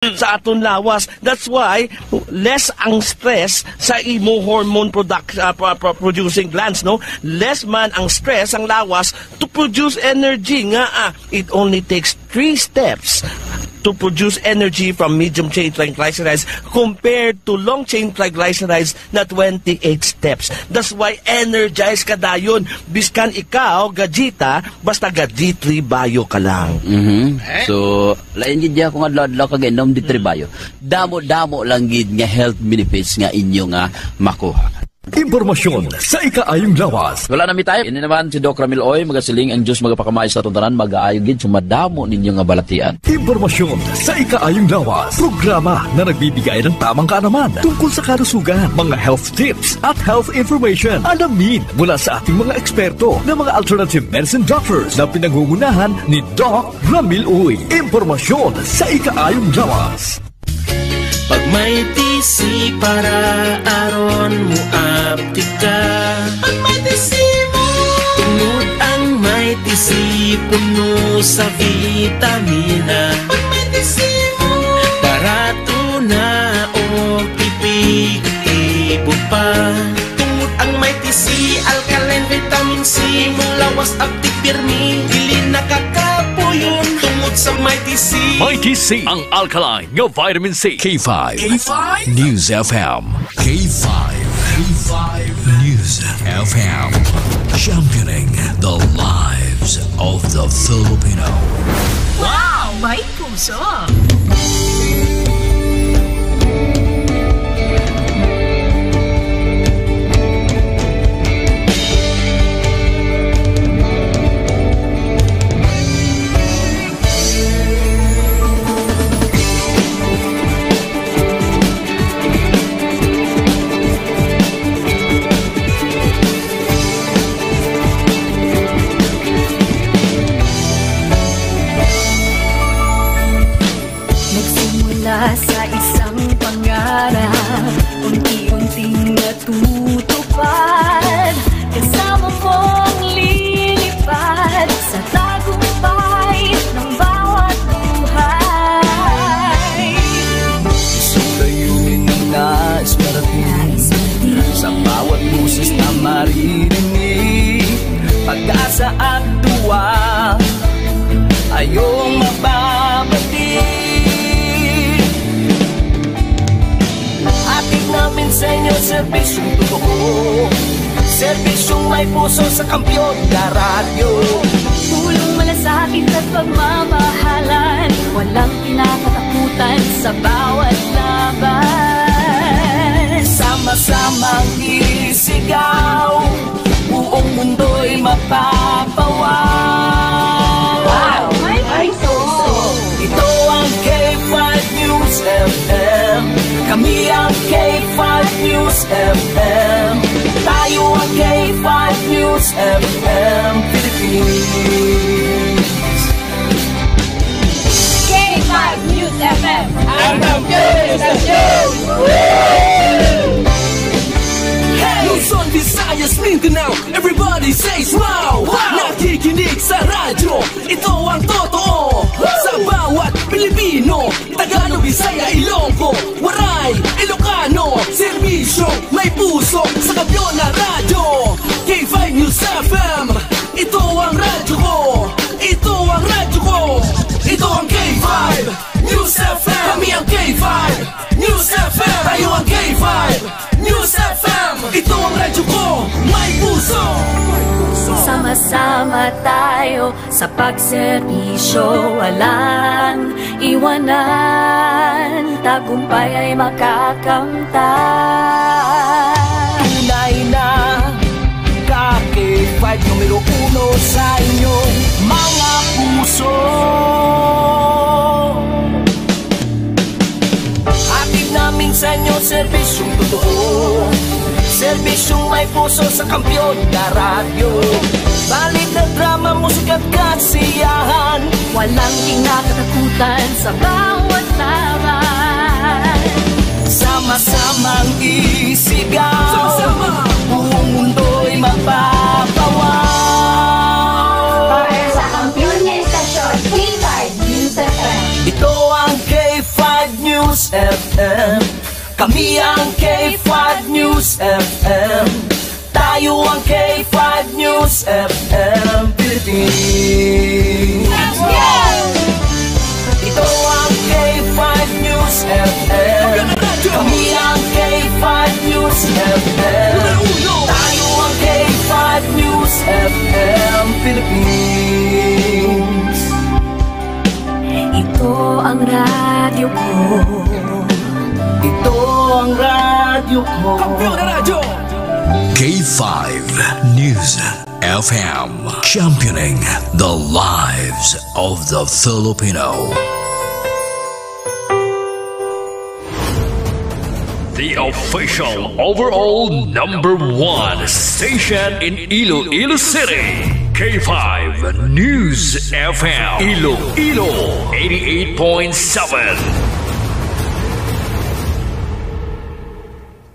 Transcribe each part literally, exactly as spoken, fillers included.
sa aton lawas. That's why less ang stress sa imo hormone product, ah, pro- pro- producing glands, no? Less man ang stress ang lawas to produce energy nga, ah, it only takes three steps to produce energy from medium chain triglycerides compared to long chain triglycerides na twenty-eight steps. That's why energized ka dayon. Biskan ikaw, gajita, basta gaji three bayo ka lang. Mhm. So, lain gid niya kung adlaw-adlaw ka gainom di tribayo. Damo-damo lang gid nga health benefits nga inyo nga makuha. Impormasyon sa ikaayong lawas. Wala na mi time. Ini naman si Doc Ramil Oy, magasiling, ang Diyos magapakamay sa atong tanan, magaayo gid sa madamo ninyo nga balatian. Impormasyon sa ikaayong lawas. Programa na nagbibigay ng tamang kaalaman tungkol sa kalusugan, mga health tips, at health information. Alamin mula sa ating mga eksperto na mga alternative medicine doctors na pinangungunahan ni Doc Ramil Uy. Impormasyon sa ikaayong lawas. Pag may T C para aron mo aptika. Pag may T C mo. Tungod ang may T C puno sa vitamina. Pag may T C mo. Barato na o epektibo pa. Tungod ang may T C, alkaline vitamin C, imong lawas abtik pirmi, dili nakakapuyon. Tungod sa may T C. May T C, ang alkaline nga vitamin C. K five. K five. News F M. K five. K five. News F M. Championing the lives of the Filipino. Wow! May puso! Nagsimula sa isang pangarap, unti-unting natutupad. Kasama mong lilipad sa tagumpay ng bawat buhay. Isang layunin ang nais marating. Sa bawat boses na maririnig, pag-asa at tuwa ay iyong mababati. Hatid namin sa inyo serbisyong totoo, serbisyong may puso sa Kampiyon na Radyo. Pulong malasakit at pagmamahalan, walang kinakatakutan sa bawat laban. Sama-samang isigaw, buong mundo'y mapapawaw. Wow! May puso! Ito ang K five News F M. Kami ang K five News F M. Tayo ang K five News F M Philippines. K five News F M. Ang kampiyon sa show! Luzon, Visayas, Mindanao, everybody says wow! Wow! Nakikinig sa radyo, ito ang totoo. Sa bawat Pilipino, Tagalog, Bisaya, Ilonggo, Waray, Ilocano, serbisyo, may puso, sa Kampiyon na Radyo, K five News F M. Ito ang radyo ko, ito ang radyo ko, ito ang K five News F M. Kami ang K five News F M. Tayo ang K five News F M. Ito ang radyo ko, may puso. Sama-sama tayo sa pagserbisyo, walang iwanan. Tagumpay ay makakamtan. Tunay na ka K five numero uno sa inyong mga puso. Hatid namin sa inyo serbisyong totoo, serbisyong may puso sa Kampiyon na Radyo. Balita, drama, musika at kasiyahan, walang kinakatakutan sa bawat laban. Sama-samang isigaw, sama-sama, buong mundo'y mapapawaw. Para sa kampiyon nga istasyon, K five News F M. Ito ang K five News F M. Kami ang K five News F M. Tayo ang K five News F M Philippines. Ito ang K five News F M. Kami ang K five News F M. Tayo ang K five News F M Philippines. Ito ang radyo ko. Ito ang radyo ko. Kampiyon na radyo! K five News F M, championing the lives of the Filipino. The official overall number one station in Iloilo City, K five News F M, Iloilo, eighty-eight point seven.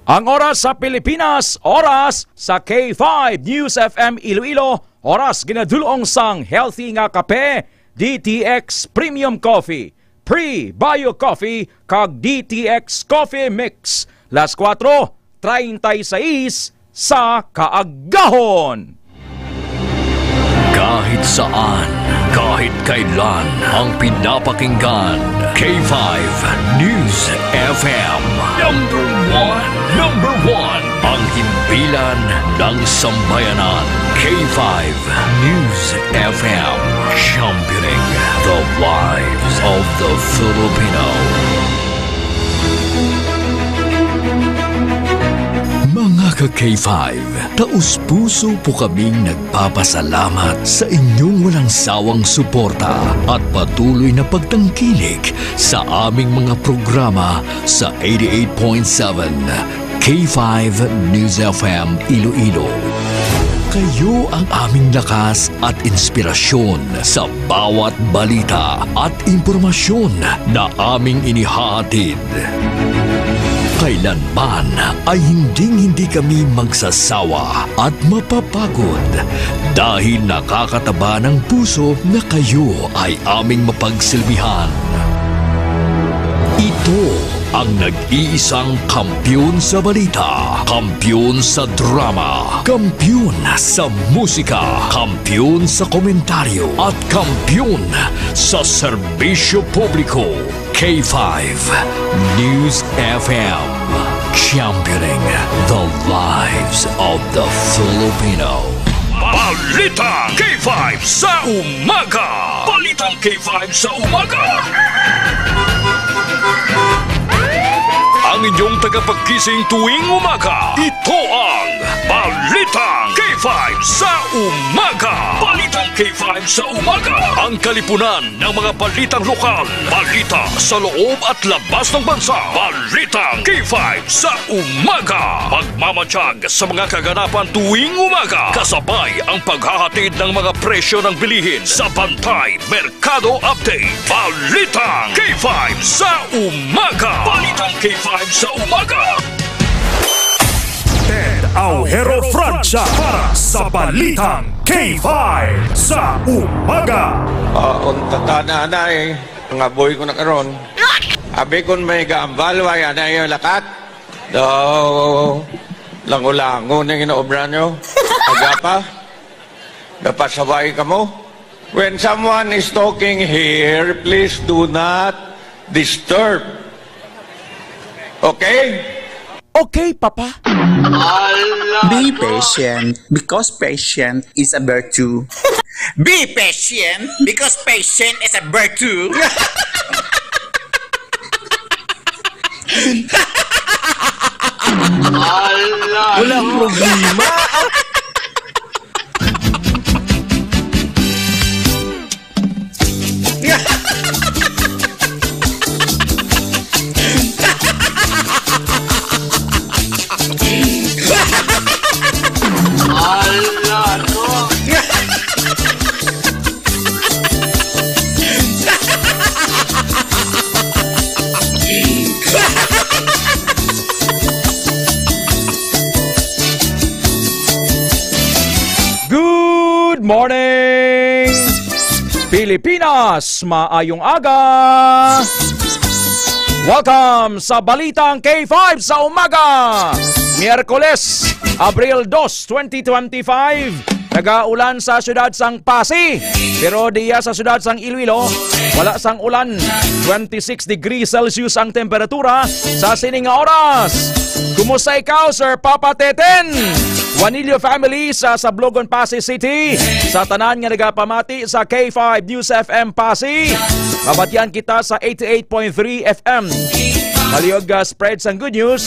Ang oras sa Pilipinas, oras sa K five News F M Iloilo, oras ginadulong sang healthy nga kape, D T X Premium Coffee, Pre-Bio Coffee, kag D T X Coffee Mix. Las kuwatro treinta y seis sa kaagahon. Kahit saan, kahit kailan, ang pinapakinggan, K five News F M. Number one, number one, ang himpilan ng sambayanan. K five News F M, championing the lives of the Filipino. Mga ka-K five, taus-puso po kaming nagpapasalamat sa inyong walang sawang suporta at patuloy na pagtangkilik sa aming mga programa sa eighty-eight point seven K five News F M Iloilo. Kayo ang aming lakas at inspirasyon sa bawat balita at impormasyon na aming inihahatid. Kailanman ay hinding-hindi kami magsasawa at mapapagod dahil nakakataba ng puso na kayo ay aming mapagsilbihan. Ito ang nag-iisang kampiyon sa balita, kampiyon sa drama, kampiyon sa musika, kampiyon sa komentaryo, at kampiyon sa serbisyo publiko. K five News F M, championing the lives of the Filipino. Balitang K five sa umaga. Balitang K five sa umaga. Ang inyong tagapagkising tuwing umaga, ito ang Balitang K five sa umaga. Balitang K five sa umaga. Ang kalipunan ng mga balitang lokal, balita sa loob at labas ng bansa. Balitang K five sa umaga. Pagmamatsyag sa mga kaganapan tuwing umaga, kasabay ang paghahatid ng mga presyo ng bilihin sa Bantay Merkado Update. Balitang K five sa umaga. Balitang K five sa umaga. Ted Aujero Francia para sa Balitang K five sa umaga. Ah, unta ta na, anay. Nangaboy ko na karon. Abi kon may gaambal, way anay yung lakat. Daw, lango-lango na yung ginaobra nyo. Aga pa. Napasaway ka mo. When someone is talking here, please do not disturb. Okay? Okay, Papa. Be patient, because patient is a virtue. Be patient, because patient is a virtue. Walang problema. Good morning, Pilipinas! Maayong aga! Welcome sa Balitang K five sa Umaga. Miyerkules, Abril dos, twenty twenty-five. Nagaulan sa siyudad sang Passi, pero diya sa siyudad sang Iloilo, wala sang ulan. Twenty-six degrees Celsius ang temperatura sa sini nga oras. Kumusta ikaw, Sir Papa Teten? Juanillo family sa Sablogon, Passi City. Sa tanan nga nagapamati sa K five News F M Passi, mabatian kita sa eighty-eight point three F M. Palihog, ah, spread sang good news.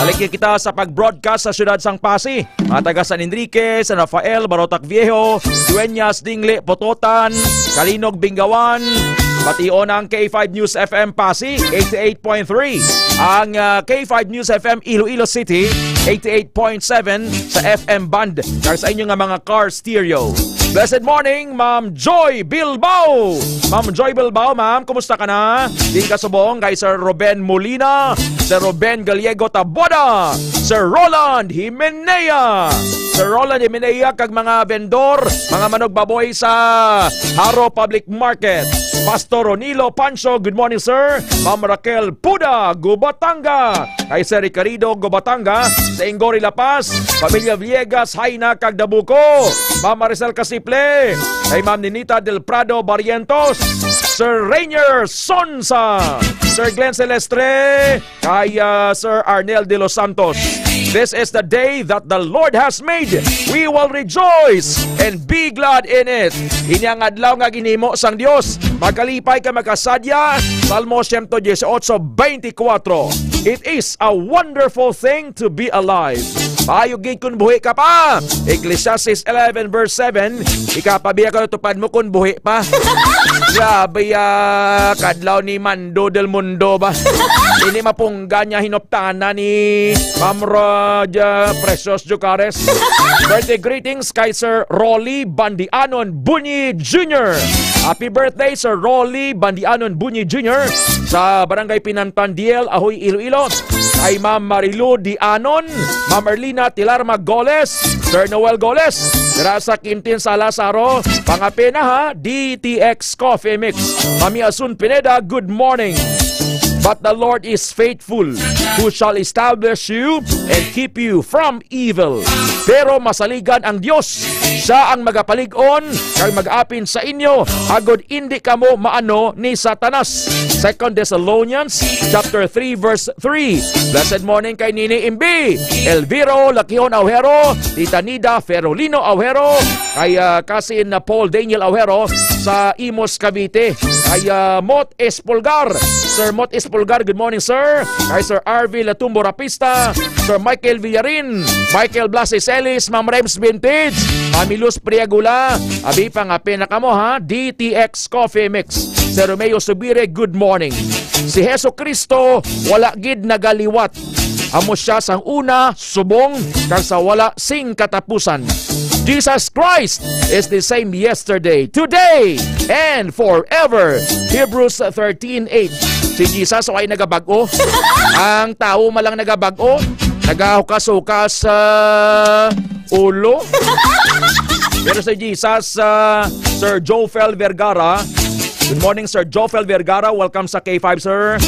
Balik kita sa pag-broadcast sa siyudad sang Passi. Mga taga San Enrique, San Rafael, Barotac Viejo, Dueñas, Dingle, Pototan, Calinog, Bingawan. Bation ang K five News F M Passi, eighty-eight point three. Ang, ah, K five News F M Iloilo City, eighty-eight point seven sa F M band, kag sa inyo nga mga car stereo. Blessed morning, Ma'am Joy Bilbao. Ma'am Joy Bilbao, ma'am, kumusta ka na? Din ka subong kay Sir Ruben Molina, Sir Ruben Gallego Taboda, Sir Roland Himenea, Sir Roland Himenea kag mga vendor, mga manugbaboy sa Jaro Public Market. Pastor Ronilo Pancho, good morning, sir. Ma'am Raquel Puda, Gubatanga. Kay Sir Ricardo Gubatanga, sa Inggori, La Paz. Pamilya Villegas, Jaina, kag Dabuco. Ma'am Maricel Casiple. Kay Ma'am Ninita Del Prado Barrientos. Sir Rainier Sonsa. Sir Glenn Silestre. Kay, ah, Sir Arnel De Los Santos. This is the day that the Lord has made. We will rejoice and be glad in it. Ini ang adlaw nga ginhimo sang Dios. Makalipay ka, makasadya. Salmo siyento dieciocho, veinticuatro. It is a wonderful thing to be alive. Maayo gid kun buhi ka pa. Ecclesiastes eleven verse seven, ikapabiya ka tupad mo kun buhi pa. Grabe, ah, kadlaw ni Mando del Mundo ba? Ini mapungga niya hinuptana ni Ma'am Roja Precious Jucares. Birthday greetings kay Sir Rolly Bandianon Bunyi Junior. Happy birthday, Sir Rolly Bandianon Bunyi Junior, sa Barangay Pinantan, Diel, Ahoy, Iloilo. Kay Ma'am Marilu Dianon, Ma'am Erlina Tilarma Goles, Sir Noel Goles, dira sa Quintin sa Lazaro, pangapena ha, D T X Coffee Mix. Mami Asun Pineda, good morning. But the Lord is faithful, who shall establish you and keep you from evil. Pero masaligan ang Dios, siya ang magapalig-on kag mag-apin sa inyo, agod indi kamo maano ni Satanas. Second Thessalonians chapter three, verse three. Blessed morning kay Nini Imbi, Elviro Lakihon Aujero, Tita Nida Ferolino Aujero, kay, ah, kasin na Paul Daniel Aujero sa Imus, Cavite. Kay, ah, Mot Espolgar. Sir Mot Espolgar, good morning, sir. Kay Sir R V Latumbo Rapista, Sir Michael Villarin, Michael Blasis Ellis, Ma'am Rems Vintage, Mami Luz Priagula, abi, pangapin na kamo, ha? D T X Coffee Mix. Sir Romeo Subire, good morning. Si Jesu Cristo wala gid nagaliwat. Amo siya sang una, subong, kag sa wala sing katapusan. Jesus Christ is the same yesterday, today, and forever. Hebrews thirteen eight. Si Jesus way nagabag-o. Ang tawo man lang nagabag-o. Nagahukas-hukas sa ulo. Pero si Jesus, ah, Sir Jofel Vergara. Good morning, Sir Jofel Vergara. Welcome sa K five, sir.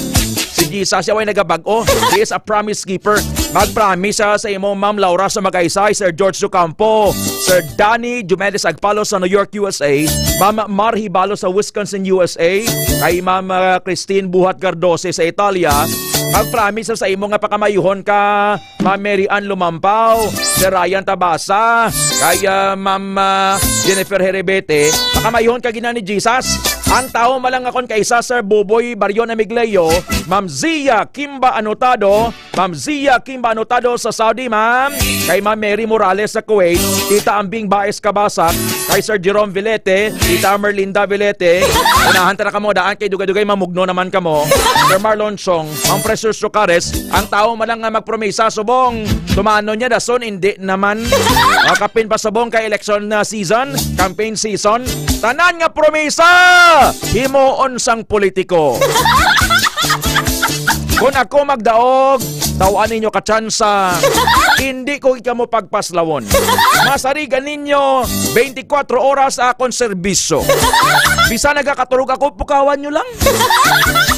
Si Jesus, siya way nagabag-o. He is a promise keeper. Mag-promise siya sa imo, Ma'am Laura sa Magaysay, Sir George Ocampo, Sir Danny Diomedes Agpalo sa New York, U S A, Ma'am Marhi Balo sa Wisconsin, U S A, kay Ma'am, ah, Christine Buhat Gardose sa Italia. Mag-promise siya sa imo nga pakamayuhon ka, Ma'am Mary Ann Lumampaw, Sir Ryan Tabasa, kay, ah, Ma'am, ah, Jennifer Herebete. Pakamayuhon ka gina ni Jesus. Ang tawo malang akon kay sa Sir Buboy Baryon Amigleo, Ma'am Zia Kimba Anotado, Ma'am Zia Kimba Anotado sa Saudi, ma'am. Kay Ma'am Mary Morales sa Kuwait, Tita Ambing Baez Kabasak, kay Sir Jerome Vilete, Tita Merlinda Vilete. Unahan ta na kamo daan kay dugay-dugay mamugno naman kamo. Sir Marlon Chong, Ma'am Precious Socares, ang tawo man lang nga magpromisa subong, tumano niya dason, hindi naman. O, kapin pa subong kay election na season, campaign season, tanan nga promisa himuon sang politiko. Kung ako magdaog, taw-an ninyo ka tsansa. Hindi ko gid kamo pagpaslawon. Masarigan ninyo, twenty-four oras akon serbisyo. Bisan nagakatulog ako, pukawan nyo lang.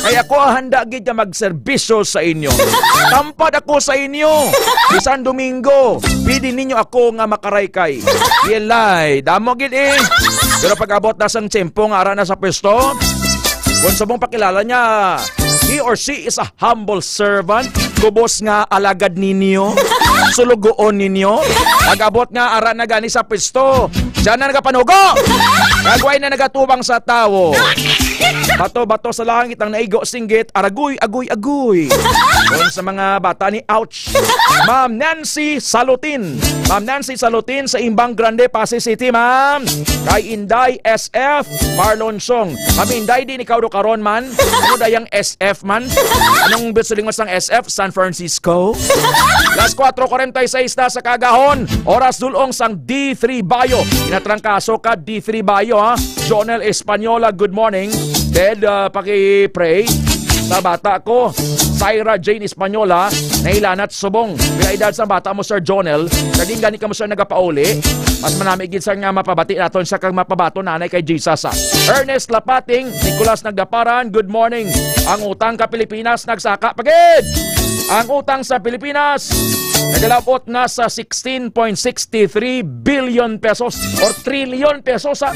Kay ako handa gid nga magserbisyo sa inyo. Tampad ako sa inyo. Bisan Domingo, pwede ninyo ako nga makaraykay. Yelay, damo gid eh. Pero pag-abot na sang tiyempo nga ara na sa pwesto, kung subong pakilala niya, he or she is a humble servant, kubos nga alagad ninyo, sulugoon ninyo. Pag-abot nga ara na gani sa pwesto, siya na nagapanugo. Kag way na nagatubang sa tawo. Bato-bato sa langit ang naigo singgit, aragoy, agoy, agoy. Kung sa mga bata ni Ouch, Ma'am Nancy Salutin. Ma'am Nancy Salutin sa Imbang Grande, Passi City, ma'am. Kay Inday S F Marlon Song. Ma'am Inday, di ni kauro karon man. Ano dayang S F man? Anong silingon sang S F? San Francisco? Las kuwatro kuwarenta y seis na sa kagahon. Oras dulong sang D three Bayo. Inatrangkaso ka, D three Bayo, ha? Jonel Española, good morning. Ted, ah, paki-pray sa bata ko. Syra Jane Española, nailanat subong. Pila edad sang bata mo, Sir Jonel? Kag di gani kamo, sir, nagapauli. Mas manami gid, sir, nga mapabati naton siya kag mapabaton nanay kay Jesus, ah. Ernest Lapating, Nicolas Nagdaparan, good morning. Ang utang ka Pilipinas nagsaka pa gid. Ang utang sa Pilipinas nagalabot na sa sixteen point six three billion pesos or trillion pesos, ha.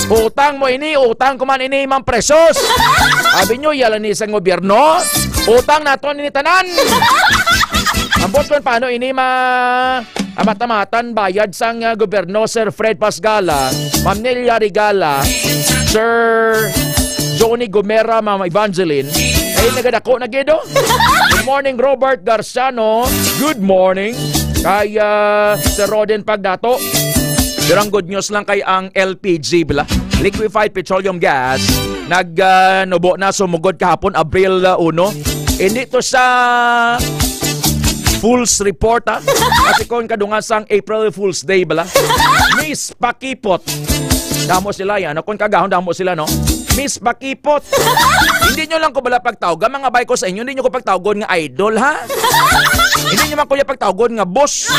Utang mo ini, utang ko man ini, Ma'am Precious. Sabi nyo, yala ni sa gobyerno. Utang naton ini tanan. Ambot kon paano ini ma-, amat-amatan bayad sang, ah, gobyerno, Sir Fred Pasgala, Ma'am Nelia Regala, Sir Johnny Gomera, Ma'am Evangeline. Ay, nagadako na gid, oh. Good morning, Robert Garciano. Good morning. Kay, ah, Sir Roden Pagdato. Pero ang good news lang kay ang L P G, bala, liquefied petroleum gas, nag, ah, nubo na sumugod kahapon, Abril, ah, uno. Hindi to sa Fools Report, ha? Kasi kung kadungan sang April Fool's Day, bala, Miss Pakipot. Damo sila yan. Kung kagahon, damo sila, no? Miss Pakipot. Hindi nyo lang ko bala pagtawag. Mga bay ko sa inyo, hindi nyo ko pagtawgon nga idol, ha? Hindi nyo man kuya pagtawgon nga boss.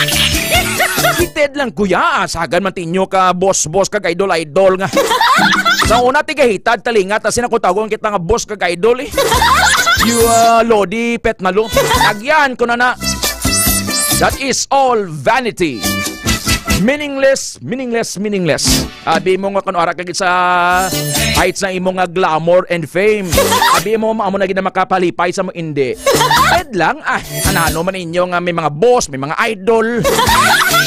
Si Ted lang, kuya. Asagan man tinyo ka boss, boss, kag idol, idol nga. Sa una, tigahitad, talinga, tas sinakutawgon kita nga boss kag idol, eh. You, uh, Lodi, pet na lo. Agyan ko na na. That is all vanity. Meaningless, meaningless, meaningless. Abi mo nga kung ara ka gid sa heights sa imo nga glamour and fame. Abi mo, amo na gid na makapalipay sa mo, hindi. Ted lang, ah, anano man inyo nga may mga boss, may mga idol.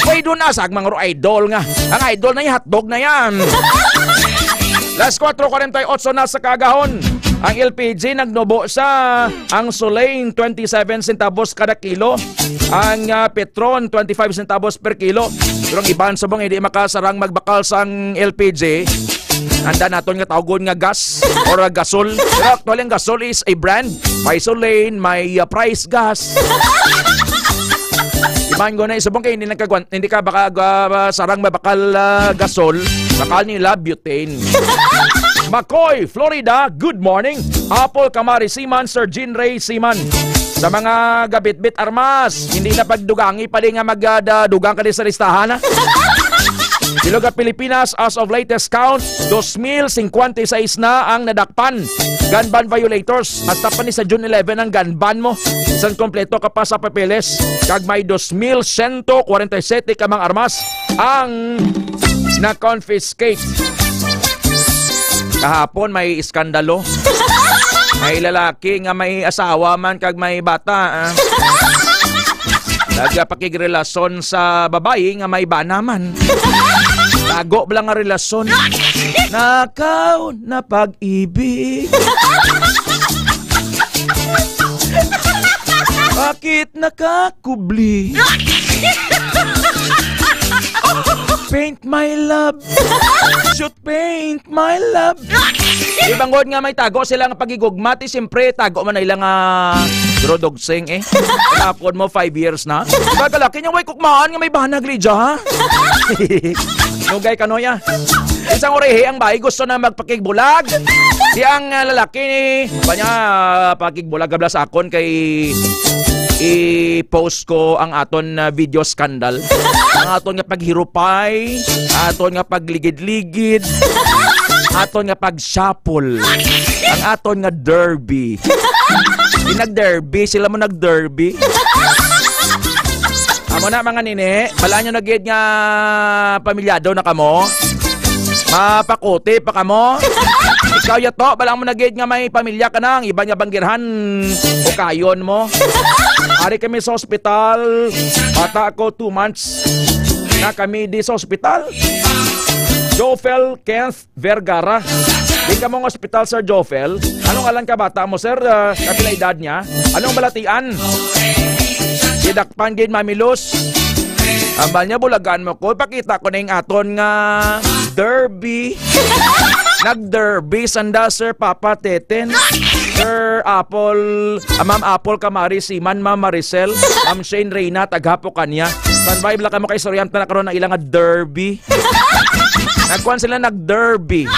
Pwede na sa mga ro-, idol nga. Ang idol na yung hotdog na yan. Las kuwatro kuwarenta y otso na sa kagahon. Ang L P G nagnubo sa, ang Solein, twenty-seven centavos kada kilo. Ang, ah, Petron, twenty-five centavos per kilo. Pero ang iban subong hindi makasarang magbakal sang L P G. Anda naton nga tawgon nga gas or, ah, gasol. Pero actually, ang gasol is a brand. May Solein, may, ah, Price Gas. Iban ko na isubong kay hindi nagkagwan-, hindi ka baka, ah, sarang mabakal, ah, gasol, bakal nila butane. Macoy, Florida, good morning. Apple Kamari Siman, Sir Jean Ray Siman. Sa mga gabitbit armas, hindi na pagdugangi pa di nga mag, ah, da-, dugang ka di sa listahan, ha? Bilog at Pilipinas, as of latest count, dos mil cincuenta y seis na ang nadakpan. Gun ban violators, hasta pa ni sa June eleven ang gun ban mo. Isang kompleto ka pa sa papeles, kag may dos mil siyento kwarenta y sete ka mga armas ang na-confiscate. Kahapon may iskandalo. May lalaki nga may asawa man kag may bata, ah. Nagapakigrelasyon sa babayi nga may bana man. Tago lang nga relasyon. Nakaw na pag-ibig. Bakit nakakubli? Paint my love. Shoot paint my love. Ibangod nga may tago sila nga pagigugma, ti siyempre tago man na ilang, ah, Drew Dogsing, eh. Tapon mo, five years na. Baga laki niya, way kukmaan nga may banag, Lydia, ha? Nugay ka, Noya. Isang urihi ang bayi, gusto na magpakigbulag. Di ang, ah, lalaki ni, ba niya, ah, pakigbulag kabla sa akon kay i-post ko ang aton, ah, video scandal. Ang aton nga paghirupay, aton nga pagligid-ligid, aton nga pag-shuffle, ang aton nga derby. Di nag-derby, sila mo nag-derby. Amo na, mga nini, balaan nyo na gid nga pamilyado na kamo. Mapakuti pa kamo. Ikaw yato, balaan mo na gid nga may pamilya ka na, ang iban nga banggirhan, ukayon mo. Ari kami sa ospital, bata ako, two months na kami di sa ospital. Jofel Kenneth Vergara. Di ka mong ospital, Sir Jofel. Anong alan ka bata mo, sir? Ah, kapila edad niya? Anong balatian? Sidakpan gid, Mami Luz. Ambal niya, bulagan mo ko. Pakita ko na yung aton nga derby. Nag-derby sanda, Sir Papa Teten. Sir Apple, ah, Ma'am Apple Kamari Siman, Ma'am Maricel, Ma'am Shane Reyna, taghapo kanya. Standby lang kamo kay suryanta na karon ang ilang nga derby. Nagkuan sila, nag-derby.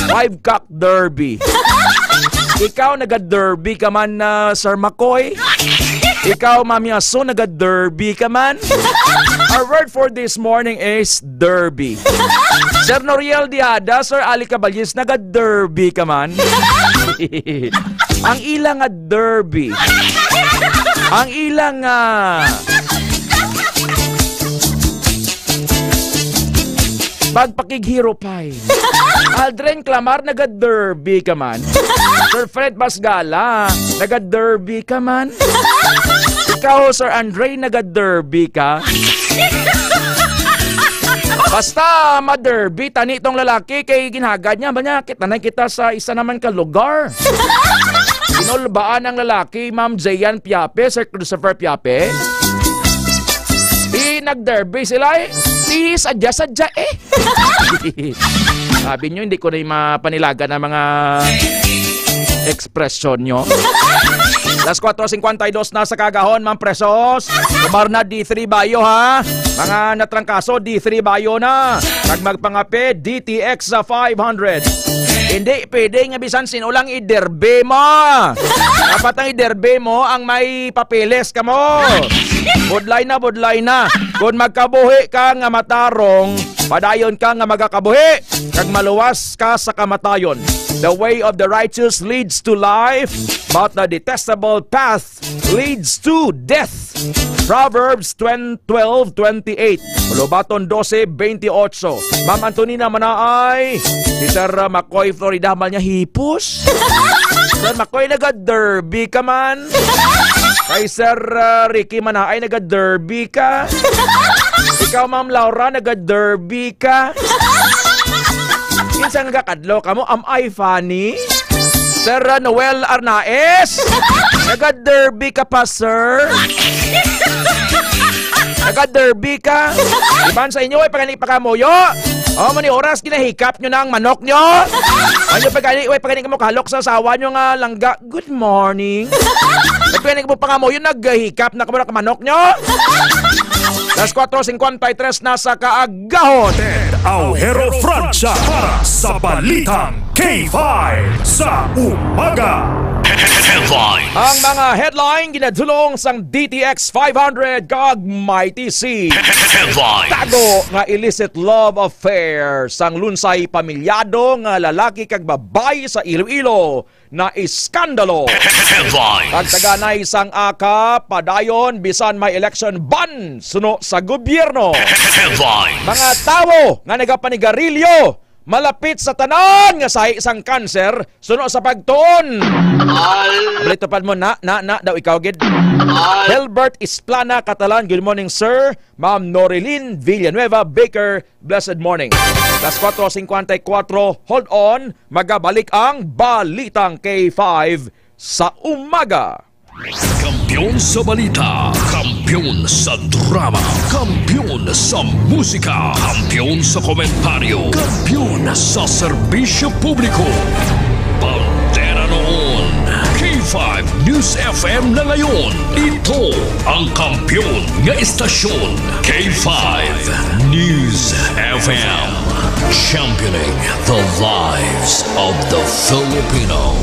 Five cock derby. Ikaw, naga-derby ka man, ah, Sir McCoy. Ikaw, Mami Aso, naga-derby ka man. Our word for this morning is derby. Sir Noriel Diada, Sir Ali Caballes, naga-derby ka man. Ang ilang nga derby. Ang ilang, ah, pagpakighirupay. Aldrin Clamar, naga-derby ka man. Sir Fred Basgala, naga-derby ka man. Ikaw, Sir Andre, naga-derby ka. Basta ma-derby tani tong lalaki kay ginhagad niya ba niya, kita na kita sa isa naman ka lugar. Inulbaan ang lalaki, Ma'am Jayan Piape, Sir Christopher Piape. Di nag-derby sila eh. Di sadya-sadya eh. Sabi nyo, hindi ko na yung mapanilagan ang mga ekspresyon nyo. Las kuwatro singkwenta y dos na sa kagahon, Ma'am Presos. Kumar na, D three Bayo, ha? Mga natrangkaso, D three Bayo na. Kag magpangape, D T X sa five hundred. Hindi pwede nga bisan sino lang iderbe mo. Dapat ang iderbe mo ang may papeles ka mo. Budlay na, budlay na. Kung magkabuhi ka nga matarong, padayon ka nga magakabuhi, kag maluwas ka sa kamatayon. The way of the righteous leads to life, but the detestable path leads to death. Proverbs twen-, twelve twenty-eight. Lobaton dose veintiocho. Ma'am Antonina Manaay, si Sir, uh, McCoy Florida, mal niya hipos. Sir McCoy, naga-derby ka man. Kay Sir, uh, Ricky Manaay, naga-derby ka. Ikaw, Ma'am Laura, naga-derby ka. Kinsa nga kakadlo ka mo? Am I funny? Sir Noel Arnaez, naga-derby ka pa, sir? Naga-derby ka? Iban sa inyo, ay pagani pa kamuyo? Oh, mani oras, ginahikap nyo na ang manok nyo? Ano pagani, way pagani ka mo kahalok sa asawa nyo nga langga? Good morning. At pwede ka mo pangamuyo, naghikap na ka mo na ka manok nyo? Las kuwatro singkwenta y tres na sa kaagahon. Ted Aujero Francia para sa Balitang K five sa umaga. Headlines. Ang mga headline ginadulong sang D T X five hundred kag Mighty C. Headlines. Tago nga illicit love affair sang lunsay pamilyado nga lalaki kag babayi sa Iloilo na iskandalo. Headlines. Pagtaganay sang aka padayon bisan may election ban suno sa gobyerno. Headlines. Mga tawo nga nagapanigarilyo malapit sa tanan nga sahi sang kanser suno sa pagtuon. Al- Balito pa mo na, na, na, daw ikaw gid. Al- Helbert Isplana Catalan, good morning, sir. Ma'am Norilyn Villanueva Baker, blessed morning. Las kuwatro singkwenta y kuwatro, hold on, magabalik ang Balitang K five sa umaga. Kampiyon sa balita, kampiyon sa drama, kampiyon sa musika, kampiyon sa komentaryo, kampiyon sa serbisyo publiko. Bandera noon, K Five News F M na ngayon. Ito ang kampiyon nga istasyon, K five News F M. Championing the lives of the Filipino.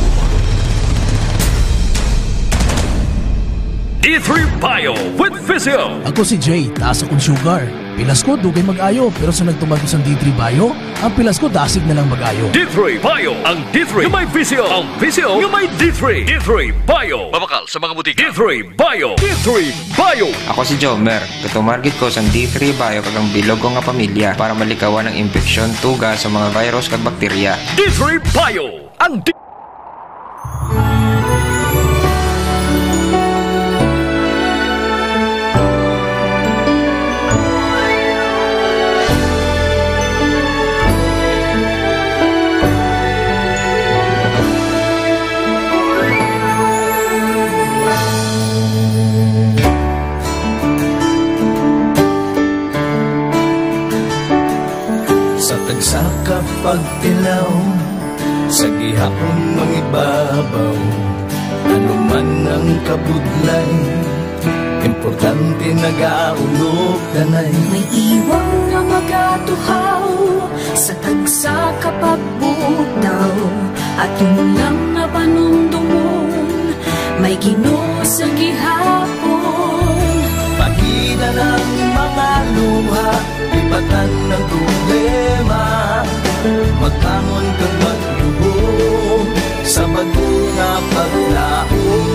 D three Bio with Physio. Ako si Jay, taas akong sugar. Pilas ko, dugay mag-ayo, pero sa nagtuman ko sa D three Bio, ang pilas ko dasig na lang mag-ayo. D three Bio, ang D three nga may Physio, ang Physio nga may D three. D three Bio. Mabakal sa mga butika. D three Bio. D three Bio. Ako si Jomer. Gatumar gid ko sang D three Bio kag ang bilog ko nga pamilya para malikawan ang impeksyon, tuga sa mga virus kag bakterya. D three Bio. Ang di- Sa tagsa ka pagtilaw, sa gihapon mangibabaw, ano man ang kabudlay, importante nagaulog danay. May iwang nga magatuhaw sa tagsa ka pagbutaw, aton lang nga panumdumon, may Ginoo sa gihapon. Pahina ng mga luha, ibatan ng problema, magbangon kag magluhod sa bag-o nga paglaom.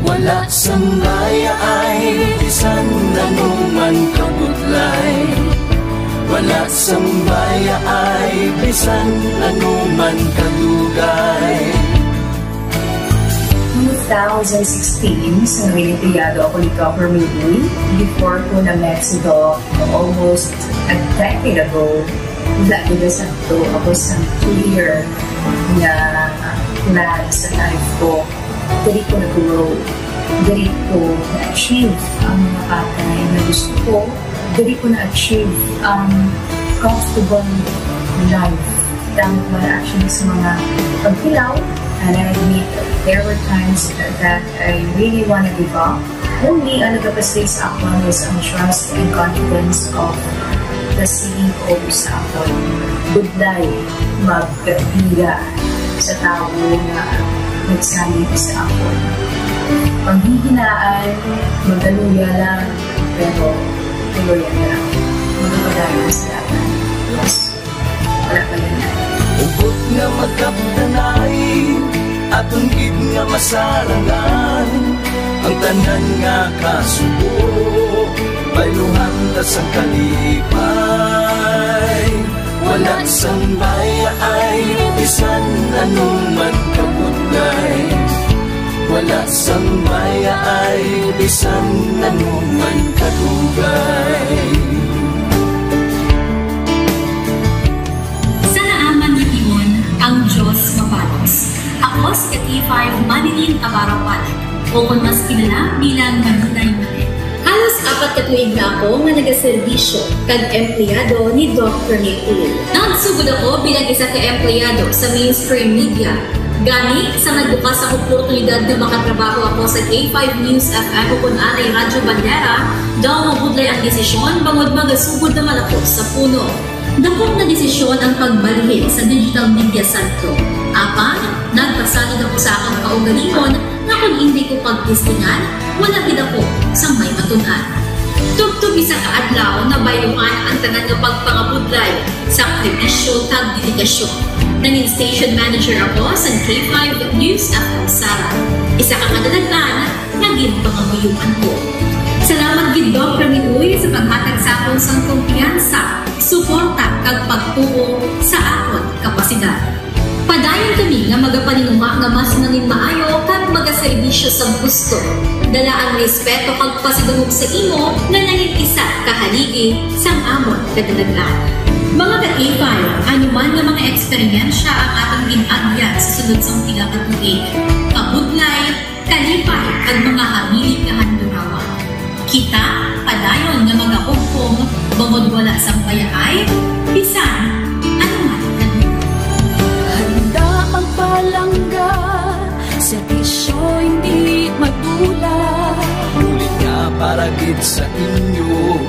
Wala sang baya ay bisan ano man kabudlay. Wala sang baya ay bisan ano man kadugay. Two thousand sixteen, sa Olimpiado ako ni Governor Lee, before ko na Mexico, almost a decade ago, wala gid sa to, ako sa clear nga plan sa life ko. Diri ko nag-grow. Diri ko na-achieve ang mga bagay na gusto ko. Diri ko na-achieve ang comfortable life. Thank God actually sa mga pagtilaw. And I admit there were times that I really wanna give up. Only ang nagapastay sa akon was ang trust and confidence of the C E O sa akon. Budlay, magkapila sa tawo nga nagsalig sa akon. Panghihinaan, magaluya lang, pero tuloy lang. Magpadayon sa dalan. Yes. Wala pa yan. Hugot nga magkapdanay, aton gid nga masarangan ang tanan nga kasubo, bayluhan ta sang kalipay. Wala sang baya ay bisan ano man kabudlay. Wala sang baya ay bisan ano man kadugay. Sa naaman nga timon, ang Dios mabalos. Ako si ka K five Manilyn Navarro Palit, o kon mas kilala bilang Manilay Manet. Halos apat ka tuig na ako nga nagaserbisyo kag empleyado ni Doc Rene Uy. Nagsugod ako bilang isa ka empleyado sa mainstream media. Gani, sa nagbukas ang oportunidad nga makatrabaho ako sa K five News F M o kon anay Radyo Bandera, daw mabudlay ang desisyon bangod magasugod naman ako sa puno. Dakop nga desisyon ang pagbalhin sa digital media sector. Apan, nagpasalig ako sa akon kaugalingon nga kon indi ko pagtistingan, wala gid ako sang may matun-an. Tubtob isa ka adlaw, nabayluhan ang tanan nga pagpangabudlay sa sakripisyo kag dedikasyon. Nangin station manager ako sa K five News F M Sara, isa ka kadalagan nga ginpangamuyoan ko. Salamat gid, Doc Rene Uy, sa paghatag sa akon sang kumpiyansa, suporta, kag pagtuo sa akon kapasidad. Padayon kami nga magapaninguha nga mas nangin maayo kag magaserbisyo sa gusto, dala ang respeto kag pasidungog sa imo nga nangin isa ka haligi sang amon kadalagan. Mga ka K five, ano man nga mga eksperyensya ang atong gin-agyan sa sulod sang pila ka tuig, kabudlay, kalipay, kag mga habilin nga handurawan, kita padayon nga magahugpong bangod wala sang bayaay bisan ano man kadugay. Handa ang palangga Gid sa inyo,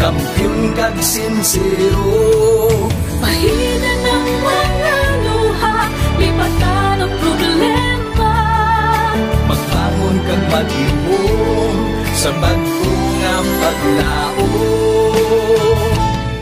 kampiyon kag sinsero. Bahinan ang mga luha, lipatan ang problema. Magbangon kag maghimom sa bag-o nga paglaom.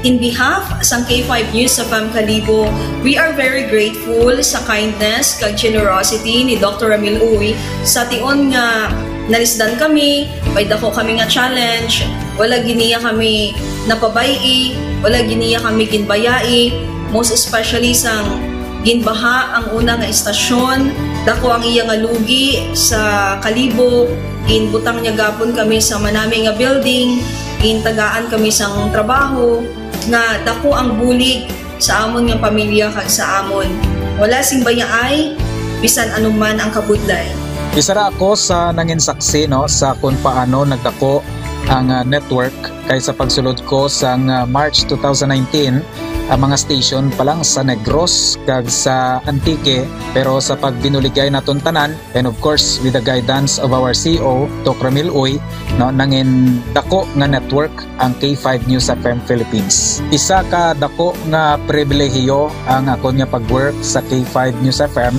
In behalf sang K five News F M Kalibo, we are very grateful sa kindness kag generosity ni Doctor Ramil Uy. Sa tion nga nalisdan kami, may dako kami nga challenge, wala gid niya kami napabay-i, wala gid niya kami ginbayai, most especially sang ginbaha ang una nga istasyon, dako ang iya nga lugi sa Kalibo, ginbutang niya gapon kami sa manami nga building, gintagaan kami sang trabaho, nga dako ang bulig sa amon nga pamilya kag sa amon. Wala sing bayaay, bisan anuman ang kabudlay. Isa ra ako sa nangin saksi, no, sa kung paano nagdako ang, ah, network, kay sa pagsulod ko sang, ah, March two thousand nineteen, ang mga station pa lang sa Negros kag sa Antique, pero sa pagbinuligay naton tanan, and of course, with the guidance of our C E O, Doc Ramil Uy, no, nangin dako nga network ang K five News F M Philippines. Isa ka dako nga pribilehiyo ang akon nga pag-work sa K five News F M,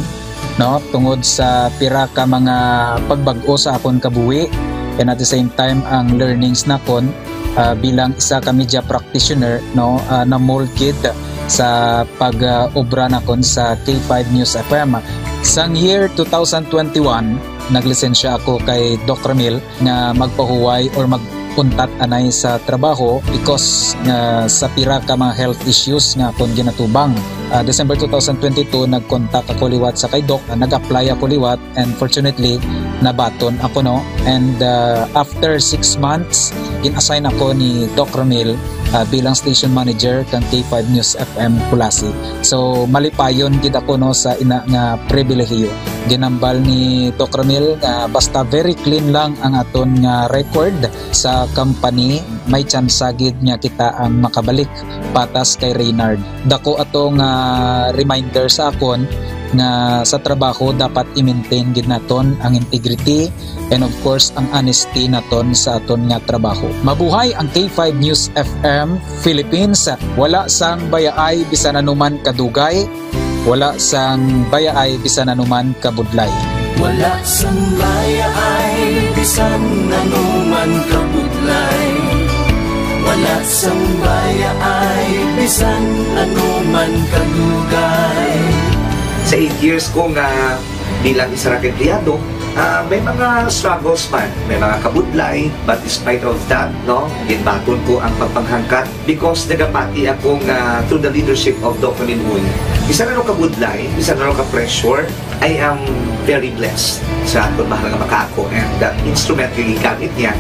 no, tungod sa pira ka mga pagbag-o sa akon kabuhi, and at the same time, ang learnings nakon, ah, bilang isa ka media practitioner, no, ah, na-mold gid sa pag, ah, obra nakon sa K five News F M. Sang year two thousand twenty-one, naglisensya ako kay Doc Ramil nga magpahuway or mag-untat anay sa trabaho because nga sa pira ka mga health issues nga akon ginatubang. Ah, December two thousand twenty-two, nag-contact ako liwat sa kay Doc, ah, nag-apply ako liwat, and fortunately, nabaton ako, no? And, ah, after six months, gin-assign ako ni Doc Ramil, ah, bilang station manager kang K five News F M Culasi. So, malipayon gid ako, no, sa ina nga pribilehiyo. Ginambal ni Doc Ramil nga basta very clean lang ang aton nga record sa company, may tsansa gid nga kita ang makabalik patas kay Reynard. Dako ato nga reminder sa akon nga sa trabaho dapat i-maintain gid naton ang integrity and of course ang honesty naton sa aton nga trabaho. Mabuhay ang K five News F M Philippines. Wala sang bayaay bisan anuman kadugay, wala sang bayaay bisan anuman kabudlay. Wala sang bayaay bisan anuman kabudlay. Wala sang bayaay bisan anuman kadugay. Sa eight years ko nga bilang isa ra ka empleyado, ah, may mga struggles man, may mga kabudlay, but despite of that, no, ginbaton ko ang pagpanghangkat because nagapati ako nga through the leadership of Doc Ramil Uy, bisan ano kabudlay, bisan ano ka-pressure, I am very blessed sa aton mahal nga makaako, and uh, instrumentally gamit niya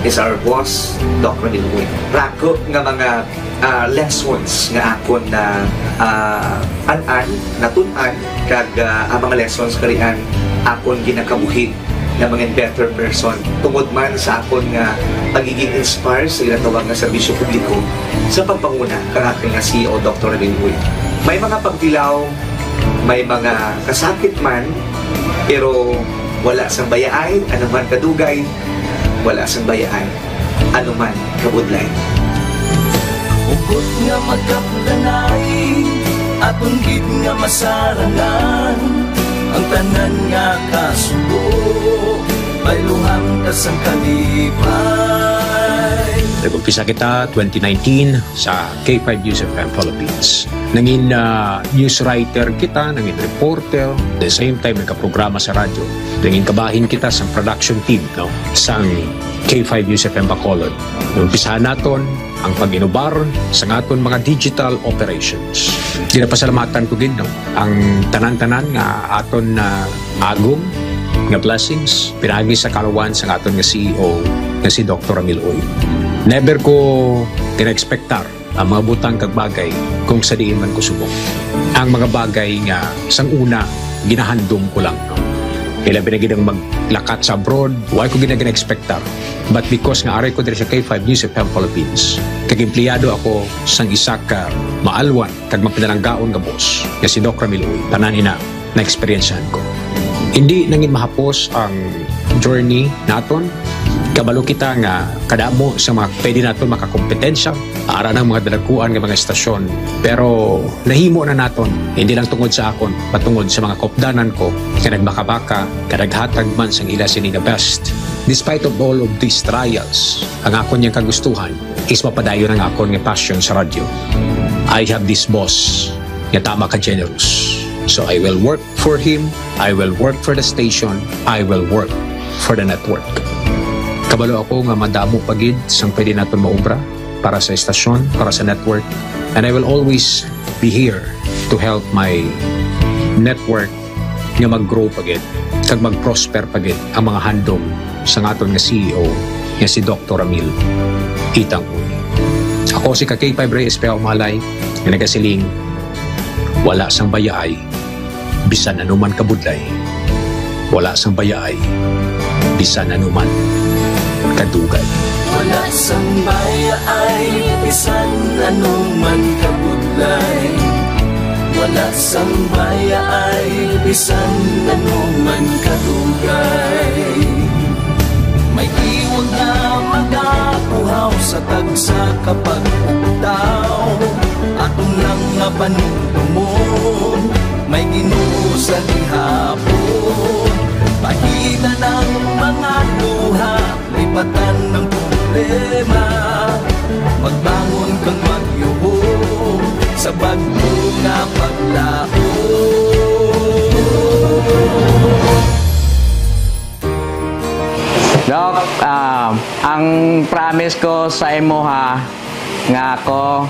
is our boss, Doc Ramil Uy. Rako nga mga ah, lessons nga akon na, ah, an-an, natun-an, kag, ah, ang mga lessons karian akon ginakabuhi nga mga better person tungod man sa akon nga pagiging inspire sa ginatawag nga serbisyo publiko sa pagpanguna kang akon nga C E O, Doctor Ramil Uy. May mga pagtilaw, may mga kasakit man, pero wala sang bayaay, ano man kadugay, wala sang bayaay, ano man kabudlay. Hugot nga magkapdanay, aton gid nga masarangan, ang tanan nga kasubo, bayluhan ka sang kalipay. Nag-umpisa kita twenty nineteen sa K five News F M Philippines. Nangin, ah, news writer kita, nangin reporter, the same time nagkaprograma sa radyo. Nangin kabahin kita sa production team, no, sang K five News F M Bacolod. Umpisahan naton ang pag-inubar sa aton mga digital operations. Ginapasalamatan ko gid, no, ang tanan-tanan nga aton na agom nga blessings pinagi sa kalawan sa aton nga C E O nga si Doctor Ramil Uy. Never ko gina-expectar ang mga butang kag bagay kung sa diin man ko subong. Ang mga bagay nga sang una ginahandom ko lang, no? Kay labi na gid ang maglakat sa abroad, wa ko gina-, gina-expectar. But because nga aray ko diri sa K five News F M Philippines, kag empleyado ako sang isa ka maalwan kag mapinalanggaon nga boss nga si Doc Ramil Uy, tanan ina na-eksperyensyahan ko. Hindi nangin mahapos ang journey naton. Kabalo kita nga kadamo sa mga pwede naton makakompetensya ara ng mga dalakuan nga mga estasyon. Pero nahimo na naton, hindi lang tungod sa akon, patungod sa mga kopdanan ko nga nagmakabaka, nga naghatag man sang ila sini nga best. Despite of all of these trials, ang akon yang kagustuhan is mapadayon ang akon nga passion sa radyo. I have this boss nga tama ka generous. So I will work for him, I will work for the station, I will work for the network. Kabalo ako nga madamo pa gid sang pwede naton maubra para sa estasyon, para sa network, and I will always be here to help my network nga mag-grow pa gid kag mag-prosper pa gid ang mga handom sa aton nga C E O nga si Doktor Ramil Itang Uni. Ako si ka K five Rey Espejo Malay nga nagasiling, wala sang bayaay bisan anuman kabudlay, wala sang bayaay bisan anuman kadugay. Wala sang bayaay bisan anuman kabudlay, wala sang bayaay bisan anuman kadugay. May tiwag nga magapuhaw sa tagsa ka pag-ugtaw. Aton lang nga panumdumon, may Ginoo sa gihapon. Pahitan ang mga luha, lipatan ang problema. Magbangon kag magyuhon sa bag-o nga paglaom. Doc, ah, ang promise ko sa imo ha, nga ako,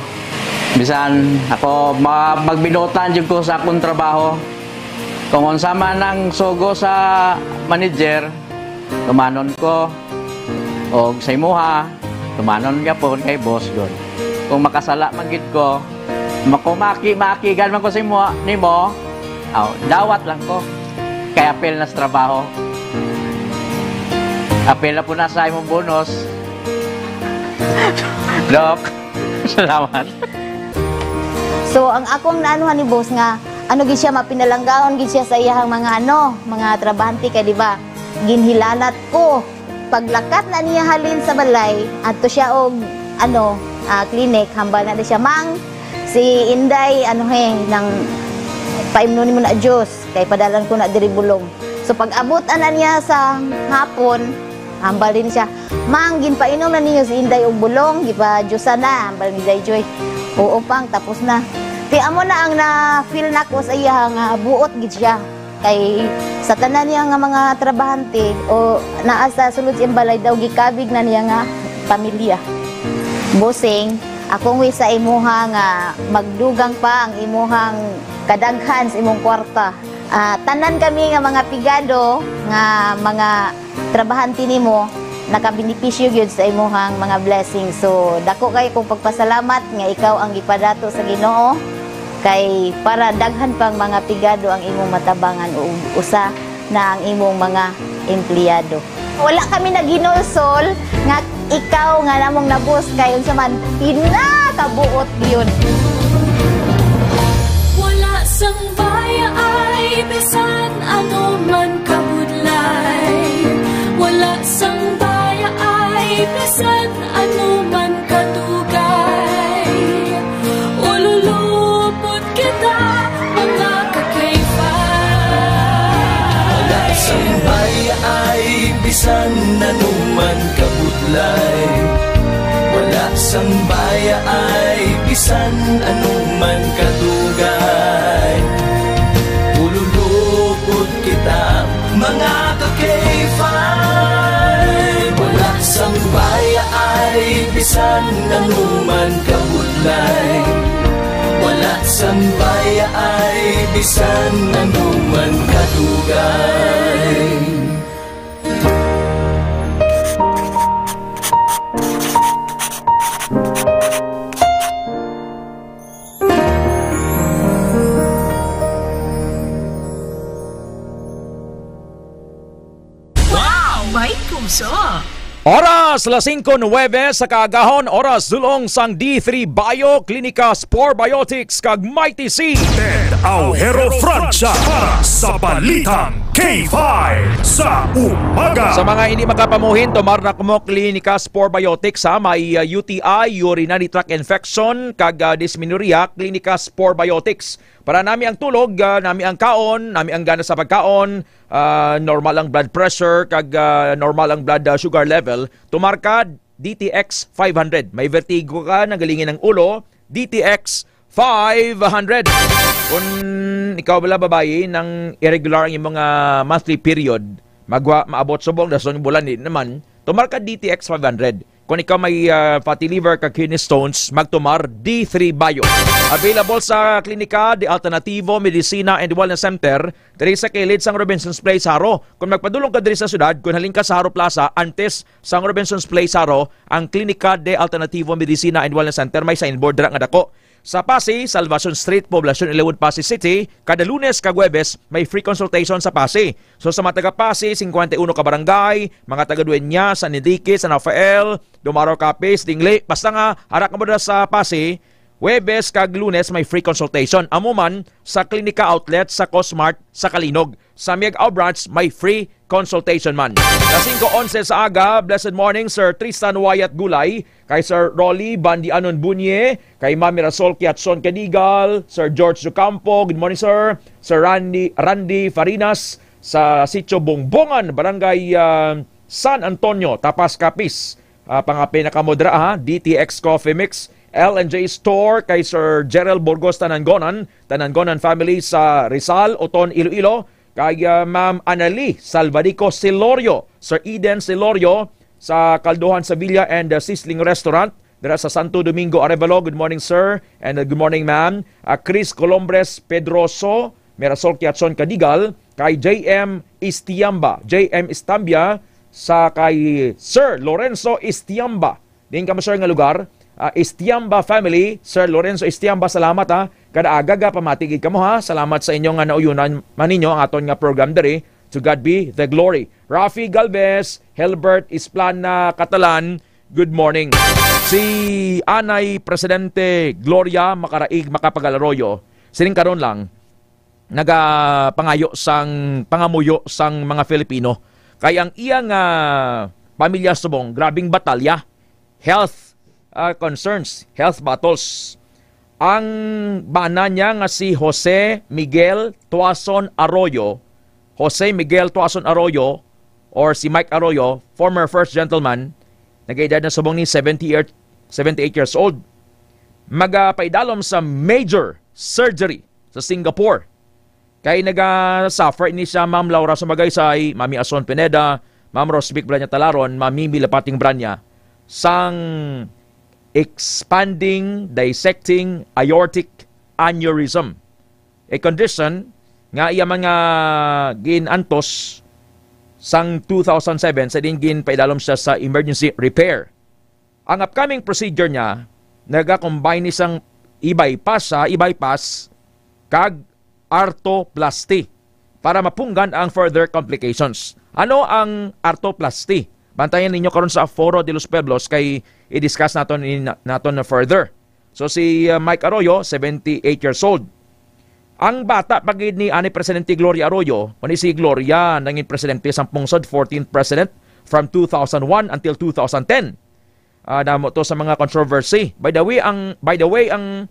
bisan ako, ma-, magbinuotan jud ko sa akong trabaho. Kung unsa man ang sugo sa manager, tumanon ko. Og sa imuha, tumanon gyapon kay boss gud. Kung makasala man gid ko, makumaki-makigan man ko sa imo, nimo, aw, dawat lang ko. Kay apil na sa trabaho. Apil na po na sa imong bonus. Doc, salamat. So, ang akong naanuhan ni boss nga, ano gid siya, mapinalanggaon gid siya sa iyahang mga ano, mga trabahante kay, di ba, ginhilanat ko. Paglakat na niya halin sa balay, adto siya og, ano, ah, clinic, hambal na siya, "Mang, si Inday, ano he, nang paimnon nimo na juice, kay padalan ko na diri bulong." So, pag-abot ana niya sa hapon, hambal din siya, "Mang, ginpainom na ninyo si Inday og bulong, gipa-juice na," hambal ni Day Joy. "Oo, Pang, tapos na." Ti amo na ang na-feel nako sa iya nga buot gid siya. Kay sa tanan niya nga mga trabahante o naa sa sulod sa iyang balay daw, gikabig na niya nga pamilya. Bossing, akong wish sa imuha nga magdugang pa ang imuhang kadaghan sa imong kwarta. Ah, tanan kami nga mga pigado nga mga trabahante nimo nakabenepisyo gyud sa imuhang mga blessings. So, dako kay kong pagpasalamat nga ikaw ang gipadato sa Ginoo, kay para daghan pang mga pigado ang imong matabangan ug usa na ang imong mga empleyado. Wala kami naghinulsol nga ikaw nga namong nabus kay unsa man pinakabuot gyud. Wala sang bayaay bisan ano man kabudlay. Wala sang bayaay bisan ano man kadugay. Ululupot kita, mga kakayfa. Wala sang bayaay bisan ano man kabudlay. Wala sang bayaay bisan ano man kadugay. Ululupot kita, mga kakayfa. Wala sang bayaay bisan ano man kabudlay. Wala sang bayaay bisan ano man kadugay. Wow! May puso! Oras, las singko nuwebe sa kaagahon, oras dulong sang D three Bio, Klinika Spore Biotics, kag Mighty C. Ted Aujero Francia para sa Balitang K five sa umaga. Sa mga hindi makapamuhin, tumar na kamo Klinika Spore Biotics, ha. May, uh, U T I, urinary tract infection, kag, uh, dysmenorrhea, Klinika Spore Biotics. Para nami ang tulog, ah, nami ang kaon, nami ang gana sa pagkaon, ah, normal ang blood pressure, kag, ah, normal ang blood, ah, sugar level, tumar ka D T X five hundred. May vertigo ka, nagalingi ang ulo, D T X five hundred. Kung ikaw wala babayi nang irregular ang imong, ah, monthly period, magwa maabot subong dason bulan, di naman, tumar ka D T X five hundred. Kung ikaw may, ah, fatty liver kag kidney stones, magtumar D three Bio. Available sa Klinika de Alternativo Medicina and Wellness Center diri sa kilid sang Robinsons Place, Jaro. Kung magpadulong ka diri sa syudad, kung halin ka sa Jaro Plaza, antes sang Robinsons Place, Jaro, ang Klinika de Alternativo Medicina and Wellness Center, may signboard dira nga dako. Sa Passi, Salvacion Street, Poblacion Iliwood, Passi City, kada Lunes kag Huwebes may free consultation sa Passi. So sa mga taga Passi, singkwenta y uno ka barangay, mga taga Dueña, San Enrique, San Rafael, Dumarao, Capiz, Dingle, basta nga ara kamo dira sa Passi, Huwebes kag Lunes may free consultation. Amo man sa Klinika Outlet sa Cosmart sa Calinog. Sa Miag-ao Branch may free consultation man. Las singko onse sa aga, blessed morning, Sir Tristan Wyatt Gulay, kay Sir Rolly Bandianon Bunye, kay Ma'am Mirasol Kiatson Cadigal, Sir George Ocampo, good morning, sir. Sir Randy, Randy Farinas sa Sitio Bongbongan, Barangay, ah, San Antonio, Tapas, Capiz. Ah, pangapay na kamo dira, ha? D T X Coffee Mix, L and J Store, kay Sir Gerald Burgos Tanangonan, Tanangonan family sa Rizal, Oton, Iloilo, kay, ah, Ma'am Anali Salvadico Silorio, Sir Eden Silorio, sa Kalduhan Sevilla and, uh, Sizzling Restaurant, dira sa Santo Domingo, Arevalo. Good morning, sir. And, uh, good morning, ma'am. Uh, Chris Colombres Pedroso, Mirasol Kiatson Cadigal, kay J M Istiamba, J M Istambia, sa kay Sir Lorenzo Istiamba. Din kamo, sir, nga lugar? Ah, Istiamba family, Sir Lorenzo Istiamba, salamat, ha. Kada aga ga pamati gid kamo, ha. Salamat sa inyo nga nauyonan man ninyo ang aton nga program diri. To God be the glory. Rafi Galvez, Helbert Isplana Catalan, good morning. Si Anay Presidente Gloria Macaraig Macapagal Arroyo, sining karon lang, nagapangayo sang pangamuyo sang mga Filipino. Kay ang iya nga pamilya subong, grabing batalya, health, ah, concerns, health battles. Ang bana niya nga si Jose Miguel Tuason Arroyo, Jose Miguel Tuason Arroyo, or si Mike Arroyo, former first gentleman, nag-edad na subong ni seventy year, seventy-eight years old, magapaidalom sa major surgery sa Singapore. Kay naga-suffer ini siya, Ma'am Laura Sumagaysay, Mami Ason Pineda, Ma'am Rosbic Branya Talaron, Ma'am Mimi Lapating Branya, sang expanding dissecting aortic aneurysm, a condition nga iya man nga gin-antos sang two thousand seven, sa din ginpaidalom siya sa emergency repair. Ang upcoming procedure niya, naga-combine ni sang i-bypass, ha, i-bypass kag arthroplasty para mapunggan ang further complications. Ano ang arthroplasty? Bantayan ninyo karon sa Foro de los Pueblos kay i-discuss naton in, naton na further. So si, uh, Mike Arroyo, seventy-eight years old. Ang bata pa gid ni ani Presidente Gloria Arroyo, o ni si Gloria, nangin presidente sang pungsod, fourteenth president from two thousand one until two thousand ten. Ah, damo to sa mga controversy. By the way, ang, by the way, ang,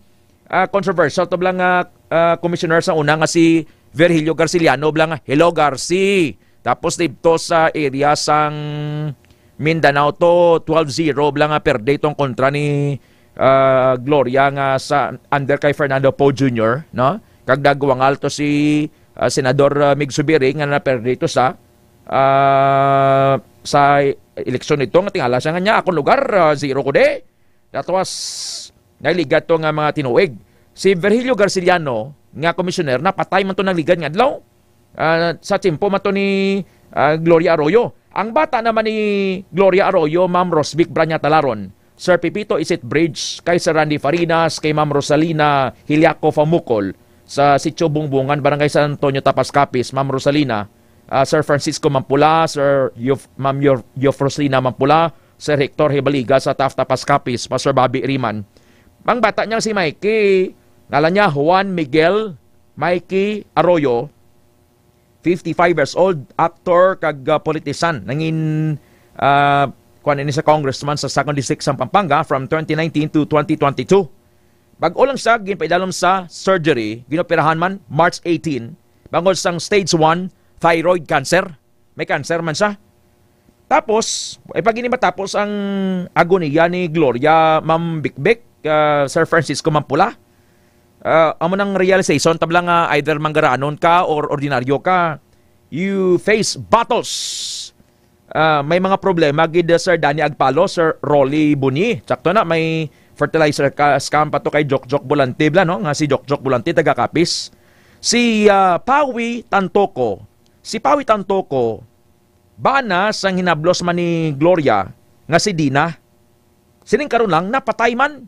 ah, controversial to bala nga, ah, commissioner sa una nga si Virgilio Garciliano, bala nga, "Hello, Garci." Tapos dito sa area sang Mindanao to, twelve zero bala nga perde tong kontra ni, ah, Gloria nga sa under kay Fernando Poe Junior, no? Kag nagwangal to si, ah, Senador, ah, Mig Zubiri nga naperde to sa, ah, sa eleksyon nito nga tingala siya nga niya, "Akong lugar, ah, zero ko di." That was, nagligad to nga mga tinuig. Si Virgilio Garciliano nga komisyoner, napatay man to nagligad nga adlaw. Ah, sa tiyempo man to ni, ah, Gloria Arroyo. Ang bata naman ni Gloria Arroyo, Ma'am Rosvic Branya Talaron, Sir Pepito Isit Bridge, kay Sir Randy Farinas, kay Ma'am Rosalina Hiliaco Famukol, sa Sitio Bungbungan, Barangay San Antonio, Tapas Capiz, Ma'am Rosalina, ah, Sir Francisco Mampula, Sir Euf-, Ma'am Euf-, Eufrosina Mampula, Sir Hector Hibaliga sa Taft Tapas Capiz, Pastor Bobby Riman. Ang bata niya si Mikey, ngalan niya Juan Miguel Mikey Arroyo, fifty-five years old, actor kag, ah, politician. Nangin, ah, kuwan ini sa congressman sa Second District sa Pampanga from twenty nineteen to twenty twenty-two. Bag-o lang siya ginpaidalom sa surgery, ginoperahan man March eighteen, bangod sang stage one thyroid cancer. May cancer man siya. Tapos, ay pag ini matapos ang agoniya ni Gloria, Ma'am Bikbik, ah, Sir Francisco Mampula, ah, amo nang realization, tabla nga either manggaranon ka or ordinaryo ka, you face battles. Ah, may mga problema gid, Sir Danny Agpalo, Sir Rolly Bunyi. Sakto na, may fertilizer ka, scam pa to kay Jokjok Bulante, bla, no? Nga si Jokjok Bulante, taga Capiz. Si, ah, Pawi Tantoko. Si Pawi Tantoko, bana sang hinablos man ni Gloria nga si Dina. Sining karon lang, napatay man.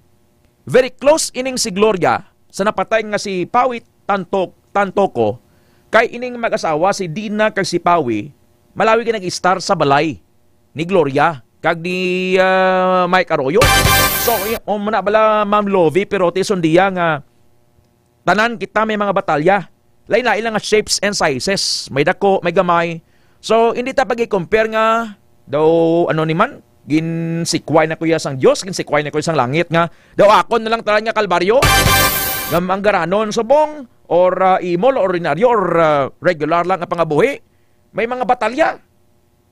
Very close ining si Gloria sa napatay nga si Pawi Tanto-, Tantoko, kay ining mag-asawa si Dina kag si Pawi, malawi ka nag-istar sa balay ni Gloria kag ni, ah, Mike Arroyo. So, i-, um, na bala, Ma'am Lovie, pero ti sundiya nga tanan kita may mga batalya. Lain-lain lang nga shapes and sizes. May dako, may gamay. So, hindi ta pag-i-compare nga daw, ano ni man, ginsikway na kuya sang Dios, ginsikway na kuya sang langit nga daw ako na lang tanan nga kalbaryo. Nga manggaranon subong, or, ah, imol, ordinaryo, or, ah, regular lang ang pangabuhi. May mga batalya.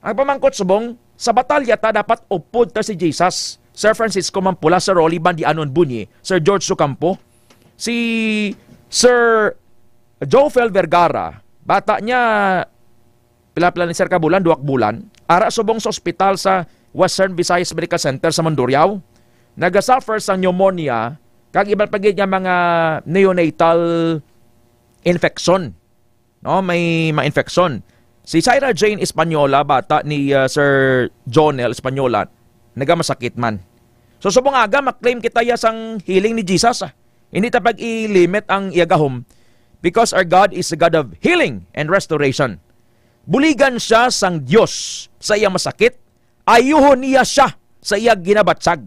Ang pamangkot subong, sa batalya ta dapat upod ta si Jesus. Sir Francisco Mampula, Sir Rolly Bandianon Bunyi, Sir George Sucampo, si Sir Jofel Vergara, bata niya, pila-pila ni Sir ka bulan, duwak bulan, ara subong sa ospital sa Western Visayas Medical Center sa Mandurriao. Nagasuffer sa pneumonia kag iban pa gid nga mga neonatal infection, no? May ma-infection. Si Syra Jane Española, bata ni, uh, Sir Jonel Española, nagamasakit man. So, subong aga, maklaim kita ya sang healing ni Jesus, ah. Hindi ta pag-i-limit ang iya gahom, because our God is a God of healing and restoration. Buligan siya sang Dios sa iya masakit, ayuhon niya sia sa iya ginabatyag.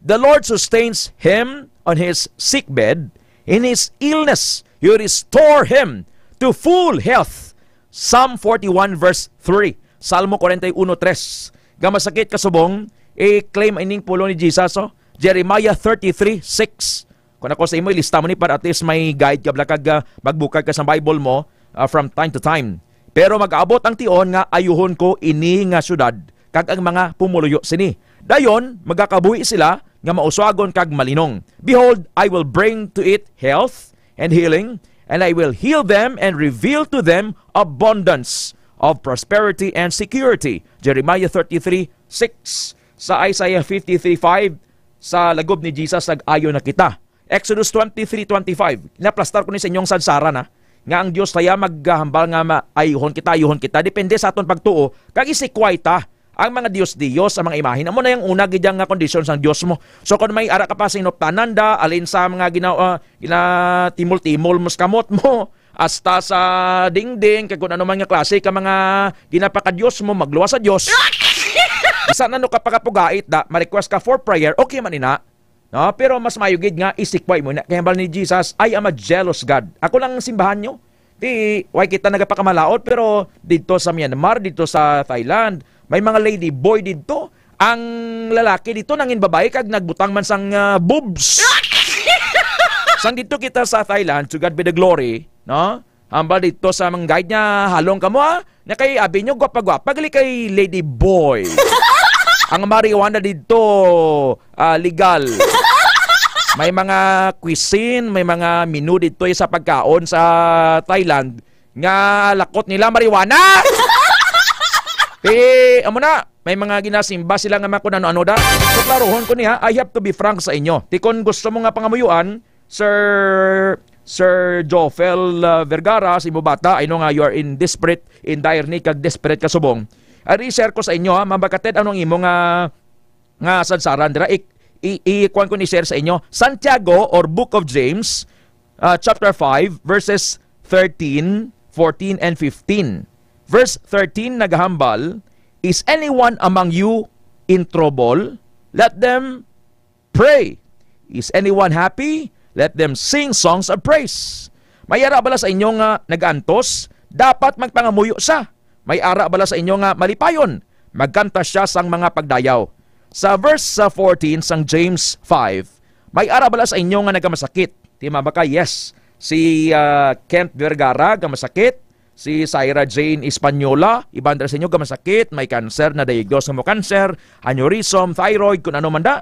The Lord sustains him on his sick bed. In his illness, you restore him to full health. Psalm forty-one verse three. Salmo forty-one tres. Nga masakit ka subong, i-claim ining pulong ni Jesus, oh. Jeremiah thirty-three six. Kung ako sa imo, ilista mo ni para at least may guide ka, bala kag, ah, magbukag ka sa Bible mo, ah, from time to time. Pero mag-abot ang tion nga ayuhon ko ini nga syudad kag ang mga pumuluyo sini. Dayon, magakabuhi sila nga mauswagon kag malinong. Behold, I will bring to it health and healing, and I will heal them and reveal to them abundance of prosperity and security. Jeremiah thirty-three six. Sa Isaiah fifty-three five, sa lagob ni Jesus, nag-ayo na kita. Exodus twenty-three twenty-five, naplastar ko ni sa inyong sadsaran, ha, nga ang Dios taya maghambal nga ma-, ayuhon kita, ayuhon kita. Depende sa aton pagtuo, kag isikway ta ang mga dios-dios, ang mga imahen. Amo na yung una gid nga kondisyon sang Dios mo. So, kung may ara ka pa sinuptanan da, alin sa mga gina-, ah, ginatimol-timol mo sa kamot mo, hasta sa dingding, kag kung ano man nga klase ka mga ginapakadios mo, magluwas sa Dios. Bisan ano ka pagapugait da, ma-request ka for prayer, okay man ina. No? Pero mas maayo gid nga isikway mo na. Kay hambal ni Jesus, "I am a jealous God." Ako lang ang simbahan nyo. Di, way kita nagapakamalaot, pero dito sa Myanmar, dito sa Thailand, may mga lady boy dito. Ang lalaki dito nangin babae kag nagbutang man sang, ah, boobs. Sang dito kita sa Thailand, to God be the glory, no? Hambal dito sa mga guide niya, "Halong kamo, ah. Na kay abi nyo, gwapa-gwapa, gali kay lady boy." Ang marijuana dito, ah, legal. May mga cuisine, may mga menu dito sa pagkaon sa Thailand nga lakot nila marijuana. Ti, amo na, may mga ginasimba sila nga mga kung ano-ano da. So, klarohon ko niya, I have to be frank sa inyo. Ti, kung gusto mo nga pangamuyuan, Sir, Sir Jofel, uh, Vergara, sa imo bata, I know nga you are in desperate, in dire need, kag desperate ka subong. Ari, share ko sa inyo, ha, mabakatid ano ang imo nga, nga sadsaran dira. I, i, i, kuwan ko ni share sa inyo. Santiago or Book of James, uh, chapter five, verses thirteen, fourteen, and fifteen. Verse thirteen nagahambal, "Is anyone among you in trouble? Let them pray. Is anyone happy? Let them sing songs of praise." May ara bala sa inyo nga nag-antos? Dapat magpangamuyo siya. May ara bala sa inyo nga malipayon? Magkanta siya sang mga pagdayaw. Sa verse, sa fourteen sang James five, may ara bala sa inyo nga nagamasakit? Tima ba ka? Yes. Si, ah, Kent Vergara gamasakit. Si Syra Jane Española, iban dira sa inyo gamasakit, may cancer, na-diagnose nga mo cancer, aneurysm, thyroid, kun ano man da.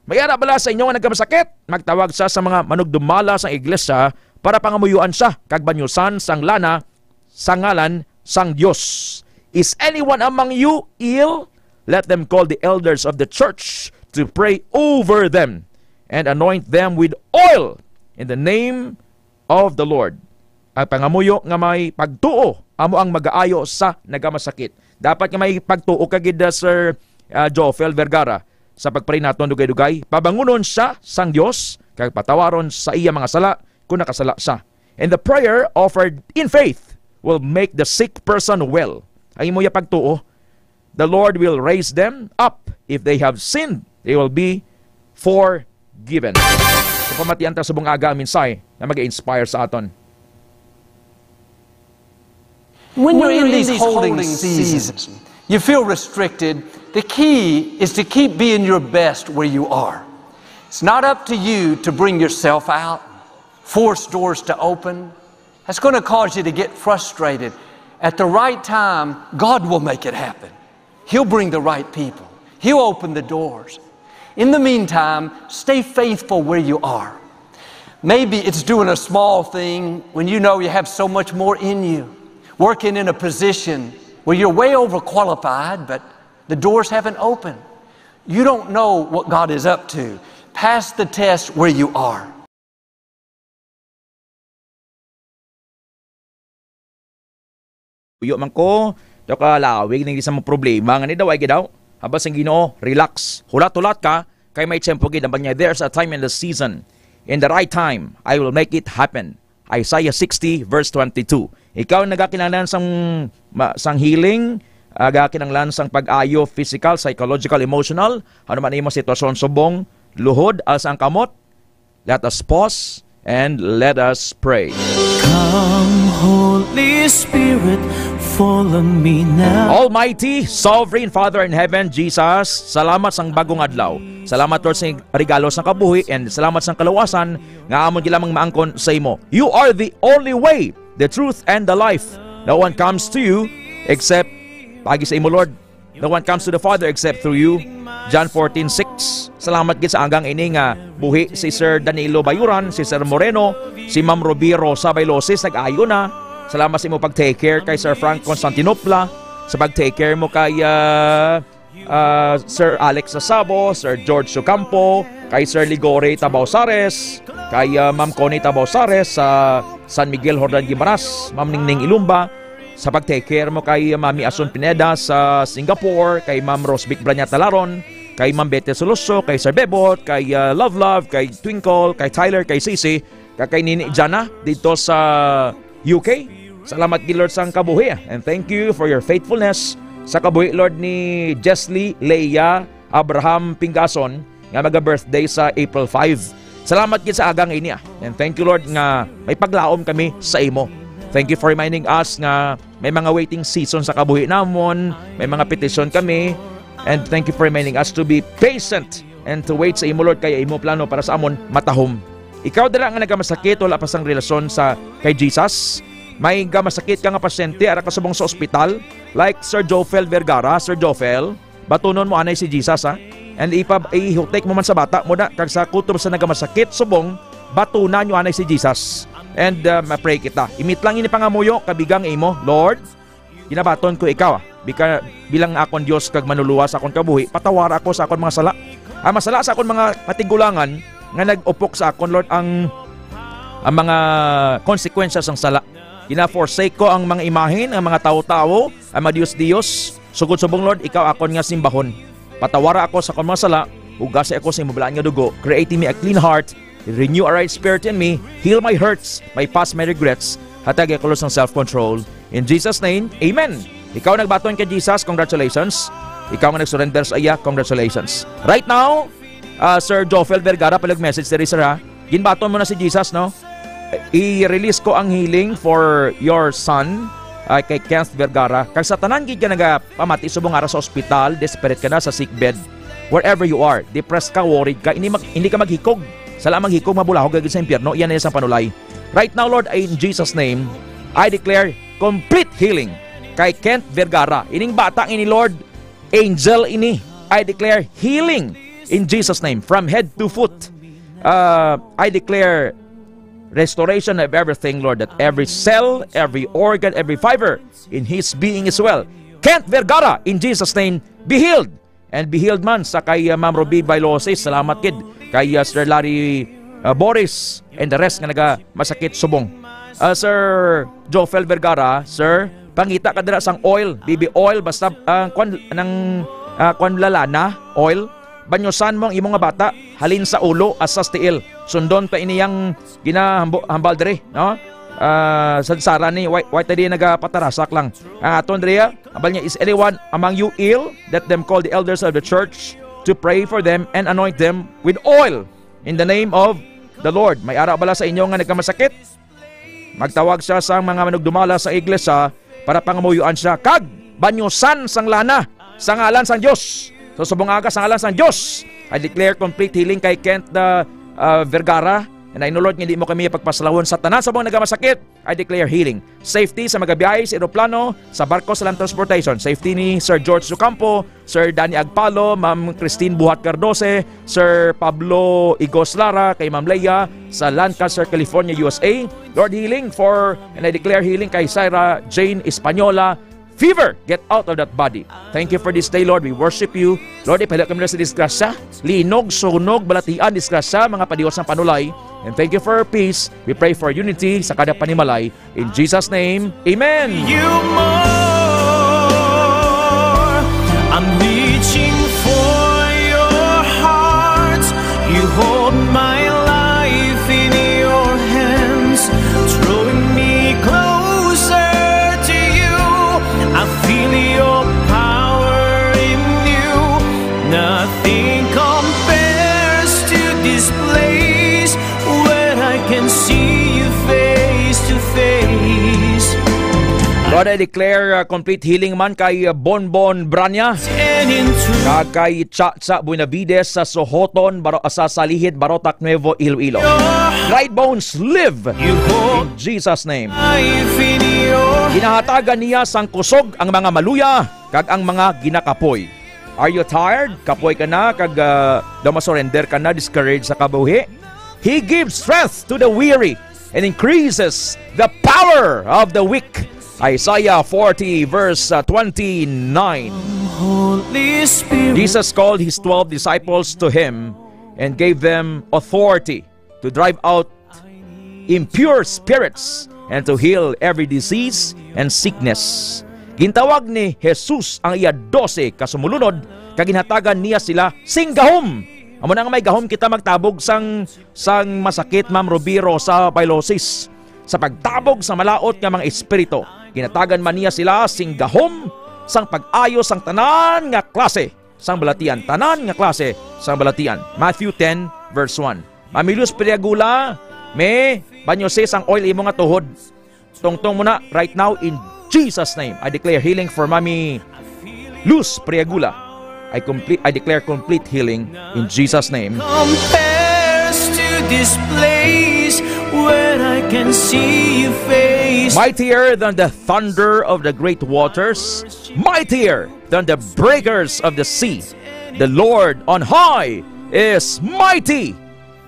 May ara bala sa inyo nga nagamasakit? Magtawag sa, sa mga manugdumala sang iglesia para pangamuyuan siya kag banyusan sang lana sa ngalan sang Dios. "Is anyone among you ill? Let them call the elders of the church to pray over them and anoint them with oil in the name of the Lord." Ang pangamuyo nga may pagtuo amo ang magaayo sa nagamasakit. Dapat nga may pagtuo ka gid, uh, Sir, uh, Jofel Vergara, sa pagpray naton dugay-dugay. Pabangunon siya sang Dios kag patawaron sa iya mga sala kung nakasala siya. And the prayer offered in faith will make the sick person well. Ang imo ya pagtuo, the Lord will raise them up. If they have sinned, they will be forgiven. So, pamatian ta subong aga ang mensahe nga mag-inspire sa aton. When you're in these holding seasons, you feel restricted. The key is to keep being your best where you are. It's not up to you to bring yourself out, force doors to open. That's gonna cause you to get frustrated. At the right time, God will make it happen. He'll bring the right people. He'll open the doors. In the meantime, stay faithful where you are. Maybe it's doing a small thing when you know you have so much more in you. Working in a position where you're way overqualified, but the doors haven't opened. You don't know what God is up to. Pass the test where you are. Uyo man ko, daw ka lawig ning di sa mga problema nga ni daw ay gidaw. Haba sang Ginoo, relax. Hulat-hulat ka, kay may tiyempo gid ang banya. There's a time and a season. In the right time, I will make it happen. Isaiah sixty verse twenty-two. Ikaw nagakinahanglan sang ma-, sang healing, nagakinahanglan sang pag-ayo, physical, psychological, emotional, ano man imo sitwasyon, subong, luhod, alsa ang kamot, let us pause and let us pray. Come, Holy Spirit, follow me now. Almighty, Sovereign Father in Heaven, Jesus, salamat sang bagong adlaw. Salamat, Lord, sa regalo sang kabuhi, and salamat sang kaluwasan nga amon gid lamang maangkon sa imo. You are the only way, the truth, and the life. No one comes to you except pagi sa imo, Lord. No one comes to the Father except through you. John fourteen six. Salamat gid sa agang ini nga buhi si Sir Danilo Bayuran, si Sir Moreno, si Ma'am Ruby Rosa Bailosis, nag-ayo na. Salamat sa imo pag-take care kay Sir Frank Constantinopla, sa pag-take care mo kay, ah, ah, Sir Alex Sasabo, Sir George Ocampo, kay Sir Ligore Tabausares, kay, ah, Ma'am Connie Tabausares sa San Miguel, Jordan Guimaras, Ma'am Ningning Ilumba, sa pag-take care mo kay Mami Asun Pineda sa Singapore, kay Ma'am Rosbic Braña Talaron, kay Ma'am Bete Soloso, kay Sir Bebot, kay, ah, Love Love, kay Twinkle, kay Tyler, kay Sisi, kag kay Nini Jana dito sa U K. Salamat gid, Lord, sang kabuhi, and thank you for your faithfulness sa kabuhi, Lord, ni Jesly Leia Abraham Pingason nga maga-birthday sa April five. Salamat gid sa agang ini, ah. And thank you, Lord, nga may paglaom kami sa imo. Thank you for reminding us nga may mga waiting season sa kabuhi namon, may mga petition kami. And thank you for reminding us to be patient and to wait sa imo, Lord, kay imo plano para sa amon matahom. Ikaw dira nga nagamasakit, wala pa sang relasyon sa kay Jesus. May gamasakit ka nga pasyente, ara ka subong sa ospital, like Sir Jofel Vergara. Sir Jofel, batunon mo anay si Jesus, ha? And ipa-, ihutik mo man sa bata mo na, kag sa kutob sa nagamasakit subong, batunan nyo anay si Jesus. And, uh, ma-pray kita. Imit lang ini pangamuyo, kabigang imo, Lord, ginabaton ko ikaw, ah. Bika-, bilang akon Dios kag Manluluwas sa akon kabuhi, patawara ako sa akon mga sala. Ang masala sa akon mga katigulangan nga nag-upok sa akon, Lord, ang, ang mga konsekwensya sang sala. Gina-forsake ko ang mga imahen, ang mga tawo-tawo, ang mga dios-dios. Sugod subong, Lord, ikaw akon nga simbahon. Patawara ako sa akon mga sala, hugasi ako sa imong balaan nga dugo. Create in me a clean heart, renew a right spirit in me, heal my hurts, my past, my regrets. Hatagi ako, Lord, sang self-control. In Jesus' name, amen. Ikaw nagbaton kay Jesus, congratulations. Ikaw nga nag-surrender sa iya, congratulations. Right now, ah, Sir Jofel Vergara, palihog message diri, sir, ha? Ginbaton mo na si Jesus, no? I-release ko ang healing for your son, ah, kay Kenneth Vergara. Kag sa tanan gid nga nagapamati subong ara sa ospital, desperate ka na sa sick bed, wherever you are, depressed ka, worried ka, hindi mag-, hindi ka maghikog. Sa lamang hikog, mabulahog ka gid sa impyerno. Iyan na isang panulay. Right now, Lord, in Jesus' name, I declare complete healing kay Kenneth Vergara. Ining bata ini, Lord, angel ini. I declare healing in Jesus' name, from head to foot. Uh, I declare restoration of everything, Lord, that every cell, every organ, every fiber in his being as well. Kenneth Vergara, in Jesus' name, be healed and be healed man. Sa kay, uh, Ma'am Ruby Bailosis, salamat gid. Kay, uh, Sir Larry, uh, Boris and the rest nga naga masakit subong. Uh, Sir Jofel Vergara, sir, pangita ka dira sang oil, baby oil, basta, uh, kwan, nang, uh, kwan, lalana, oil. Banyusan mo ang imo nga bata, halin sa ulo, hasta sa tiil. Sundon ta ini yang ginahambal diri, no? Ah, sadsaran ni, why, why ta di nagapatarasak lang? Ang aton diri, ah, ambal niya, "Is anyone among you ill? Let them call the elders of the church to pray for them and anoint them with oil in the name of the Lord." May ara bala sa inyo nga nagkamasakit? Magtawag siya sang mga manugdumala sa iglesia para pangamuyoan siya, kag banyusan sang lana sa ngalan sang Dios. So, subong aga sa ngalan sang Dios, I declare complete healing kay Kenneth, uh, uh, Vergara. And I know, Lord, nga hindi mo kami pagpasalawon sa tanan subong nagamasakit. I declare healing. Safety sa magabiyahe sa eroplano, sa barko, sa land transportation. Safety ni Sir George Ocampo, Sir Danny Agpalo, Ma'am Christine Buhat Cardose, Sir Pablo Igos Lara, kay Ma'am Leia sa Lancaster, California, U S A. Lord, healing for, and I declare healing kay Syra Jane Española. Fever, get out of that body. Thank you for this day, Lord. We worship you. Lord, ipahilak kami na sa disgrasya. Linog, sunog, balatian, disgrasya, mga padios ng panulay. And thank you for peace. We pray for unity sa kada panimalay. In Jesus' name, amen. You more. I'm reaching for your heart. You hold my life in your hands, drawing me closer to you. I feel your power in you. Nothing compares to this place where I can see you face to face. Lord, I declare, uh, complete healing man kay, uh, Bonbon Branya. And in truth, kag kay Chacha Buenavides sa Sohoton, Baro-, sa Salihit, Barotac Nuevo, Iloilo. Dry bones live. You hold, in Jesus' name, life in your, ginahatagan niya sang kusog ang mga maluya kag ang mga ginakapoy. Are you tired? Kapoy ka na, kag, ah, daw masurrender ka na, discouraged sa kabuhi? He gives strength to the weary and increases the power of the weak. Isaiah forty, verse, uh, twenty-nine. Holy Spirit. Jesus called his twelve disciples to him and gave them authority to drive out impure spirits and to heal every disease and sickness. Gintawag ni Jesus ang iya dose ka sumulunod, kag ginhatagan niya sila sing gahom. Amo na nga may gahom kita magtabog sang, sang masakit, Ma'am Ruby Rosa Pilosis. Sa pagtabog sa malaut nga mga espiritu, ginhatagan man niya sila sing gahom sang pag-ayo sang tanan nga klase sang balatian, tanan nga klase sang balatian. Matthew ten, verse one. Mami Luz Priagula, me, banyusi sang oil imo nga tuhod. Tungtong mo na right now in Jesus' name. I declare healing for Mami Luz Priagula. I complete, I declare complete healing in Jesus' name. Compares to this place where I can see you face. Mightier than the thunder of the great waters, mightier than the breakers of the sea. The Lord on high is mighty.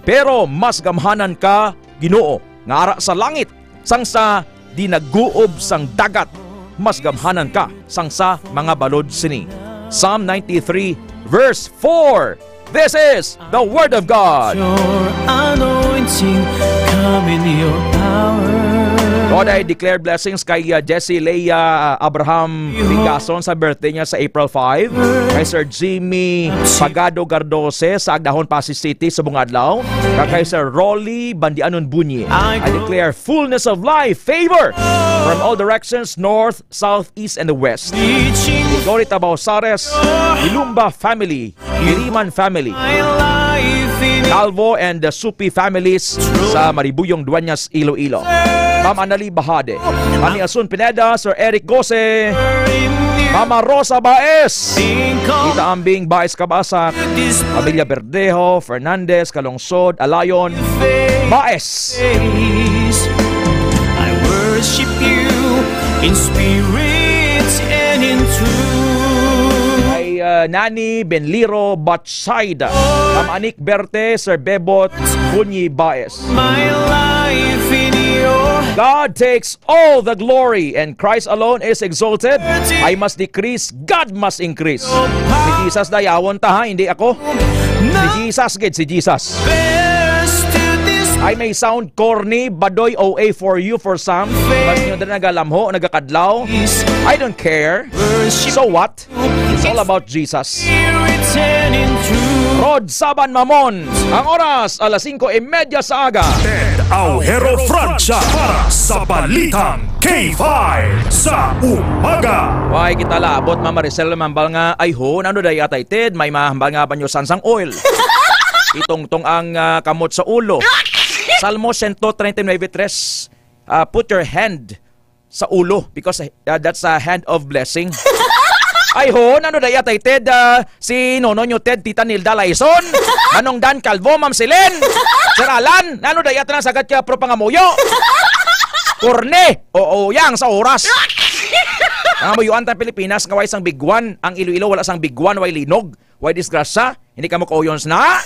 Pero mas gamhanan ka, Ginoo, nga ara sa langit, sang sa dinaguob sang dagat. Mas gamhanan ka sang sa mga balod sini. Psalm ninety-three, verse four. This is the word of God. Your anointing, come in your power. Mo day declare blessings kay, uh, Jessie Leia, uh, Abraham Rigason sa birthday niya sa April five. Kay Sir Jimmy Pagado Gardose sa Agdahon, Passi City, subong adlaw. Kag kay Sir Rolly Bandianon Bunyi. I declare fullness of life, favor from all directions, north, south, east, and the west. Gregory Tabao Sares, Ilumba family, Iriman family, Calvo and the Supi families sa Maribuyong, Dueñas, Iloilo. Ma'am Anali Bahade, Mami Asun Pineda, Sir Eric Gose, Mama Rosa Baez, Tita Ambing Baez Kabasak, Pamilya Verdejo, Fernandez, Kalungsod, Alayon, Baez. I worship you in spirit and in truth. Kay, uh, Nani Benliro Batsaida, Ma'am Anik Berte, Sir Bebot Bunyi Baez. My life in your God takes all the glory and Christ alone is exalted. I must decrease, God must increase. Si Jesus dayawon ta, ha, hindi ako. Si Jesus gid, si Jesus. I may sound corny, badoy, O A for you, for some, but nyo na nagalamho, nagakadlaw. I don't care. So what? It's all about Jesus. Rod Saban Mamon, ang oras, alas singko y media sa aga. Ted Aujero Francia para sa Balitang K five sa umaga. Why kita labot, Mama Maricel, mambal nga, "Ay ho, nano day atay, Ted, may mahambal nga banyo sansang oil." Itungtong ang, ah, kamot sa ulo. Salmo one thirty-nine three, ah, "Put your hand sa ulo, because, uh, that's a hand of blessing." Ay ho, nano daya tay, Ted, ah, si Nono nyo, Ted, Tita Nilda Laison, Manong Dan Calvo, Ma'am Selen, Sir Alan, nano daya ta nang sagad ka, Pro Pangamuyo? Korne, oo, yang sa oras. Ang amuyuan ta Pilipinas nga way sang bigwan, ang Iloilo wala sang bigwan, way linog. Way disgrasya? Hindi ka mo kauyon na?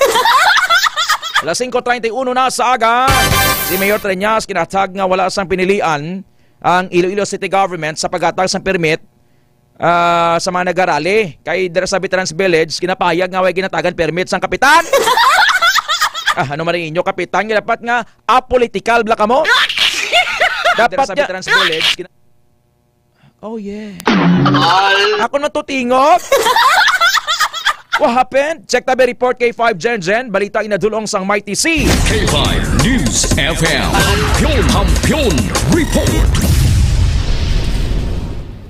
Alas singko treinta y uno na sa aga, si Mayor Treñas kinatag nga wala sang pinilian ang Iloilo City Government sa paghatag sang permit, ah, sa mga nagarali. Kay dira sa Veterans Village, kinapayag nga way ginatagan permit sang kapitan. Ah, ano man inyo, kapitan? Nga dapat nga apolitical bla kamo? Dapat dira sa nga Veterans Village, kina- Oh, yeah. Ako na to tingog. What happened? Check tabi report, K five Gen Gen. Balita inadulong sang Mighty C. K five News F M. Hampion, Hampion Report.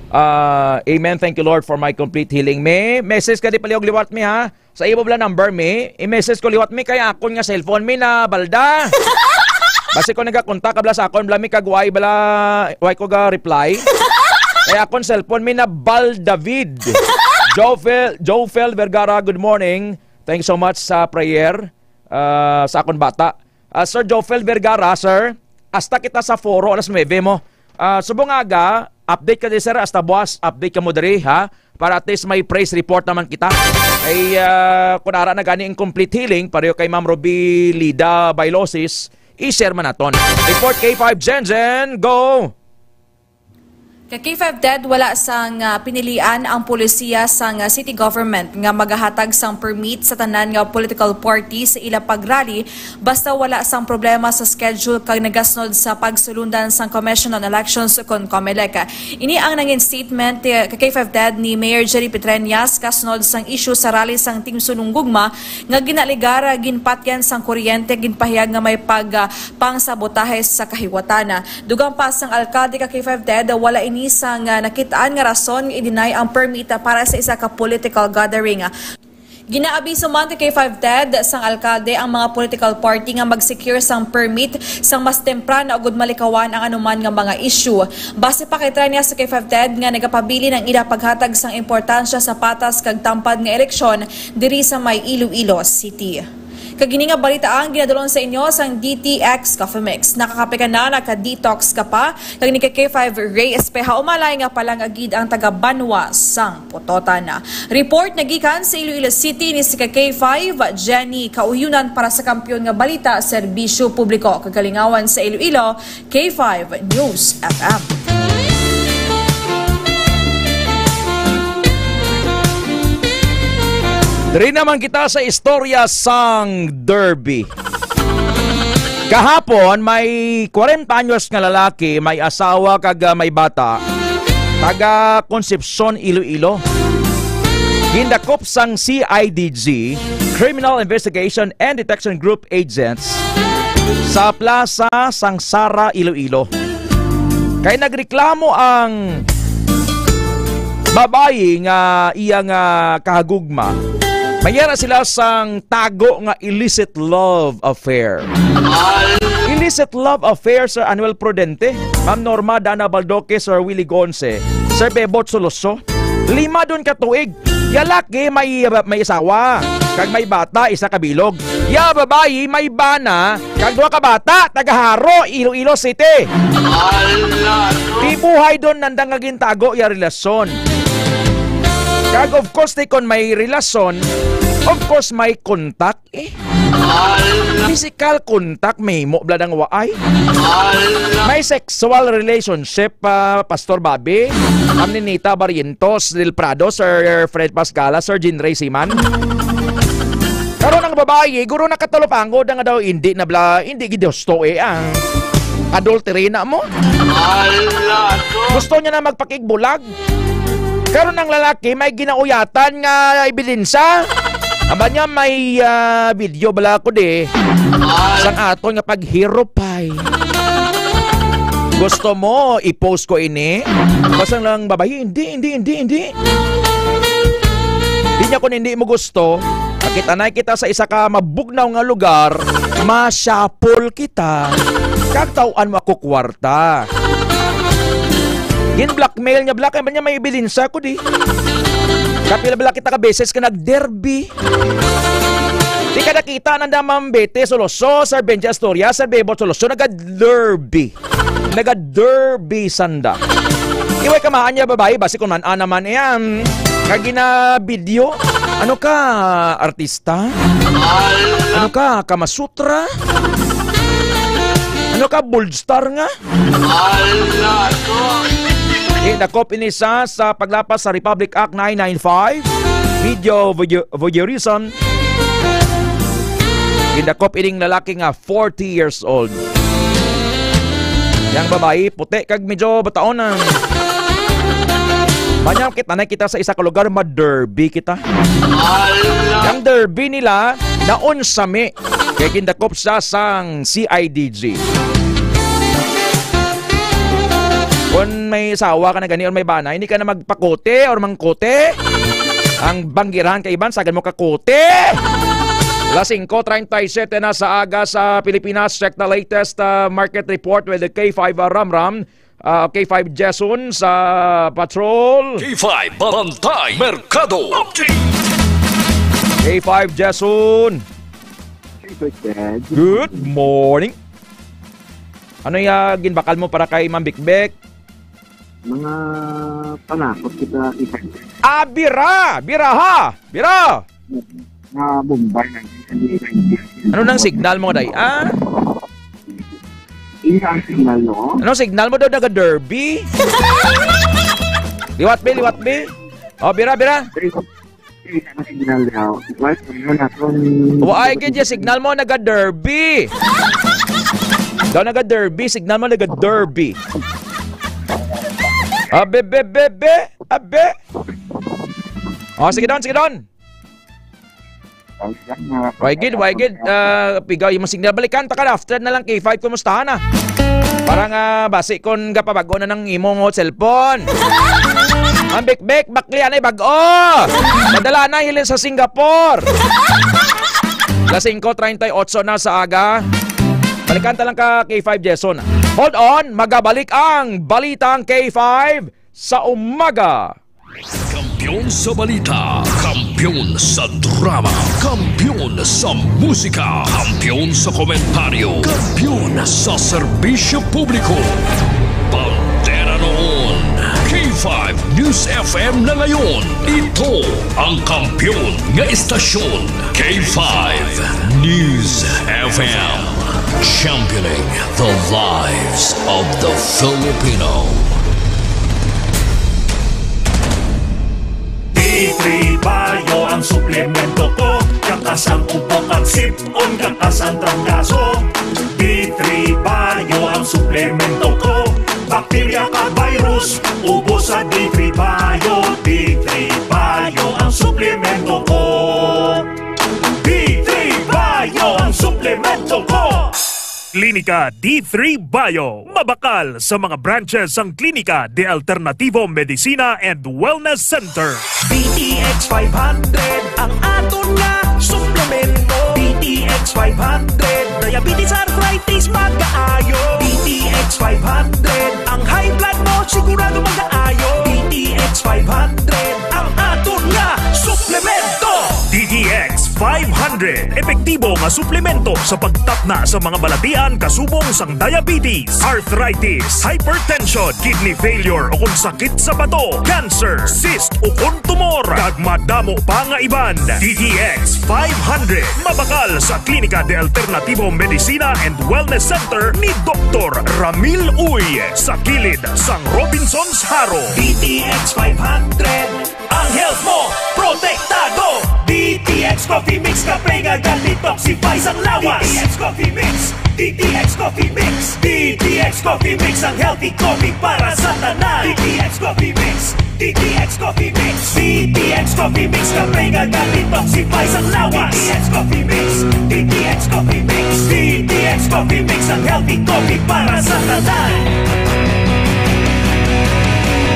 Ah, amen. Thank you, Lord, for my complete healing. May message ka di paliog liwat mi, ha? Sa imo bala number mi, i-message ko liwat mi kay akon nga cellphone mi na balda. Basi ko nagakontak ka bala sa akon bala mi kag way bala, way ko ga reply. Kay akon cellphone mi na bal David. Jofel, Jofel Vergara, good morning. Thanks so much sa prayer, ah, sa akon bata. Ah, Sir Jofel Vergara, sir, hasta kita sa foro alas nuebe mo. Ah, subong aga, update ka di, sir, hasta buwas, update ka mo diri, ha? Para at least may praise report naman kita. Ay, ah, kung ara na gani ang complete healing, pareho kay Ma'am Ruby Lida Bailosis, i-share man naton. Report K five Gen Gen, go! Ka K five Ted, wala sang, ah, pinilian ang polisiya sang, ah, city government nga magahatag sang permit sa tanan nga political party sa ila pag-rally basta wala sang problema sa schedule kag nagasunod sa pagsulundan sang Commission on Elections kon COMELEC. Ini ang nangin statement, eh, ka K five Ted ni Mayor Jerry Petreñas kasunod sang issue sa rally sang Team Sulong Gugma nga ginaalegar ginpatyan sang kuryente, ginpahayag nga may pag, ah, pangsabotahe sa kahiwatan. Dugang pa sang alkalde ka K five Ted, wala ini sang, ah, nakit-an nga rason nga i-deny ang permit para sa isa ka political gathering. Ginaabiso man ka K five Ted sang alkalde ang mga political party nga mag-secure sang permit sang mas temprano agud malikawan ang anuman nga mga issue. Base pa kay Trania sa K five Ted nga nagapabilin ang ila paghatag sang importansya sa patas kag tampad nga eleksyon diri sa may Iloilo City. Kag ini nga balita ang ginadulong sa inyo sang D T X Coffee Mix. Nakakape ka na, naka-detox ka pa, kag ni ka K five Ray Espeha umalay nga palangagid ang taga-banwa sang Pototan. Report nagikan sa Iloilo City ni si ka K five Jenny Kauyunan para sa Kampiyon nga Balita, Serbisyo Publiko, kagalingawan sa Iloilo, K five News F M. Diri naman kita sa istorya sang Derby. Kahapon, may kwarenta anyos nga lalaki, may asawa kag, ah, may bata, taga Concepcion, Iloilo. Gindakop sang C I D G, Criminal Investigation and Detection Group agents, sa Plaza Sangsara, Iloilo. Kay nagreklamo ang babayi nga iya nga kahagugma, may ara sila sang tago nga illicit love affair. Illicit love affair, Sir Anuel Prudente, Ma'am Norma Dana Baldoque, Sir Willie Gonce, Sir Bebot Soloso. Lima don ka tuig. Ya laki may, may asawa, kag may bata, isa ka bilog. Ya babayi may bana, kag duha ka bata, taga Jaro, Iloilo City. Ala, no? Di buhay don nanda nga gintago ya relasyon. Kag of course, di kon may relasyon, of course, may kontak. Eh, physical contact may mo bla dang waay. May sexual relationship pa, Pastor Bobby, Ma'am Ninita Barrientos del Prado, Sir Fred Pascala, Sir Jean Ray Siman. Karon ang babayi, guro, nakatalupangod na nga daw, hindi na bla, hindi gid gusto eh ang adultery na mo. Gusto niya na magpakigbulag. Karon ang lalaki may ginauyatan nga ebidensya. Aba niya may, ah, video bala ko di sang aton nga paghirupay. Gusto mo i-post ko ini? Basta lang babayi, hindi, hindi, hindi, hindi. Di niya kung hindi mo gusto, makita na kita sa isa ka mabugnaw nga lugar, masyapol kita. Kag taw-an mo ako kwarta. Gin-blackmail niya, black, ba niya may ebidensya ko di. Kapila bala kita ka beses ka nag-derby. Di ka nakita nanda, Ma'am Bete Soloso, Sir Benji Astoria, Sir Bebot Soloso, naga-derby. Naga-derby sanda. Iway kamaan niya, babayi, basi kung man-a naman, eh, um, kag gina-video. Ano ka, artista? Ano ka, Kamasutra? Ano ka, Bold Star nga? Gindakop ini sa, sa paglapas sa Republic Act nine nine five, video voyeu-, voyeurism. Gindakop ining lalaki nga forty years old. Yang babayi, puti kag medyo bataon na. Manyang kita na kita sa isa ka lugar, ma-derby kita. Ang derby nila, naon sa mi. Kay gindakop siya sang C I D G. Kung may asawa ka na gani or may bana, hindi ka na magpakote or mangkote. Ang banggiran kay iban, sagan mo kakote. Las singko treinta y siete na sa aga sa Pilipinas. Check the latest, uh, market report with the K five, uh, Ramram. Ah, K five Jason sa patrol. K five Barangay Merkado. K five Jason. Hey, Quick Dad. Good morning. Ano ya ginbakal mo para kay Ma'am Bikbek? Mga panakot kita, Quick Dad. Ah, bira! Bira ha! Bira! Nga Bombay, nineteen ninety-nine. Ano nang signal mo, day? Ah? Iya ang signal, no? Ano signal mo daw, naga-derby? Liwat, be, liwat, be. Oh, bira, bira. Iya ang signal daw. What? Ano na to? Wa, ay, gid, ya signal mo, naga-derby. Daw naga-derby, signal mo, naga-derby. Abe, be, be, be. Abe. Oh, sige, Don, sige, Don. Ay, gid, why, gid? Ah, pigaw yung signal. Balikan ta ka after na lang, K five, kumustahan na? Para nga, basi kon gapabago na ng imo mo cellphone. Ang bikbik, bakli, anay, bag-o. Madala na, hilin sa Singapore. Las singko treinta y ocho na sa aga. Balikan ta lang ka, K five, Jason. Hold on, magabalik ang Balitang K five sa umaga. Kampiyon sa balita, kampiyon sa drama, kampiyon sa musika, kampiyon sa komentaryo, kampiyon sa serbisyo publiko. Bandera noon, K five News F M na ngayon. Ito ang kampiyon nga istasyon, K five News F M. Championing the lives of the Filipino. D three Bio ang suplemento ko. Kakas ang ubo kag sip-on, kakas ang trangkaso. D Elemento ko! Klinika D three Bio. Mabakal sa mga branches ang Klinika de Alternativo Medicina and Wellness Center. D T X five hundred, ang aton nga suplemento. D T X five hundred, diabetes, arthritis, magkaayo. D T X five hundred, ang high blood mo sigurado magkaayo. D T X five hundred, ang aton nga suplemento. D T X five hundred, epektibo nga suplemento sa pagtapna sa mga balatian kasubong sang diabetes, arthritis, hypertension, kidney failure, o kung sakit sa bato, cancer, cyst, o kung tumor, kag madamo pa nga iban. D T X five hundred, mabakal sa Klinika de Alternativo Medicina and Wellness Center ni Doktor Ramil Uy, sa kilid sang Robinsons Jaro. D T X five hundred, ang health mo protektado. D T X Coffee Mix, kape nga ga-detoxify sang lawas. D T X Coffee Mix, D T X Coffee Mix, D T X Coffee Mix, ang healthy coffee para sa tanan. D T X Coffee Mix, D T X Coffee Mix, D T X Coffee Mix, kape nga ga-detoxify sang lawas. D T X Coffee Mix, D T X Coffee Mix, D T X Coffee Mix, ang healthy coffee para sa tanan.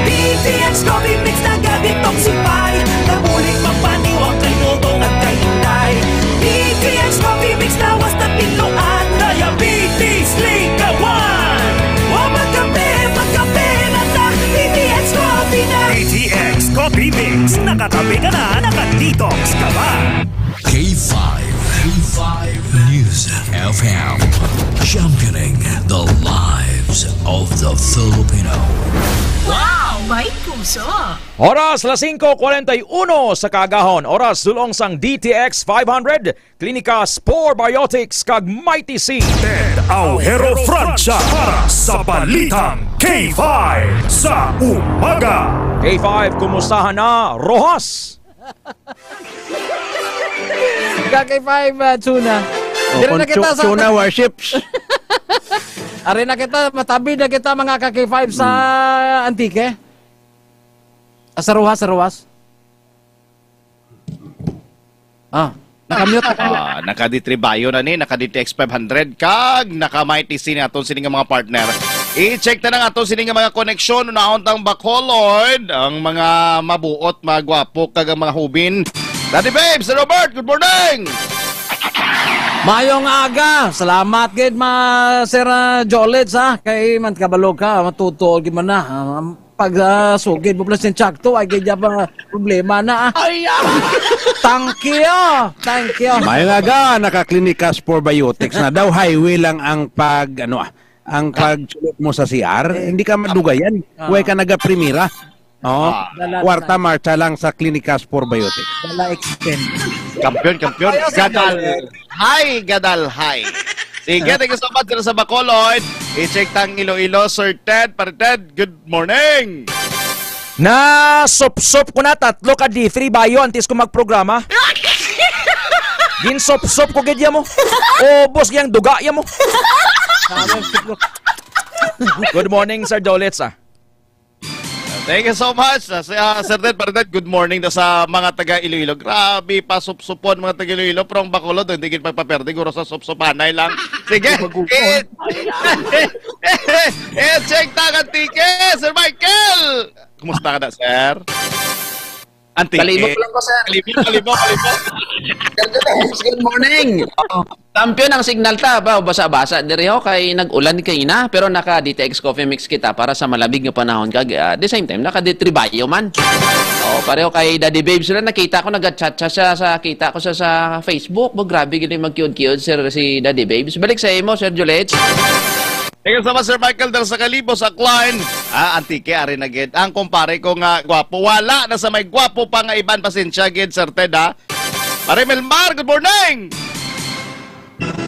D T X Coffee Mix naga-detoxify, nabulig magpaniwang kay dudong at kay inday. D T X Coffee Mix lawas na tinluan, diabetes likawan. Wa magkape, magkape na ta, D T X Coffee na. D T X Coffee Mix, nakakape ka na, naka-detox ka pa. K five, K five News F M, championing the lives of the Filipino. Wow, may puso! Oras, las singko kwarenta y uno sa kaagahon. Oras, dulong sang D T X five hundred, Klinika Spore Biotics, kag Mighty C. Ted Aujero Francia para sa Balitang K five sa umaga. K five, kumustahan na, Rojas? Ka K five, uh, Tuna. O, Diri kung na kita Chu-, sa Chuna warships. Ari na kita, matabi na kita, mga ka K five sa Hmm. Antique. Ah, sa Rojas, sa Rojas. Ah, nakamute, nakamute. Ah, naka-D three Bio na ni, naka-D T X five hundred, kag naka-Mighty C ni aton sini nga mga partner. I-check ta na nga aton sini nga mga koneksyon, unahon tang Bacolod, ang mga mabuot, mga gwapo, kag ang mga hubin. Daddy Babes, Robert, good morning! Mayong aga. Salamat gid, ma, Sir, ah, Jolits, ha. Kay man kabalo ka, matutuo gid man na. Ah, pag, ah, sugid mo pala sing tsakto, ay gid pa problema na, ah. Ay, ah! Thank you. Thank you. Mayong aga, naka-Klinika Spore Biotics na daw. Highway lang ang pag, ano, ah, ang pagsulod mo sa C R. Eh, hindi ka madugayan. Ah. Huwag ka nagaprimira. Oh, Ah. Dala, kwarta dala. Marcha lang sa Klinika Spore Biotics. Dala extend. Kampiyon, kampiyon. Ayaw sa Gadal. Hi, Gadal, hi. Sige, thank you so much, sir, sa Bacolod. I-check tang Iloilo, Sir Ted. Pare Ted, good morning. Na, supsup ko na tatlo ka D three Bio antes ko magprograma. Ginsupsup ko gid ya mo. Ubos yang duga ya mo. Good morning, Sir Jolets, ah. Thank you so much, ah, si, ah, Sir Ted, Pare Ted. Good morning na sa mga taga Iloilo. Grabe, pasupsupon mga taga Iloilo, pero ang Bacolod, hindi gid pagpaperde, guro sa supsupanay lang. Sige, Bagugon. I-, i-check ta ka, Tike, Sir Michael. Kumusta ka na, sir? Antique. Kalibot lang ko, sir. Kalibot, kalibot, kalibot. Sir Jones, good morning. Oh, kampiyon ang signal ta ba, basa-basa diri ho kay nag-ulan kay na, pero naka D T X Coffee Mix kita para sa malamig nga panahon kag, ah, the same time naka D three Bio man. Oh, pareho kay Daddy Babes sila, nakita ko nag-chat siya sa, sa kita ko sa, sa Facebook. Bo, grabe gid mag-cute-cute, sir, si Daddy Babes. Balik sa imo, Sir Juliet. Thank you so much, Sir Michael, dahil sa Kalibo, sa Klein. Ah, Antique, ari na gid. Ang kumpare ko nga gwapo. Wala na sa may gwapo pa nga iban. Pasensya gid, Sir Ted, ha? Pare Melmar, good morning!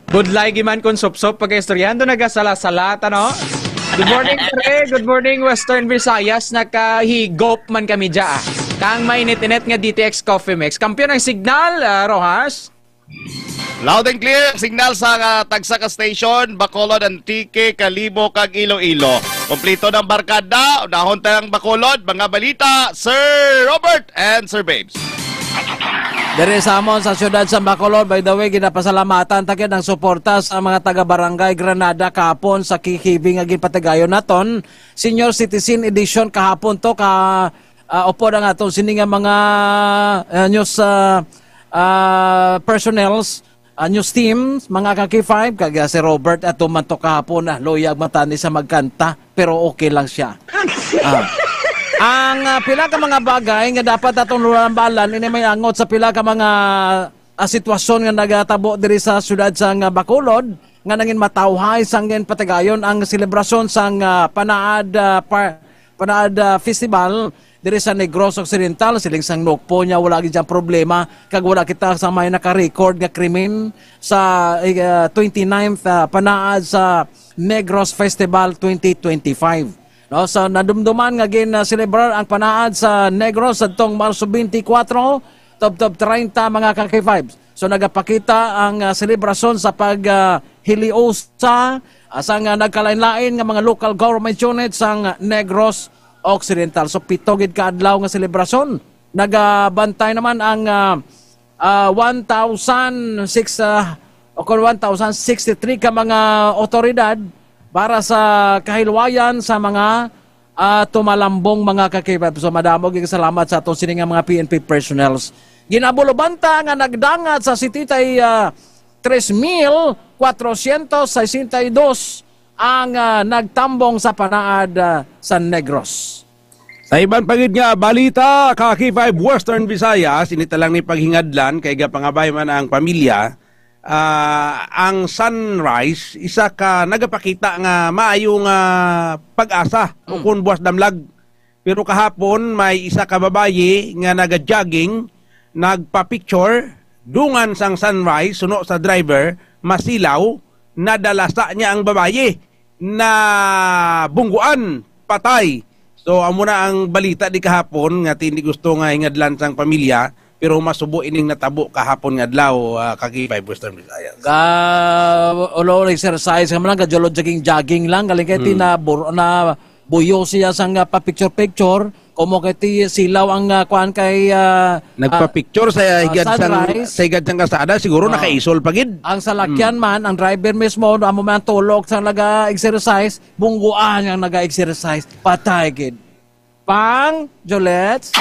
Good lagi man kung supsop pag-istoryahan. Doon nagasala-sala, tano? Good morning, pare. Good morning, Western Visayas. Nakahigop man kami dya, ah. Kang mainit-init nga D T X Coffee Mix. Kampiyon ang signal, ah, Rojas. Loud and clear, signal sa, ah, tagsa ka station, Bacolod, Antique, Kalibo, kag Iloilo. Kompleto ng barkada, unahon tayong Bacolod, mga balita, Sir Robert and Sir Babes. Diri sa amon sa siyudad sa Bacolod, by the way, ginapasalamatan ta gid ang suporta sa mga taga Barangay Granada kahapon sa K K B nga ginpatigayon naton, Senior Citizen Edition kahapon to ka, ah, upod ang aton sini nga mga, ah, news, ah, ah, personnels, ah, news team, mga ka K five, kag, ah, si Robert ato man to kahapon, ah, luyag man tani sa magkanta, pero okay lang siya. Ah. Ang, ah, pila ka mga bagay nga dapat atong lulambalan, ini may angot sa pila ka mga, ah, sitwasyon nga nagatabo diri sa siyudad sang, ah, Bacolod, nga nangin matawhay sang ginpatigayon ang selebrasyon sang, ah, Panaad, ah, par-, Panaad, ah, Festival diri sa Negros Occidental. Siling sang Nokpo niya, wala gid siyang problema, kag wala kita sa may naka-record nga krimen sa, eh, ah, twenty-ninth, ah, Panaad sa Negros Festival twenty twenty-five. No, sa nadumduman nga gin-, ah, celebrar ang Panaad sa Negros sadtong Marso twenty-four, tubtob treinta, mga ka K five. So, nagapakita ang, ah, selebrasyon sa pag, ah, hiliosa, ah, sang, ah, nagkalain-lain nga mga local government units sang Negros Occidental. So, pito gid ka adlaw nga selebrasyon. Nagabantay naman ang, ah, ah, one thousand six, ah, o kon one thousand sixty-three ka mga otoridad para sa kahilwayan sa mga, ah, tumalambong, mga ka-K five. So, madamo gid salamat sa aton sini nga mga P N P personnels. Ginabulobanta nga nagdangat sa setenta y tres mil cuatrocientos sesenta y dos ang, ah, nagtambong sa Panaad, ah, sa Negros. Sa iban pa gid nga balita, ka K five Western Visayas, inita lang ni paghingadlan kay gapangabay man ang pamilya. Ah, ang sunrise, isa ka nagapakita nga maayo nga pag-asa o Mm. kung buwas damlag. Pero kahapon, may isa ka babayi nga naga-jogging, nagpa-picture, dungan sang sunrise, suno sa driver, masilaw, nadalasa niya ang babayi, na bungguan, patay. So, amo na ang balita di kahapon nga hindi gusto nga hingadlan sang pamilya, pero masubo ining natabo kahapon nga adlaw, ah, ka K five Western Visayas. Ga, ulo exercise ka man lang, ga-jolo jogging, jogging lang, galing kay Hmm. tinabor na buyo siya sang, ah, pa-picture-picture, kumo kay ti silaw ang, ah, kuan kay, ah, Nagpa-picture sa ah, higad sang, sunrise. Sa higad sang kasada, siguro Ah. nakaisol pa gid. Ang salakyan Hmm. man, ang driver mismo, amo man ang tulog sang naga-exercise, bungguan ang naga-exercise, patay gid. Pang, Jolets?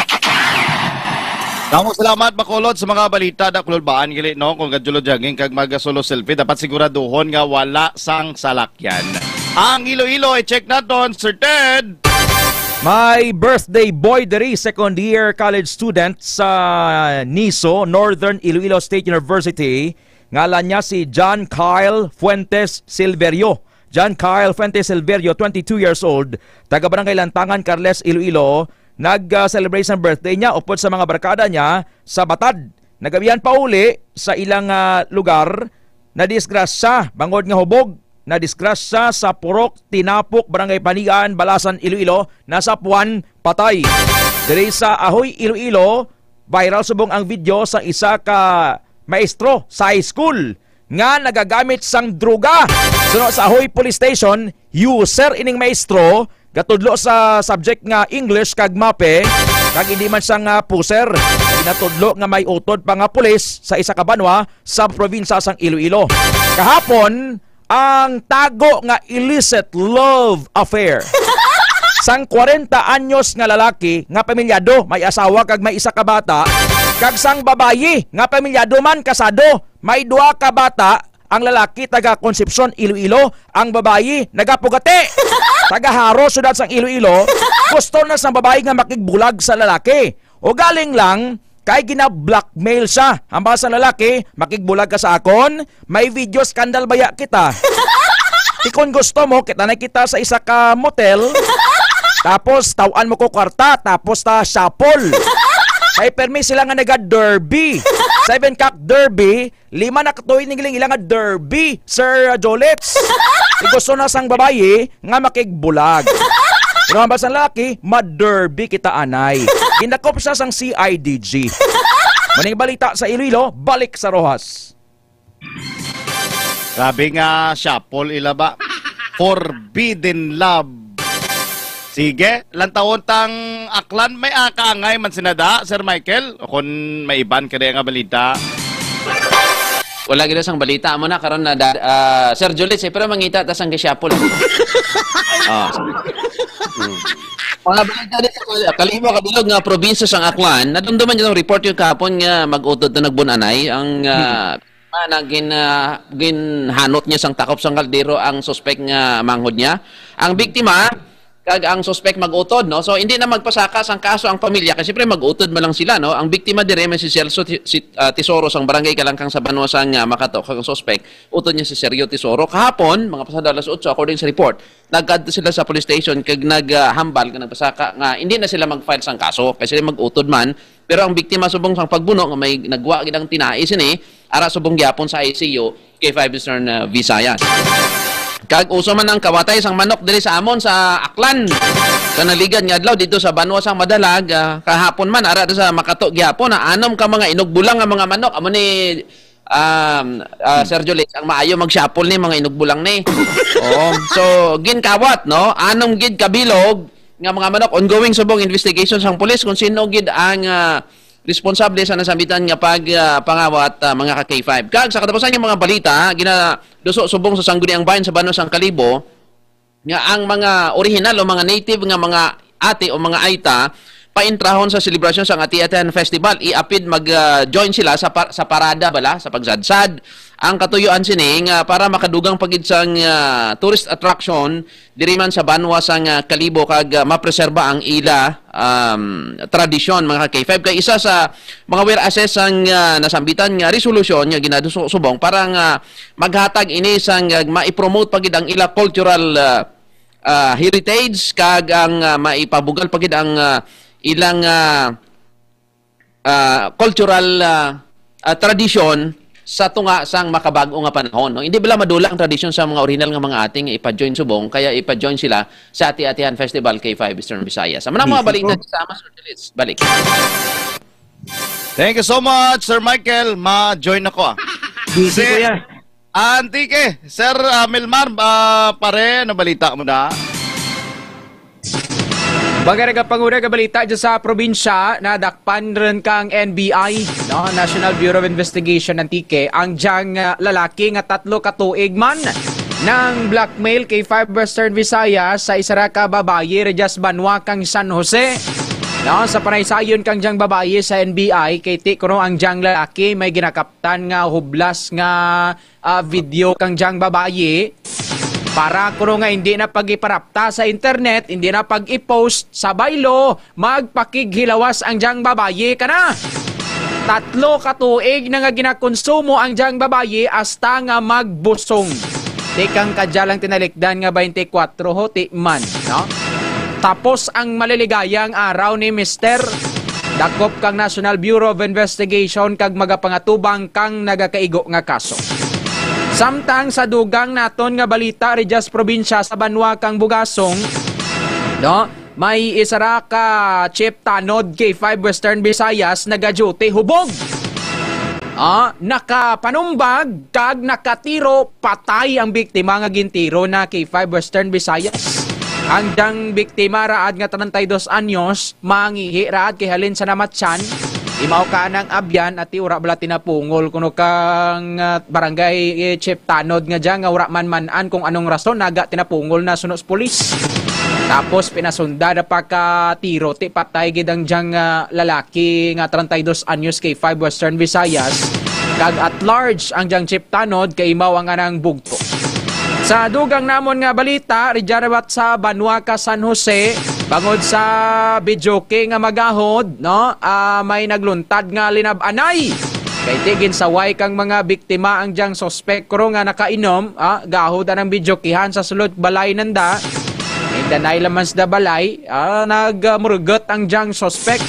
Damo salamat, Bacolod, sa mga balita. Da, kululbaan, gali, no? Kung gadjolo jogging kag magasolo selfie, dapat siguraduhon nga wala sang salakyan. Ang Iloilo, i-check naton, Sir Ted. My birthday boy diri, second year college student sa niso, Northern Iloilo State University. Ngalan niya si John Kyle Fuentes Silverio. John Kyle Fuentes Silverio, twenty-two years old, taga Barangay Lantangan, Carles, Iloilo, nag-celebrate sang birthday niya upod sa mga barkada niya sa Batad. Nagabihan pa uli sa ilang, ah, lugar, nadisgrasya bangod nga hubog. Nadisgrasya sa Purok Tinapok, Barangay Panian, Balasan, Iloilo, nasapuan, patay. Diri sa Ahoy, Iloilo, viral subong ang video sa isa ka maestro sa high school nga nagagamit sang droga. Suno sa Ahoy Police Station, user ining maestro, gatudlo sa subject nga English kag MAPEH, kag hindi man siya nga puser. Ginatudlo nga may utod pa nga pulis sa isa ka banwa sa probinsya sang Iloilo. Kahapon, ang tago nga illicit love affair sang kwarenta anyos nga lalaki nga pamilyado, may asawa kag may isa ka bata, kag sang babayi nga pamilyado man, kasado, may duha ka bata. Ang lalaki taga Concepcion, Iloilo, ang babayi naga Pugati, taga Jaro, siyudad sang Iloilo. Gusto na sang babayi nga makigbulag sa lalaki. Ugaling lang, kay gina-blackmail siya. Hambal sa lalaki, "Makigbulag ka sa akon? May video scandal baya kita. Di kon gusto mo, kita na kita sa isa ka motel. Tapos, taw-an mo ko kwarta, tapos ta shuffle." Kay permi sila nga naga-derby. Seven cock derby, lima na katuig ning ilang nga derby, Sir Jolets. Di gusto na sang babayi nga makigbulag. Pero ang basang lalaki, maderby kita anay. Gindakop siya sang C I D G. Maning balita sa Iloilo, balik sa Roxas. Grabe nga shuffle ila ba? Forbidden love. Sige, lantawon tang Aklan, may akaangay man sinada, Sir Michael, o kung may iban ka nga balita. Wala gid sang balita mo na karon na dad, ah, Sir Julius, eh, pero mangita ta sang gishapol. Ah. Hmm. Mga balita dito sa Kalibo, kabilog nga probinsya sang Aklan, nadumduman yung report yung kahapon nga mag-utod na nagbunanay ang, ah, ah, na gin-, ah, ginhanot niya sang takop sang kaldero ang suspek nga manghod niya. Ang biktima kag ang suspek mag-utod, no? So, hindi na magpasaka sang kaso ang pamilya, kay siyempre mag-utod man lang sila, no? Ang biktima dire may si Celso Ti-, si, ah, Tesoro sang barangay Kalangkang sa Banwa sang, ah, Makato, kag ang suspek, utod niya si Sergio Tesoro. Kahapon, mga pasado alas otso, according sa report, nagkadto sila sa police station kag naghambal nga nagpasaka nga hindi na sila mag-file sang kaso kay sila mag-utod man. Pero ang biktima subong sang pagbuno nga may nagwa gid ang tinai sini, ara subong gyapon sa I C U, K five Eastern, uh, Visayas. Kag uso man ang kawatay sang manok diri sa amon sa Aklan. Sa naligad nga adlaw dito sa Banwa sang Madalag, ah, kahapon man ara sa Makato gyapon, ah, anom ka mga inugbulang nga mga manok amo ni, um, ah, Sir Julius, ang maayo magsiyapol ni mga inugbulang ni. Oo. So, ginkawat, no? Anom gid kabilog nga mga manok. Ongoing subong investigation sang pulis kung sino gid ang, ah, responsable sa nasambitan nga pag, ah, pangawat, ah, mga ka K five. Kag sa katapusan nga mga balita, ginaduso subong sa Sangguniang Bayan sa Banwa sang Kalibo, nga ang mga orihinal o mga native nga mga ate o mga aita paintrahon sa selebrasyon sang Ati-Atihan Festival, iapid mag, ah, join sila sa par-, sa parada bala, sa pagsadsad. Ang katuyuan sini nga para makadugang pa gid sang, ah, tourist attraction diri man sa banwa sang, ah, Kalibo kag, ah, mapreserba ang ila, um, tradisyon, mga ka K five. Kay isa sa mga were assess sang, ah, nasambitan nga resolusyon nga ginaduso subong para nga maghatag ini sang, ah, maipromote pa gid ang ila cultural, ah, ah, heritage kag ang, ah, maipabugal pa gid ang, ah, ilang, ah, ah, cultural, ah, ah, tradisyon sa tunga sang makabag-o nga panahon, no? Hindi bala madula ang tradisyon sa mga original nga mga ate nga ipa-join subong, kaya ipa-join sila sa Ati-Atihan Festival, K five Eastern Visayas. Amo na ang mga balita sa Sir Julius. Balik. Thank you so much, Sir Michael. Ma-join ako, ah. Busy, Si kuya. Antique, Sir, ah, Milmar, ah, pare, ano balita mo na? Baga nagapanguna nga balita dyan sa probinsya, nadakpan rin kang N B I, no? National Bureau of Investigation, Antique, ang dyang, ah, lalaki nga tatlo ka tuig man nang blackmail kay five Western Visayas sa isa ra ka babayi rejyas banwa kang San Jose. No, sa panaysayon kang dyang babayi sa N B I, kay ti kuno ang dyang lalaki may ginakaptan nga hublas nga ah, video kang dyang babayi para kuno nga hindi na pag-iparapta sa internet, hindi na pag-i-post sa baylo, magpakighilawas ang dyang babayi kana. Tatlo ka tuig na nga ginakonsumo ang dyang babayi hasta nga magbusong. Tikang kadya lang tinalikdan nga twenty-four ho, ti man, no? Tapos ang maliligayang araw ni Mister Dakop kang National Bureau of Investigation kag magapangatubang kang nagakaigo nga kaso. Samtang sa dugang naton nga balita, rejyas probinsya sa banwa kang Bugasong, no? May isa ra ka chief tanod K five Western Visayas nagaduty hubog. Ah, nakapanumbag kag nakatiro, patay ang biktima nga gintiro na K five Western Visayas. Ang dyang biktima raad nga treinta y dos anyos, mangihi raad kay halin sa Namatsan. Imaw ka nang abyan at ura bala tinapungol kuno kang, ah, barangay, eh, chief tanod nga dyan nga wala man man-an kung anong rason naga tinapungol na suno sa pulis. Tapos pinasunda na pa ka tiro, ti patay gid ang dyang, ah, lalaki nga treinta y dos anyos kay five Western Visayas. Kag at large ang dyang chief tanod kay imaw ang anang bugto. Sa dugang namon nga balita, ridya rawat sa banwa ka San Jose, bangod sa videoke nga magahod, no? Ah, may nagluntad nga linab-anay. Kay ti ginsaway kang mga biktima ang dyang suspek kuro nga nakainom, ah, gahod anang videokehan sa sulod balay nanda. May danay laman sa balay, ah, nagmurgot ang dyang suspek.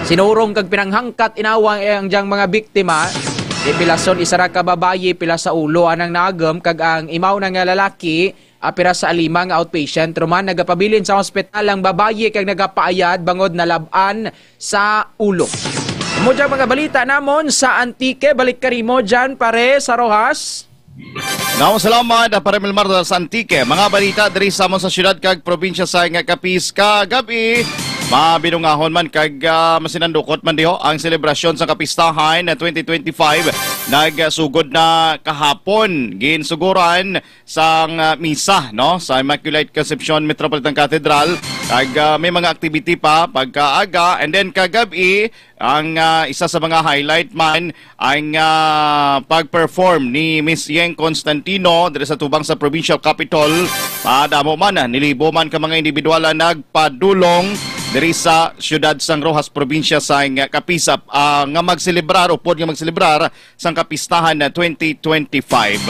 Sinurong kag pinanghangkat inawa ang dyang mga biktima. Di pilason isa ra ka babayi, pila sa ulo anang nagum, kag ang imaw na nga lalaki, ah, pira sa alima nga outpatient. Ruman nagapabilin sa ospital ang babayi kag nagapaayad bangod nalab-an sa ulo. Amo dyan mga balita namon sa Antique. Balik ka rimo dyan, pare, sa Rojas. Daw salamat, ah, Pare Melmar sa Antique. Mga balita diri sa amon sa siyudad kag probinsya sa nga Capiz kagab-i. Mabinungahon man kag, ah, masinandukot man diho ang selebrasyon sa kapistahan na twenty twenty-five. Nagsugod na kahapon, ginsuguran sang, ah, misa, no, sa Immaculate Concepcion Metropolitan Cathedral. Kag, ah, may mga activity pa pagkaaga, and then kagab-i, ang, ah, isa sa mga highlight man ang, ah, pag-perform ni Miss Yeng Constantino diri sa tubang sa provincial capitol. Madamo man, ah, nilibo man ka mga individual ang nagpadulong diri sa siyudad sang Roxas, probinsya sang Capiz, ah, nga magselebrar, upod nga magselebrar sang kapistahan na twenty twenty-five.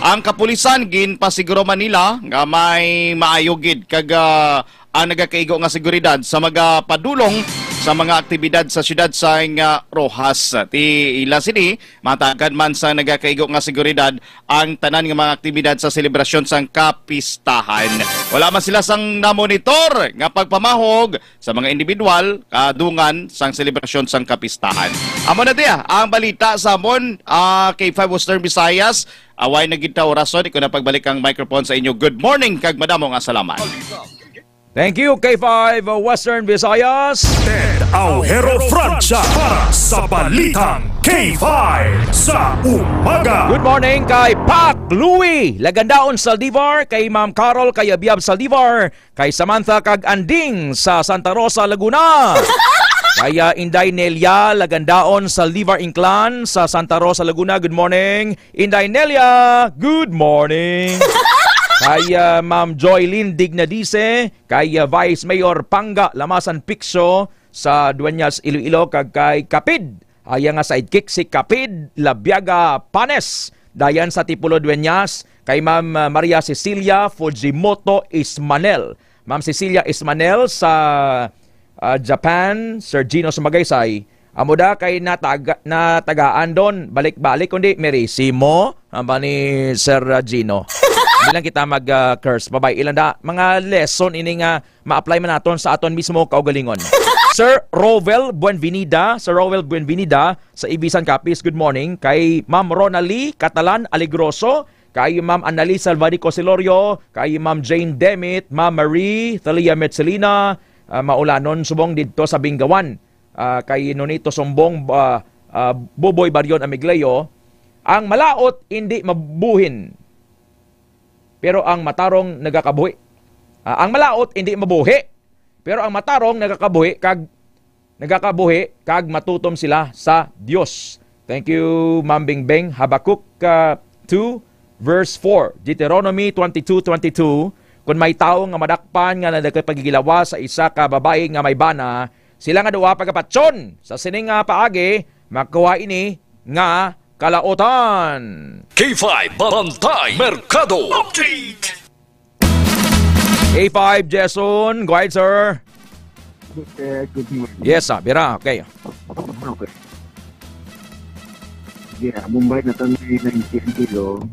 Ang kapulisan ginpasiguro man nila nga may maayo gid kag, ah, ang nagakaigo nga seguridad sa magapadulong sa mga aktibidad sa siyudad sang, ah, Roxas. Ti ila sini, matagan man sa nagakaigo nga seguridad ang tanan nga mga aktibidad sa selebrasyon sang kapistahan. Wala man sila sang namonitor nga pagpamahog sa mga individual kadungan sang selebrasyon sang kapistahan. Amo na diya ang balita sa amon, ah, K five Western Visayas. Away na gid ta orason, iko na pagbalik ang microphone sa inyo. Good morning kag madamo nga salamat. Thank you, K five Western Visayas. Ted Aujero Francia para sa Balitang K five sa umaga. Good morning kay Pac Louie Lagandaon Saldivar, kay Ma'am Carol Kayabyab Saldivar, kay Samantha kag Anding sa Santa Rosa, Laguna. Kay, ah, Inday Nelia Lagandaon Saldivar Inclan sa Santa Rosa, Laguna. Good morning, Inday Nelia. Good morning. Kay, ah, Ma'am Joylene Dignadice, kay, ah, Vice Mayor Panga Lamasan Piccio sa Dueñas, Iloilo, kag kay Kapid, ah, iya nga sidekick si Kapid Labiaga Panes, dayan sa Tipolo Dueñas, kay Ma'am, ah, Maria Cecilia Fujimoto Ismanel. Ma'am Cecilia Ismanel sa, ah, Japan, Sir Gino Sumagaysay. Amo da kay nataga-, natagaan don, balik-balik, kundi merisimo, amba ni Sir, ah, Gino. Hindi lang kita mag, ah, curse, babay ilan da. Mga lesson ini nga ma-apply man naton sa aton mismo kaugalingon. Sir Rovel Buenvenida, Sir Rovel Buenvenida sa Ibisan, Capiz, good morning. Kay Ma'am Ronalie Catalan Aligroso, kay Ma'am Annalise Salvadico Silorio, kay Ma'am Jane Demit, Ma'am Marie Thalia Metzelina, ah, maulanon subong didto sa Bingawan. Ah, kay Nonito Sumbong, ah, ah, Buboy Barion Amigleo, ang malaot indi mabuhin, pero ang matarong nagakabuhi. Ah, ang malaot indi mabuhi, pero ang matarong nagakabuhi kag nagakabuhi kag matutom sila sa Dios. Thank you, Ma'am Bingbing. Habakkuk, ah, two, verse four. Deuteronomy twenty-two twenty-two, "Kon may tawo nga madakpan nga nagapaghigilawas sa isa ka babayi nga may bana, sila nga duha pagapatyon sa sini nga paagi, makuha ini nga kalautan." K five Bantay Merkado Update. A five, Jason. Go ahead, sir. Good, uh, good morning. Yes, sir. Bira. Okay. Okay. Yeah, Bombay na to ni ninety ang kilo.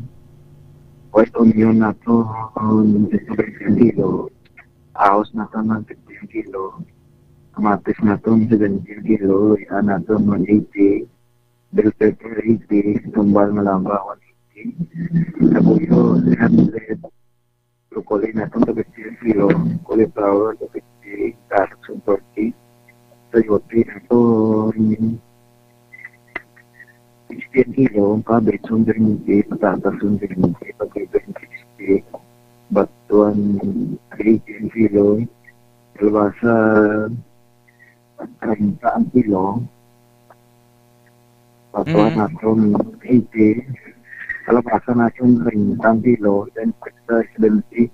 White onion na to, um, twenty ang kilo. Ahos na to ng fifty ang kilo. Kamatis na to, seventy ang kilo. Ian na to, one eighty. Bell pepper, eighty. Tumbal malamba, one eighty. Labuyo, three hundred. Broccoli na to, twenty ang kilo. Cauliflower, two fifty. Carrots, one thirty. Sayote na to, sixty ang kilo. Cabbage, one twenty. Patatas, one twenty. Potato, sixty. Batuan, eighty ang kilo. Kalabasa, treinta ang kilo. Patuan Mm. naton, eighty. Kalabasa naton, treinta ang kilo. Then, pesta, seventy.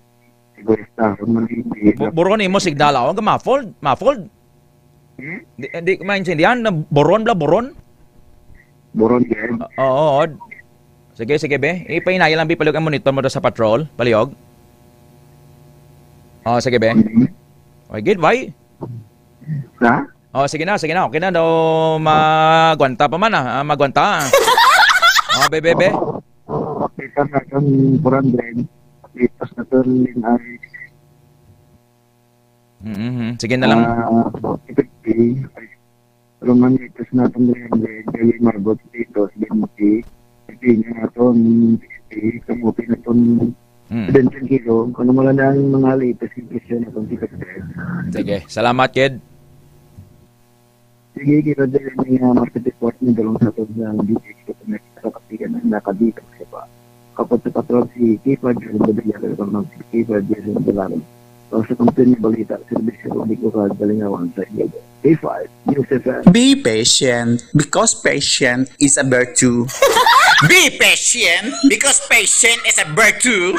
Sibuyas dahon, one eighty. Bu-, buron nimo signal, oh. Ang muffled, muffled. Hmm? Di, di ko maintindihan. Na buron bala, buron? Buron, yan. Oo, oo. Sige, sige, be. Ipahinaya lang, be, palihog ang monitor mo do sa patrol. Palihog. Oh, sige, be. Mm. Okay, good, bye. Sa? Oh, sige na, sige na. Okay na daw, magwanta pa man, ah. Ah, magwanta, ah. Oh, be, be, be. Okay, ka na kang four hundred. Itas na to rin ay Mm-hmm. Sige na lang. Ah, fifty. Roman letters naton three hundred, kay marbot dito, seventy. Pipino naton, sixty. Di kamote na itong Hmm. Presidente Kilo, kung ano man lang ang mga latest impresyon na itong Secretary. Sige, salamat, Ked. Sige, kita din ang mga market report ng dalawang sa atong ng D T H ko na nakatigan ang nakadito siya pa. Kapag sa patrol si K five, Jason Badilla, pero kung si K five, Jason Badilla. Para sa kampiyon nga balita, serbisyo publiko kag kalingawan sa Iloilo. K five, News F M. Be patient, because patient is a virtue. Be patient, because patient is a virtue.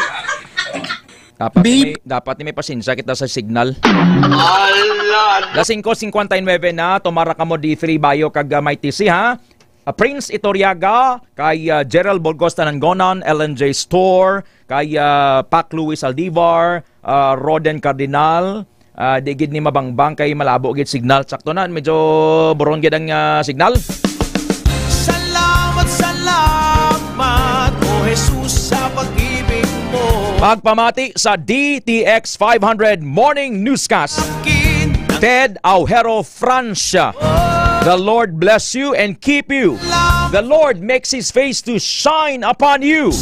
Dapat Be- may, dapat may pasensya kita sa signal. Ala! Las singko singkwenta y nuebe na, tumara kamo D three Bayo kag, ah, Mighty C, ha? Ah, Prince Itoriaga, kay, ah, Gerald Burgos Tananggonan, L N J Store, kay, ah, Pac Louis Aldivar, ah, Roden Cardinal, ah, di gid ni mabangbang kay malabo gid signal. Sakto na, medyo buron gid ang, ah, signal. Salamat, salamat, O Jesus, sa pag-ibig mo. Pagpamati sa D T X five hundred Morning Newscast. Akin Ted Aujero Francia. The Lord bless you and keep you. The Lord makes his face to shine upon you.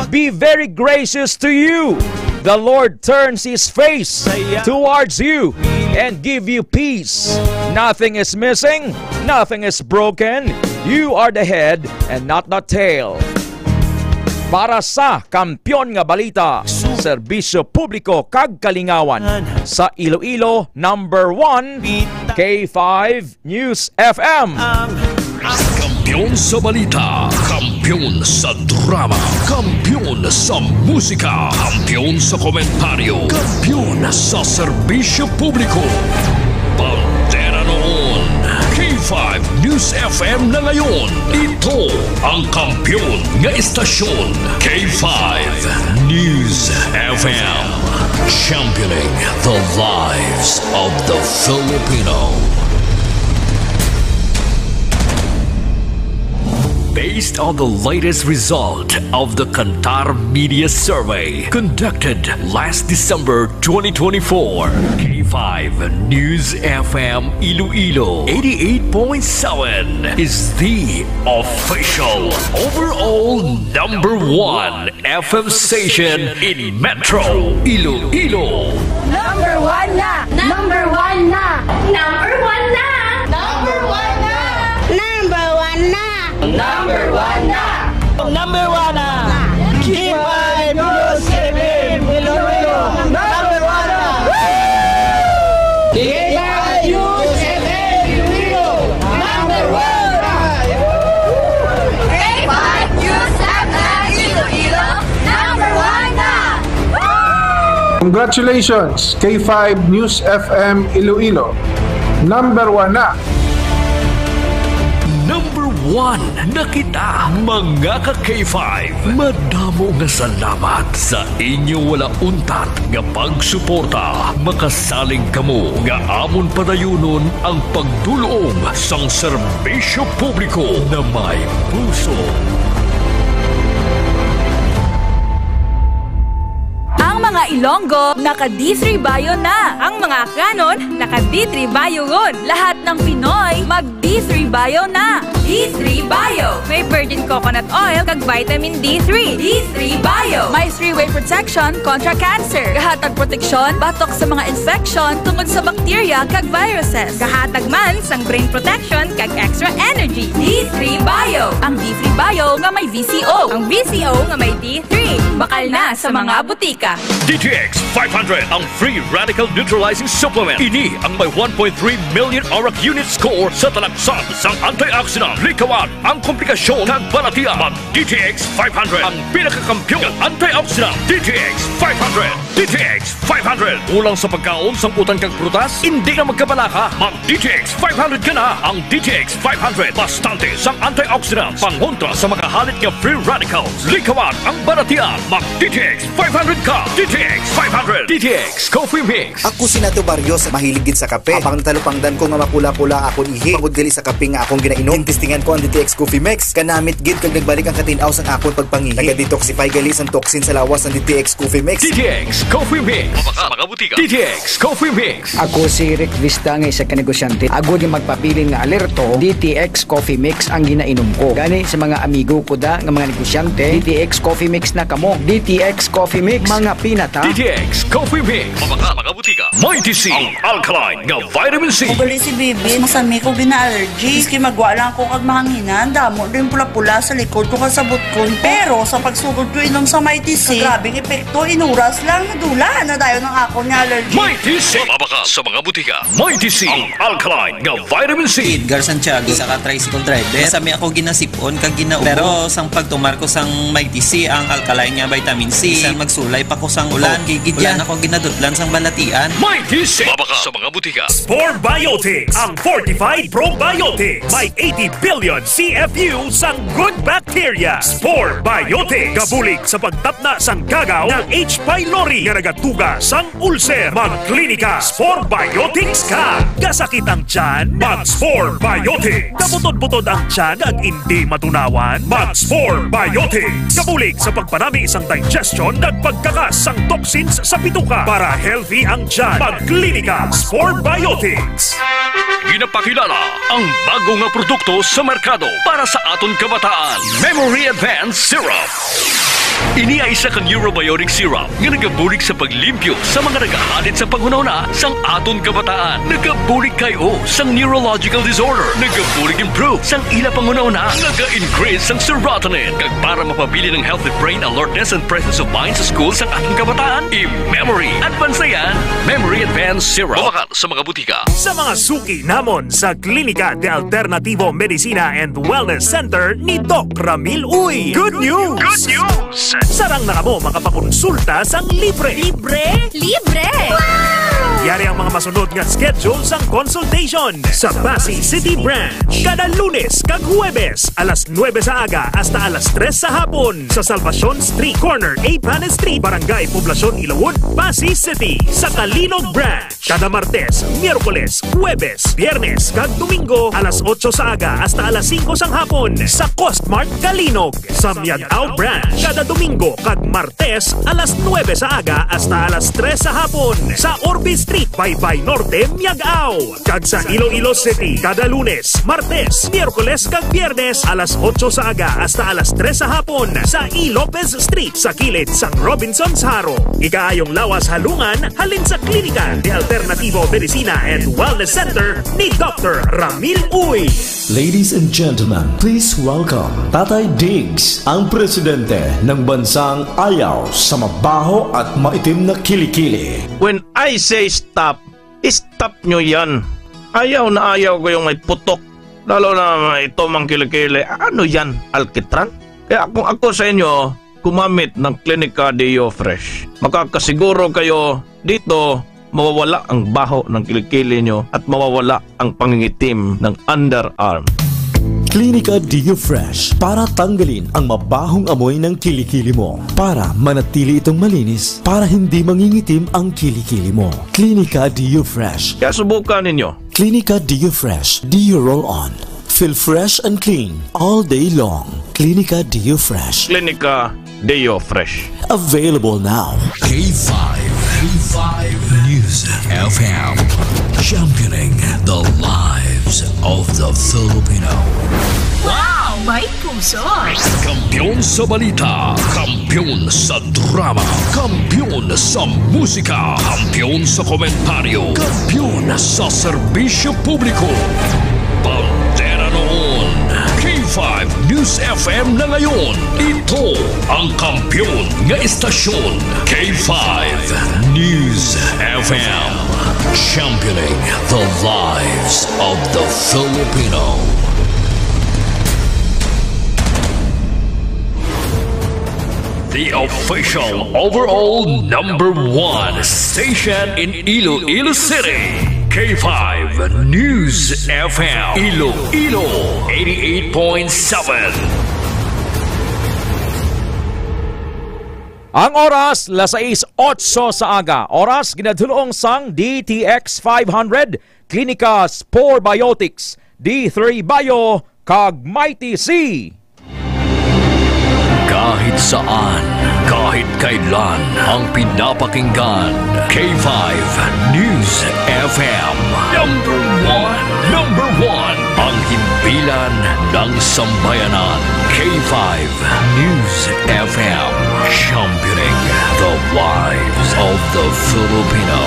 Be very gracious to you. The Lord turns his face towards you and give you peace. Nothing is missing, nothing is broken. You are the head and not the tail. Para sa Kampiyon nga Balita, Serbisyo Publiko kag Kalingawan, sa Iloilo, number one, K five News F M. Ang kampiyon sa balita, kampiyon sa drama, kampiyon sa musika, kampiyon sa komentaryo, kampiyon sa serbisyo publiko. Bandera noon, K five News F M na ngayon. Ito ang kampiyon nga istasyon, K five News F M. Championing the lives of the Filipino. Based on the latest result of the Kantar Media Survey conducted last December twenty twenty-four, K five News F M Iloilo eighty-eight point seven is the official overall number one F M station in Metro Iloilo. Number one na! Number one na! Number one na! Number one na! Number one na! Number one na! Number one na! K five News F M Iloilo! Number one na! K five News F M Iloilo! Number one na! K five News F M Iloilo! Number one na! Congratulations, K five News F M Iloilo. Number one na. Number one na kita, mga ka K five. Madamo nga salamat sa inyo wala untat nga pagsuporta. Makasalig kamo nga amon padayunon ang pagdul-ong sang serbisyo publiko na may puso. Ang mga Ilonggo, naka D three Bio na. Ang mga Akyanon, naka D three Bio ron. Lahat ng Pinoy, mag D three Bio na. D three Bio. May virgin coconut oil kag vitamin D three. D three Bio. May three-way protection kontra cancer. Gahatag proteksyon batok sa mga infeksyon tungod sa bakterya kag viruses. Gahatag man sang brain protection kag extra energy. D three Bio. Ang D three Bio nga may V C O. Ang V C O nga may D three. Bakal na sa mga butika. D T X five hundred, ang free radical neutralizing supplement. Ini ang may one point three million arak unit score sa talaksan sang antioxidant. Likawan ang komplikasyon kag balatian. Mag D T X five hundred, ang pinakakampiyon nga antioxidant. D T X five hundred. D T X five hundred. Kulang sa pagkaon sang utan kag prutas? Hindi na magkabalaka. Mag D T X five hundred ka na. Ang D T X five hundred, bastante sang antioxidants, pangontra sa mga halit nga free radicals. Likawan ang balatian. Mag D T X five hundred ka. D T X five hundred. D T X Coffee Mix. Ako si Nato Barrios, mahilig gid sa kape. Abang natalupangdan ko nga mapula-pula akon ihi, bangod gali sa kape nga akong ginainom. Gintistingan ko ang D T X Coffee Mix. Kanamit Kag nagbalik ang katin-aw sang akon pagpangihi. Naga-detoxify gali sang toxin sa lawas ang D T X Coffee Mix. D T X Coffee Mix. Mabaka sa mga butika. D T X Coffee Mix. Ako si Rick Vista, nga isa ka negosyante. Agod nga magpabilin nga alerto, D T X Coffee Mix ang ginainom ko. Gani sa mga amigo ko da nga mga negosyante, D T X Coffee Mix na kamo. D T X Coffee Mix, mga pinata. D T X Coffee Mix. Mabaka sa mga butika. Mighty C, ang alkaline nga vitamin C. Ugali si Bibi, masami ko gina-allergy. Maski magwa lang ako kag mahanginan, damo din pula-pula sa likod ko kag sa butkon ko. Pero sa pagsugod ko inom sa Mighty C, grabing epekto, inuras lang, nadula na dayon ang akon nga allergy. Mighty C. Mabaka sa mga butika. Mighty C, ang alkaline nga vitamin C. Edgar Santiago, isa ka tricycle driver. Masami ako ginasip-on kag ginaubo. Pero sang pagtumar ko sang Mighty C, ang alkaline nga vitamin C, bisan magsulay pa ko sang ulan, okay gid yan. Wala na ko ginadutlan sang balatian. Mighty C. Mabaka sa mga butika. Spore Biotics, ang fortified probiotics. May eighty billion C F U sang good bacteria. Spore Biotics. Gabulig sa pagtapna sang kagaw nga H. pylori nga nagatuga sang ulcer. Magklinika Spore Biotics ka. Kasakit ang tiyan? Mag Spore Biotics. Kabutod-butod ang tiyan kag indi matunawan? Mag Spore Biotics. Kabulig sa pagpanami sang digestion kag pagkakas sang toxins sa bituka para healthy ang tiyan. Magklinika Spore Biotics. Ginapakilala ang bago nga produkto sa merkado para sa aton kabataan, Memory Advance Syrup. Ini ay isa ka neurobiotic syrup nga nagabulig sa paglimpyo sa mga nagahalid sa panghunahuna sang aton kabataan. Nagabulig kay o sang neurological disorder. Nagabulig improve sang ila panghunahuna. Naga-increase sang serotonin. Kag para mapabilin ang healthy brain alertness and presence of mind sa school sang aton kabataan, i-memory advance na yan. Memory Advance Syrup. Mabakal sa mga butika. Sa mga suki namon sa Klinika de Alternativo Medicina and Wellness Center ni Doc Ramil Uy. Good news! Good news! Sarang na kamo makapakonsulta sang libre. Libre? Libre! Yari ang mga masunod nga schedule sang consultation sa Passi City Branch. Kada Lunes kag Huwebes, alas nuebe sa aga hasta alas tres sa hapon, sa Salvacion Street, corner Eighth Street, Barangay Poblacion, Ilawod, Passi City. Sa Calinog Branch, kada Martes, Miyerkules, Huwebes, Biyernes, kag Domingo, alas otso sa aga hasta alas singko sang hapon, sa Costmart Calinog. Sa Miag-ao Branch, kada Domingo kag Martes, alas nuebe sa aga hasta alas tres sa hapon, sa Orbe Street, Baybay Norte, Miag-ao. Kag sa Iloilo City, kada Lunes, Martes, Miyerkules, kag Biyernes, alas otso sa aga hasta alas tres sa hapon, sa E. Lopez Street, sa kilid sang Robinsons Jaro. Ikaayong lawas halungan halin sa Klinika de Alternativo Medicina and Wellness Center ni Doctor Ramil Uy. Ladies and gentlemen, please welcome Tatay Diggs, ang presidente ng bansang ayaw sa mabaho at maitim na kilikili. When I say stop, stop nyo yan. Ayaw na ayaw ko yung may putok. Lalo na may itim ang kilikili. Ano yan, alkitran? Kaya kung ako sa inyo, gumamit ng Klinika Deo Fresh. Makakasiguro kayo dito, mawawala ang baho ng kilikili nyo at mawawala ang pangingitim ng underarm. Klinika Deo Fresh para tanggalin ang mabahong amoy ng kilikili mo, para manatili itong malinis, para hindi mangingitim ang kilikili mo. Klinika Deo Fresh. Kaya subukan ninyo. Klinika Deo Fresh Deo Roll On. Feel fresh and clean all day long. Klinika Deo Fresh. Klinika Deo Fresh. Available now. K five, K five News F M, championing the lives of the Filipino. Wow! May puso! Kampiyon sa balita, kampiyon sa drama, kampiyon sa musika, kampiyon sa komentaryo, kampiyon sa serbisyo publiko. Bandera noon, K five News F M na ngayon. Ito ang kampiyon nga istasyon, K five News F M. Championing the lives of the Filipino. The official overall number one station in Iloilo City, K five News F M, Iloilo, eighty-eight point seven. Ang oras, las sais otso sa aga. Oras ginadulong sang D T X five hundred, Klinika Spore Biotics, D three Bio, kag Mighty C. Saan, kahit kailan, ang pinapakinggan, K five News F M. Number one, number one, ang himpilan ng sambayanan, K five News F M, championing the lives of the Filipino.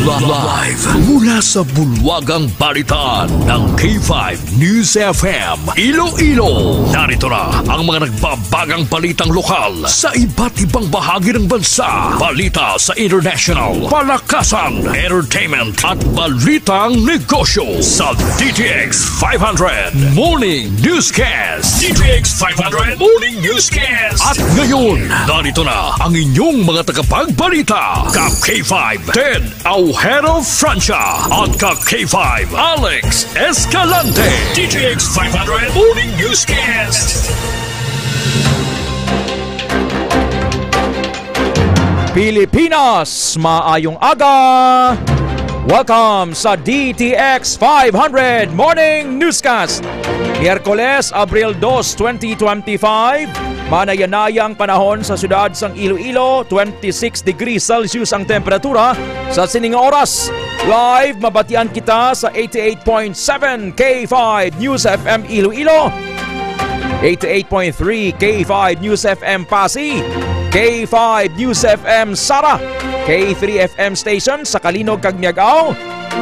Live mula sa bulwagang balitaan ng K five News F M Iloilo. Narito na ang mga nagbabagang balitang lokal sa iba't ibang bahagi ng bansa. Balita sa international, palakasan, entertainment, at balitang negosyo sa D T X five hundred Morning Newscast. D T X five hundred Morning Newscast. At ngayon, narito na ang inyong mga tagapagbalita, ka K five Ted Aujero Francia at ka K five Alex Escalante. D T X five hundred Morning Newscast. Pilipinas, maayong aga. Welcome sa D T X five hundred Morning Newscast. Miyerkules, Abril dos, twenty twenty-five. Manayanayang panahon sa siyudad sang Iloilo, twenty-six degrees Celsius ang temperatura sa sining nga oras. Live mabatian kita sa eighty-eight point seven K five News F M Iloilo, eighty-eight point three K five News F M Passi, K five News F M Sara, K three F M station sa Calinog kag Miag-ao.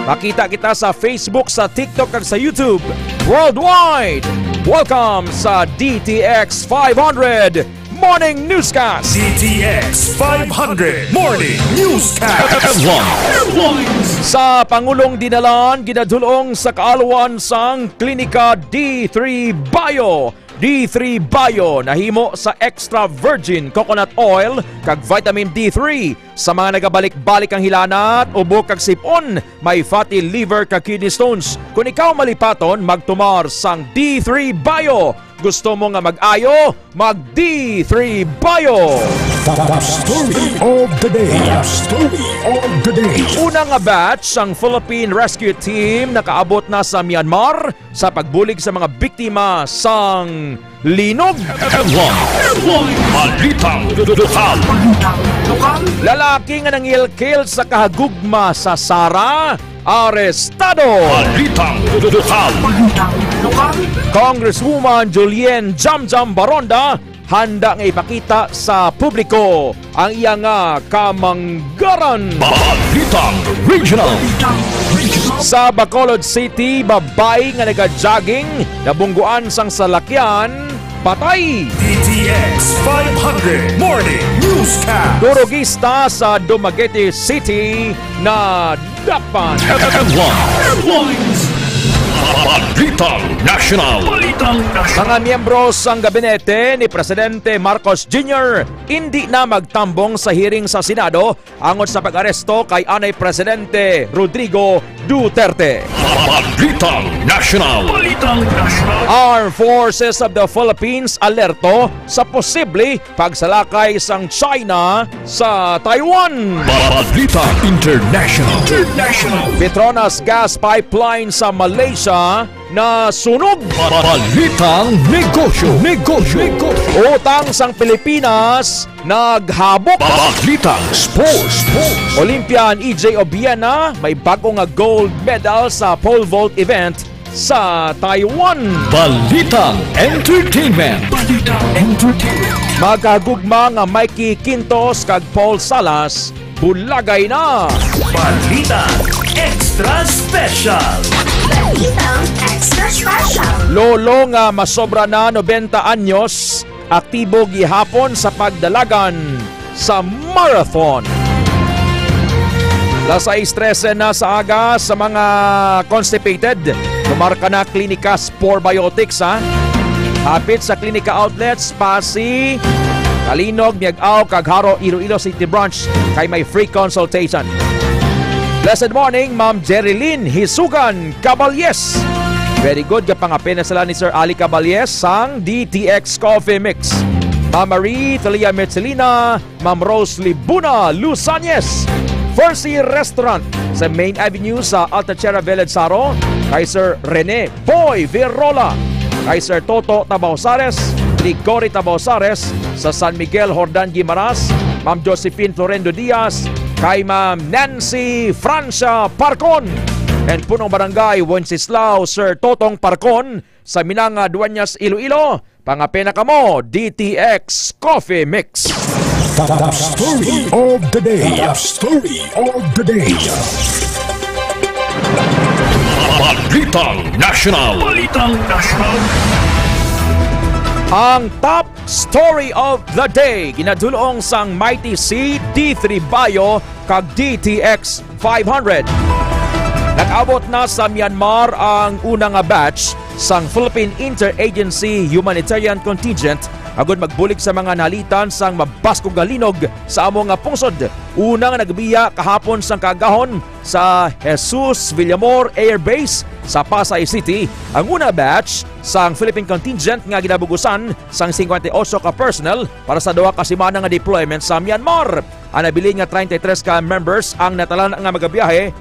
Makita kita sa Facebook, sa TikTok, kag sa YouTube. Worldwide! Welcome sa D T X five hundred Morning Newscast. D T X five hundred Morning Newscast. Headlines. Sa Pangulong Dinalan, ginadul-ong sa kaalwan sang Klinika D three Bio. D three Bio nahimo sa extra virgin coconut oil kag vitamin D three. Sa mga nagabalik-balik ang hilanat, ubo kag sipon, may fatty liver kag kidney stones. Kung ikaw malipaton, magtumar sang D three Bio. Gusto mo nga mag-ayo? Mag D three Bio. The story of the day. The story of the day. Una nga batch sang Philippine Rescue Team nakaabot na sa Myanmar sa pagbulig sa mga biktima sang linog. Headline. Balitang lokal. Lalaki nga nangilkil sa kahagugma sa Sara, arestado. Balitang lokal. Congresswoman Julienne Jamjam Baronda handa nga ipakita sa publiko ang iya nga kamanggaran. Balitang regional. Sa Bacolod City, babayi nga naga-jogging, nabungguan sang salakyan, patay. D T X five hundred Morning Newscast. Durugista sa Dumaguete City, nadapan. Headlines. Balitang nasyonal. Balitang nasyonal. Mga miyembro sang gabinete ni Presidente Marcos Junior indi na magtambong sa hearing sa Senado angot sa pag-aresto kay anay Presidente Rodrigo Duterte. Balitang nasyonal. Balitang nasyonal. Armed Forces of the Philippines alerto sa posible pagsalakay sang China sa Taiwan. Balita International. International. Petronas gas pipeline sa Malaysia nasunog. Balitang negosyo. Negosyo. Negosyo. Utang sang Pilipinas naghabok. Balitang sports. Sports. Olympian E J Obiena may bag-o nga gold medal sa pole vault event sa Taiwan. Balitang entertainment. Balitang entertainment. Magkagugma nga Mikey Quintos kag Paul Salas bulagay na. Balitang extra special. Balitang extra special. Lolo nga masobra na nobenta anyos, aktibo gihapon sa pagdalagan sa marathon. Las sais trese na sa aga sa mga constipated. Tumarka na Clinicas Probiotics, ha? Hapit sa Clinica Outlets, Passi, Calinog, Miag-ao, kag Jaro, Iloilo City Branch, kay may free consultation. Blessed morning, Ma'am Jerilyn Hisugan Caballes. Very good, kapangapin na sila ni Sir Ali Caballes sang D T X Coffee Mix. Ma'am Marie Talia Metzelina, Ma'am Rose Libuna Lusanes, Versi Restaurant sa Main Avenue sa Alta Sierra Village, Jaro, kay Sir Rene Boy Virola, kay Sir Toto Tabausares, Ligorita Bausares, sa San Miguel, Jordan Guimaras, Ma'am Josephine Florendo Diaz, kay Ma'am Nancy Francia Parcon, and Punong Barangay Wenceslao Sir Totong Parcon, sa Minanga, Dueñas, Iloilo. Pangapina kamo, D T X Coffee Mix. The, the story of the day. The story of the day. Balitang National. Balitang National. Ang top story of the day, ginadulong sang Mighty C, D three Bio, kag D T X five hundred. Nag-abot na sa Myanmar ang una nga batch sang Philippine Interagency Humanitarian Contingent agud magbulig sa mga nahalitan sang mabaskog nga linog sa amo nga pungsod. Una nga nagbiya kahapon sang kaagahon sa Jesus Villamor Air Base sa Pasay City ang una batch sang Philippine contingent nga ginabugusan sang singkwenta y ocho ka personnel para sa duha ka semana nga deployment sa Myanmar. Ang nabilin nga treinta y tres ka members ang natalan nga magabiyahe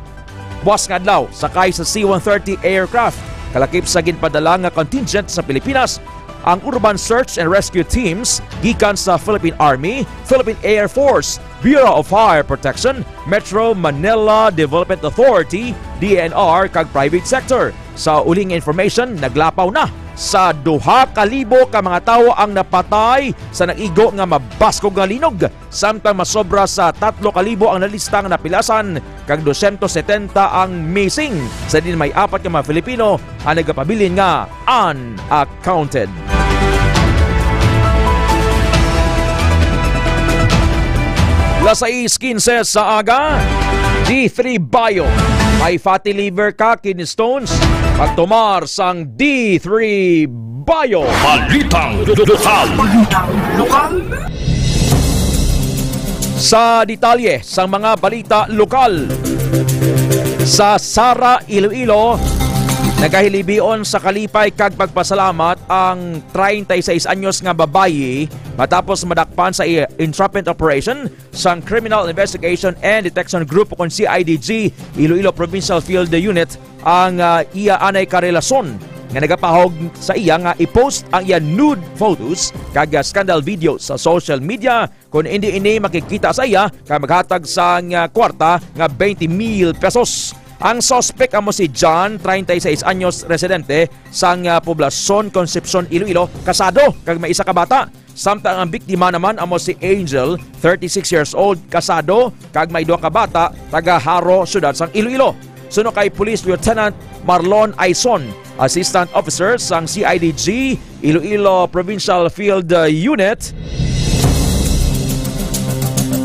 buas nga adlaw, sakay sa C one thirty aircraft. Kalakip sa ginpadala nga contingent sa Pilipinas, ang urban search and rescue teams gikan sa Philippine Army, Philippine Air Force, Bureau of Fire Protection, Metro Manila Development Authority, D N R, kag private sector. Sa uling information, naglapaw na sa duha ka libo ka mga tawo ang napatay sa nag-igo nga mabaskog nga linog, samtang masobra sa tatlo ka libo ang nalista nga napilasan kag dosyentos setenta ang missing. Sa diin may apat ka mga Filipino ang nagapabilin nga unaccounted. Las sais quince sa aga, D three Bio. May fatty liver ka, kidney stones, pagtumar sang D three Bio. Balitang lokal. Balitang lokal. Sa detalye sang mga balita lokal, sa Sara, Iloilo, nagahilibion sa kalipay kag pagpasalamat ang treinta y seis anyos nga babayi matapos madakpan sa i-, entrapment operation sang Criminal Investigation and Detection Group, kon C I D G, Iloilo Provincial Field Unit, ang, ah, iya anay karelason nga nagapahog sa iya nga i-post ang iya nude photos kag, ah, scandal video sa social media, kon indi ini makikita sa iya kag maghatag sang, ah, kwarta nga twenty mil pesos. Ang suspect amo si John, treinta y seis anyos, residente sang, ah, Poblacion, Concepcion, Iloilo, kasado kag may isa ka bata. Samtang ang biktima naman amo si Angel, thirty-six years old, kasado kag may duha ka bata, taga Jaro, siyudad sang Iloilo. Suno kay Police Lieutenant Marlon Aison, Assistant Officer sang C I D G, Iloilo Provincial Field, uh, Unit,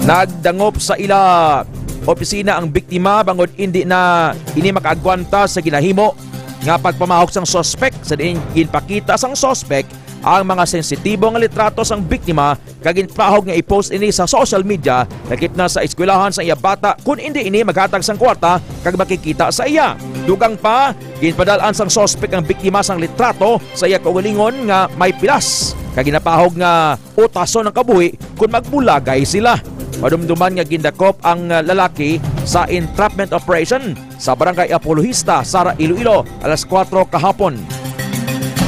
nagdangop sa ila opisina ang biktima bangod indi na ini makaagwanta sa ginahimo nga pagpamahok sang suspek, sa diin ginpakita sang suspek ang mga sensitibo nga litrato sang biktima kag ginpahog nga i-post ini sa social media, lakip na sa eskwelahan sang iya bata, kun indi ini maghatag sang kwarta kag makikita sa iya. Dugang pa, ginpadal-an sang suspek ang biktima sang litrato sa iya kaugalingon nga may pilas, kag ginapahog nga utason ang kabuhi kon magbulagay sila. Madumduman nga gindakop ang, ah, lalaki sa entrapment operation sa Barangay Apologista, Sara, Iloilo, alas kuwatro kahapon.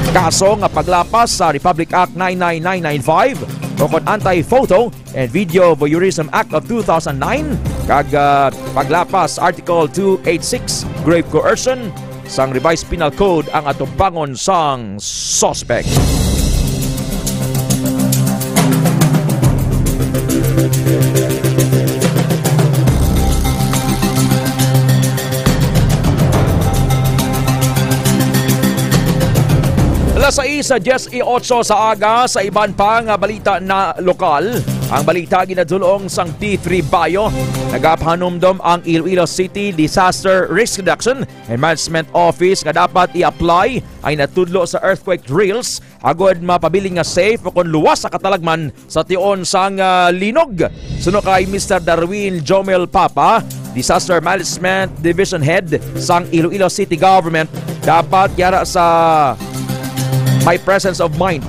Kaso nga paglapas sa Republic Act nine nine nine nine five o kon Anti-Photo and Video Voyeurism Act of two thousand nine kag, ah, paglapas Article two eight six, Grave Coercion, sang Revised Penal Code ang atubangon sang suspect. Alas sais sa diyes y ocho sa aga, sa iban pa nga balita na lokal, ang balita ginadulong sang D three Bio. Nagapahanumdom ang Iloilo City Disaster Risk Reduction and Management Office nga dapat i-apply ang natudlo sa earthquake drills agud mapabilin nga safe o kon luwas sa katalagman sa tion sang, ah, linog. Suno kay Mister Darwin Jomel Papa, Disaster Management Division Head sang Iloilo City Government, dapat yara sa may presence of mind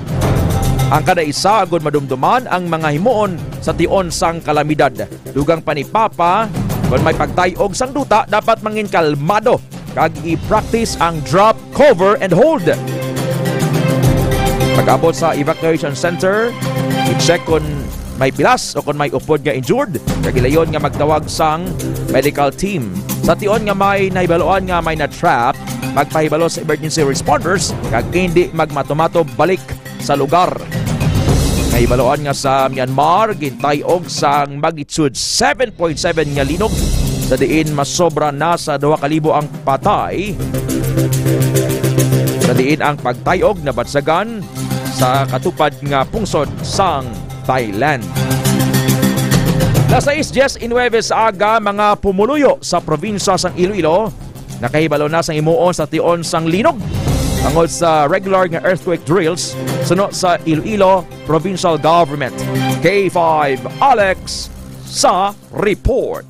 ang kada isa agud madumduman ang mga himuon sa tion sang kalamidad. Dugang pa ni Papa, kon may pagtay-og sang duta, dapat mangin kalmado kag i-practice ang drop, cover, and hold. Pag-abot sa evacuation center, i-check kon may pilas o kon may upod nga injured, kag gilayon nga magtawag sang medical team. Sa tion nga may nahibaluan nga may na-trap, magpahibalo sa emergency responders kag indi magmato-mato balik sa lugar. Nahibaluan nga sa Myanmar, gintay-og sang magnitude seven point seven nga linog, sa diin masobra na sa duha ka libo ang patay, sa diin ang pagtay-og nabatyagan sa katupad nga pungsod sang Thailand. Las sais dies y nuebe sa aga, mga pumuluyo sa probinsya sang Iloilo nakahibalo na sang himuon sa tion sang linog tungod sa regular nga earthquake drills suno sa Iloilo Provincial Government. K five Alex sa report.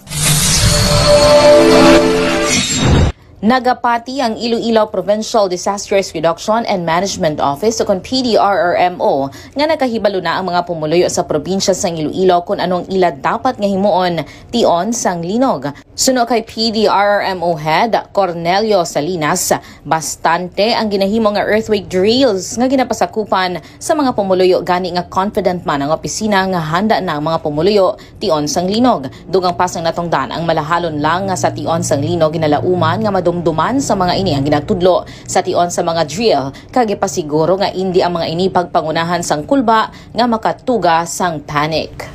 Nagapati ang Iloilo Provincial Disasters Reduction and Management Office, o kon P D R R M O, nga nakahibalo na ang mga pumuluyo sa probinsya sang Iloilo kon anong ila dapat nga himuon tion sang linog. Suno kay P D R R M O Head Cornelio Salinas, bastante ang ginahimo nga earthquake drills nga ginapasakupan sa mga pumuluyo, gani nga confident man ang opisina nga handa na ang mga pumuluyo tion sang linog. Dugang pa sang natungdan, ang malahalon lang nga sa tion sang linog ginalauman nga madumduman sa mga ini ang ginatudlo sa tion sa mga drill, kag ipasiguro nga indi ang mga ini pagpangunahan sang kulba nga makatuga sang panic.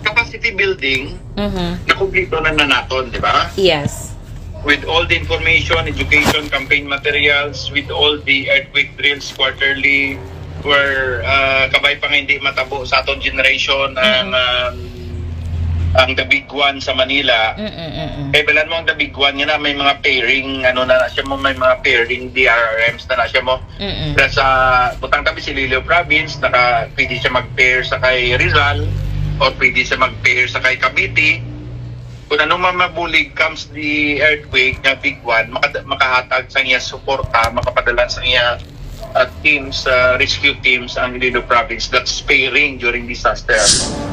Capacity building, Mhm. nakumpleto na, na naton, di ba? Yes. With all the information, education, campaign materials, with all the earthquake drills quarterly, where, ah, kabay pa nga hindi matabo sa aton generation ang, Mm-mm. um, ang The Big One sa Manila. Mm-mm-mm. Kay balan mo ang The Big One nga na may mga pairing, ano na, na siya mo, may mga pairing D R R Ms na, na siya mo. Mm-mm. Pero sa butang tabi si Iloilo Province, naka, pwede siya mag-pair sa kay Rizal or pwede siya mag-pair sa kay Cavite. Kung ano man mabulig comes the earthquake nga big one, makada-, makahatag sa iya suporta, makapadala sa iya, uh, teams, uh, rescue teams ang Iloilo Province that's pairing during disaster.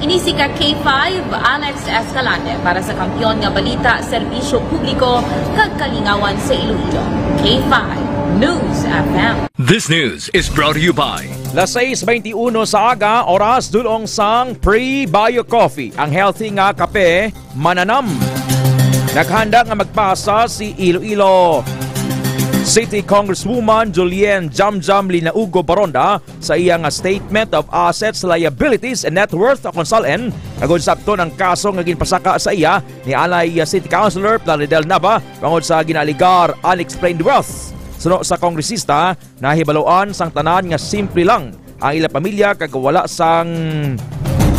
Ini si ka K five, Alex Escalante, para sa Kampiyon nga Balita, Serbisyo Publiko, kag Kalingawan sa Iloilo. K five News F M. This news is brought to you by Las sais beintiuno sa aga, oras dulong sang Pre-Bio Coffee, ang healthy nga kape, mananam. Naghanda nga magpasa si Iloilo City Congresswoman Julienne Jamjam Linaugo Baronda sa iya nga Statement of Assets, Liabilities, and Net Worth, o kon SALN, agud sabton ang kaso nga ginpasaka sa iya ni anay City Councilor Plaridel Nava bangod sa ginaaligar unexplained wealth. Suno sa kongresista, nahibaluan sang tanan nga simple lang ang ila pamilya kag wala sang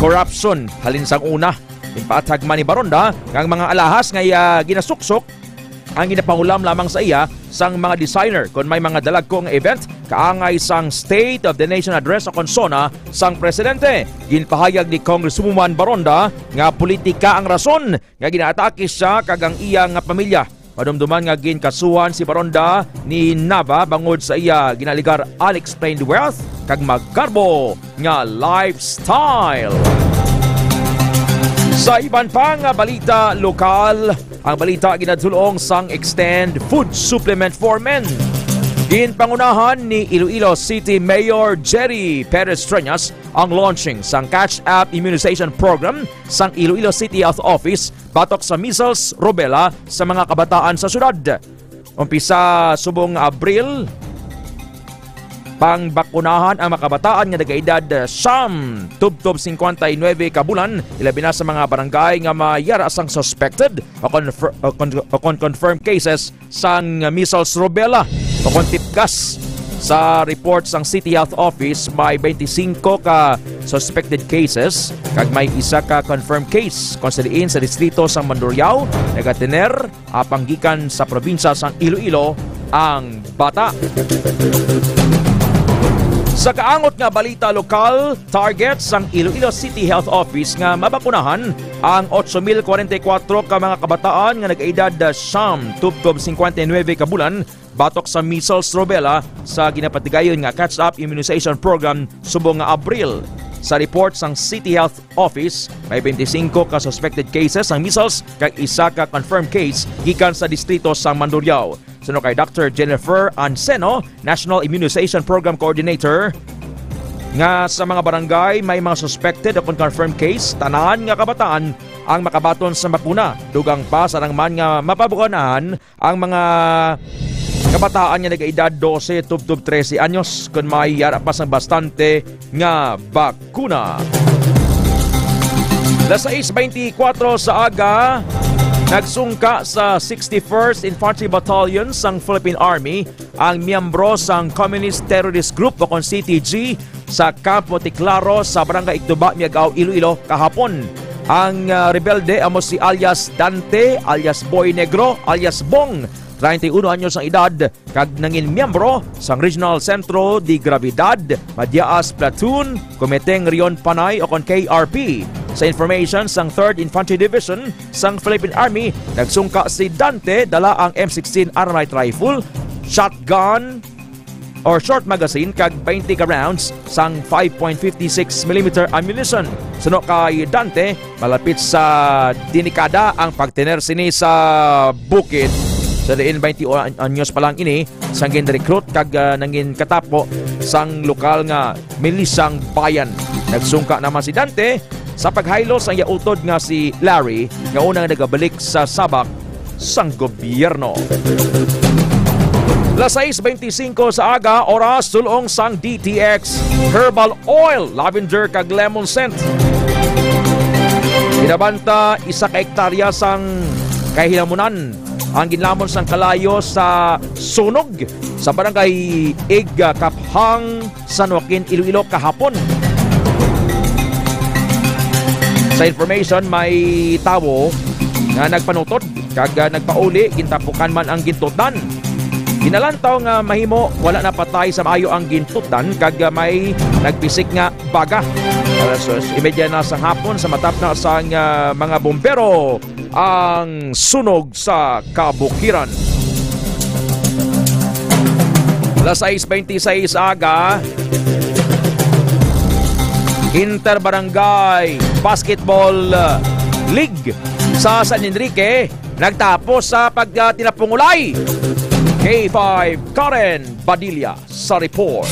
corruption halin sang una. Ginpaathag man ni Baronda nga ang mga alahas nga iya ginasuksok ang ginapahulam lamang sa iya sang mga designer kon may mga dalagko nga event kaangay sang State of the Nation Address o kon SONA sang presidente. Ginpahayag ni Congresswoman Baronda nga politika ang rason nga ginaatake siya kag ang iya nga pamilya. Madumduman nga ginkasuhan si Baronda ni Nava bangod sa iya ginaaligar unexplained wealth kag magarbo nga lifestyle. Sa iban pa nga balita lokal, ang balita ginadulong sang Extend Food Supplement for Men. Ginpangunahan ni Iloilo City Mayor Jerry Perez Treñas ang launching sang Catch Up Immunization Program sang Iloilo City Health Office batok sa measles, rubella sa mga kabataan sa syudad. Umpisa subong Abril, pangbakunahan ang mga kabataan nga nagaedad, ah, siyam tubtob cincuenta y nueve ka bulan, ilabi na sa mga barangay nga may yara sang suspected o confer-, o con-, o con-, confirmed cases sang measles, rubella o kon tipgas. Sa report sang City Health Office, may twenty-cinco ka suspected cases kag may isa ka confirmed case kon sa diin sa distrito sang Mandurriao nagatener apang gikan sa probinsya sang Iloilo ang bata. Sa kaangot nga balita lokal, target sang Iloilo City Health Office nga mabakunahan ang ocho mil kwarenta y kuwatro ka mga kabataan nga nag-edad siyam tubtob cincuenta y nueve ka bulan batok sa measles, rubella sa ginapatigayon nga Catch Up Immunization Program subong nga Abril. Sa report sang City Health Office, may twenty-cinco ka suspected cases sang measles kag isa ka confirmed case gikan sa distrito sang Mandurriao. Suno kay Doctor Jennifer Anceno, National Immunization Program Coordinator, nga sa mga barangay may mga suspected o kon confirmed case, tanan nga kabataan ang makabaton sa bakuna. Dugang pa, sarang man nga mapabukanahan ang mga kabataan nga nagaedad dose tubtob trese anyos, kon may yara pa sang bastante nga bakuna. Las sais veinticuatro sa aga, nagsungka sa sixty-first Infantry Battalion sang Philippine Army ang miyembro sang Communist Terrorist Group o kon C T G sa Camp Monteclaro sa Barangay Igtuba, Miagao, Iloilo kahapon. Ang, ah, rebelde amo si alias Dante, alias Boy Negro, alias Bong, treinta y uno anyos ang edad, kag nangin miyembro sang Regional Centro de Gravedad, Madiaas Platoon, Kumiteng Rion Panay o kon K R P. Sa information sang Third Infantry Division sang Philippine Army, nagsungka si Dante dala ang M sixteen Aramite rifle, shotgun or short magazine kag twenty ka rounds sang five point fifty six millimeter ammunition. Suno kay Dante, malapit sa denikada ang pagtener sini sa bukid. Sa diin, twenty anyos pa lang ini, sang gin-recruit kag, ah, nangin katapo sang lokal nga milisang bayan. Nagsungka naman si Dante sa paghaylo sang iya utod nga si Larry, nga unang nagabalik sa sabak sang gobyerno. Las sais veinticinco sa aga, oras, sulong sang D T X Herbal Oil, lavender kag lemon scent. Binabanta, isa ka hektarya sang kahilamunan ang ginlamon sang kalayo sa sunog sa barangay Igkaphang, San Joaquin, Iloilo kahapon. Sa information, may tawo nga nagpanutod kag, ah, nagpauli, gintapukan man ang gintutdan. Ginalantaw nga mahimo wala na patay sa maayo ang gintutdan kag, ah, may nagpisik nga baga. Alas dos y media na sa hapon, sa matapna sang, ah, mga bombero ang sunog sa kabukiran. Las sais veintiseis aga, Inter Barangay Basketball, uh, League sa San Enrique nagtapos sa pagtinapungulay. K five, Karen Badilla sa report.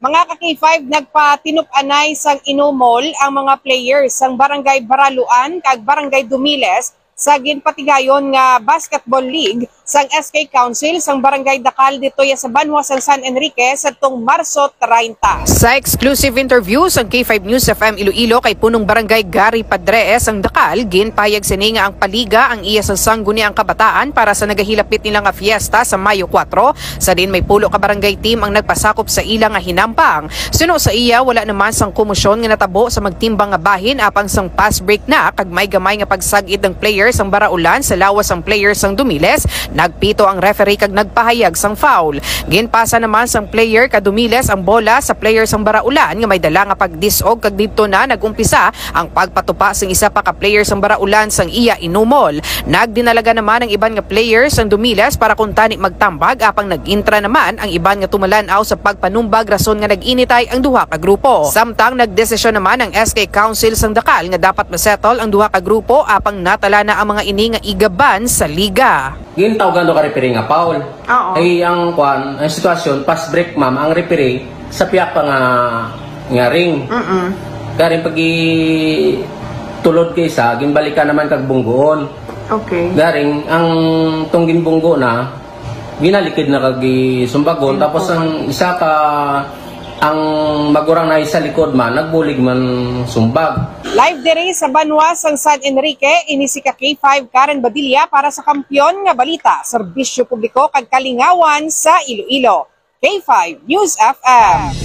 Mga ka-K five, nagpatinop-anay sang inumol ang mga players sang Barangay Baraluan kag Barangay Dumiles sa ginpatigayon nga basketball league sang S K Council sang Barangay Dakal ditoy sa banwa sang San Enrique sadtong Marso treinta. Sa exclusive interview sang K five News F M Iloilo kay Punong Barangay Gary Padre sang Dakal, ginpahayag sini nga ang paliga ang iya sang sangguniang kabataan para sa nagahilapit nila nga fiesta sa Mayo kuwatro, sa diin may pulo ka barangay team ang nagpasakop sa ila nga hinambang. Suno sa iya, wala naman sang komosyon nga natabo sa magtimbang nga bahin apang sang fast break na kag may gamay nga pagsag-it ang player sang Baraulan sa lawas sang player sang Dumiles. Nagpito ang referee kag nagpahayag sang foul. Ginpasa naman sang player ka Dumiles ang bola sa player sang Baraulan nga may dala nga pagdis-og kag didto na nag-umpisa ang pagpatupa sang isa pa ka player sang Baraulan sang iya inumol. Nagdinalaga naman ang iban nga player sang Dumiles para kuntani magtambag, apang nag-intra naman ang iban nga tumalan-aw sa pagpanumbag, rason nga nag-initay ang duha ka grupo. Samtang nagdesisyon naman ang S K Council sang Dakal nga dapat ma-settle ang duha ka grupo, apang natala na ang mga ini nga igaban sa liga. Gintawgan daw ka referee nga foul. Oo. Ay, ang kwan, ang sitwasyon, fast break, ma'am, ang referee sa piyak pa nga, nga ring. Mm-mm. Garing pag tulod kay isa, ginbalikan naman kag bunggoon. Okay. Garing, ang tong ginbunggo na, ginalikid na kag sumbagon. Tapos ang isa ka, ang magurang na sa likod man, nagbulig man sumbag. Live diri sa banwa sang San Enrique, ini si ka K five Karen Badilla para sa Kampiyon nga Balita, Serbisyo Publiko kag Kalingawan sa Iloilo. K five News F M.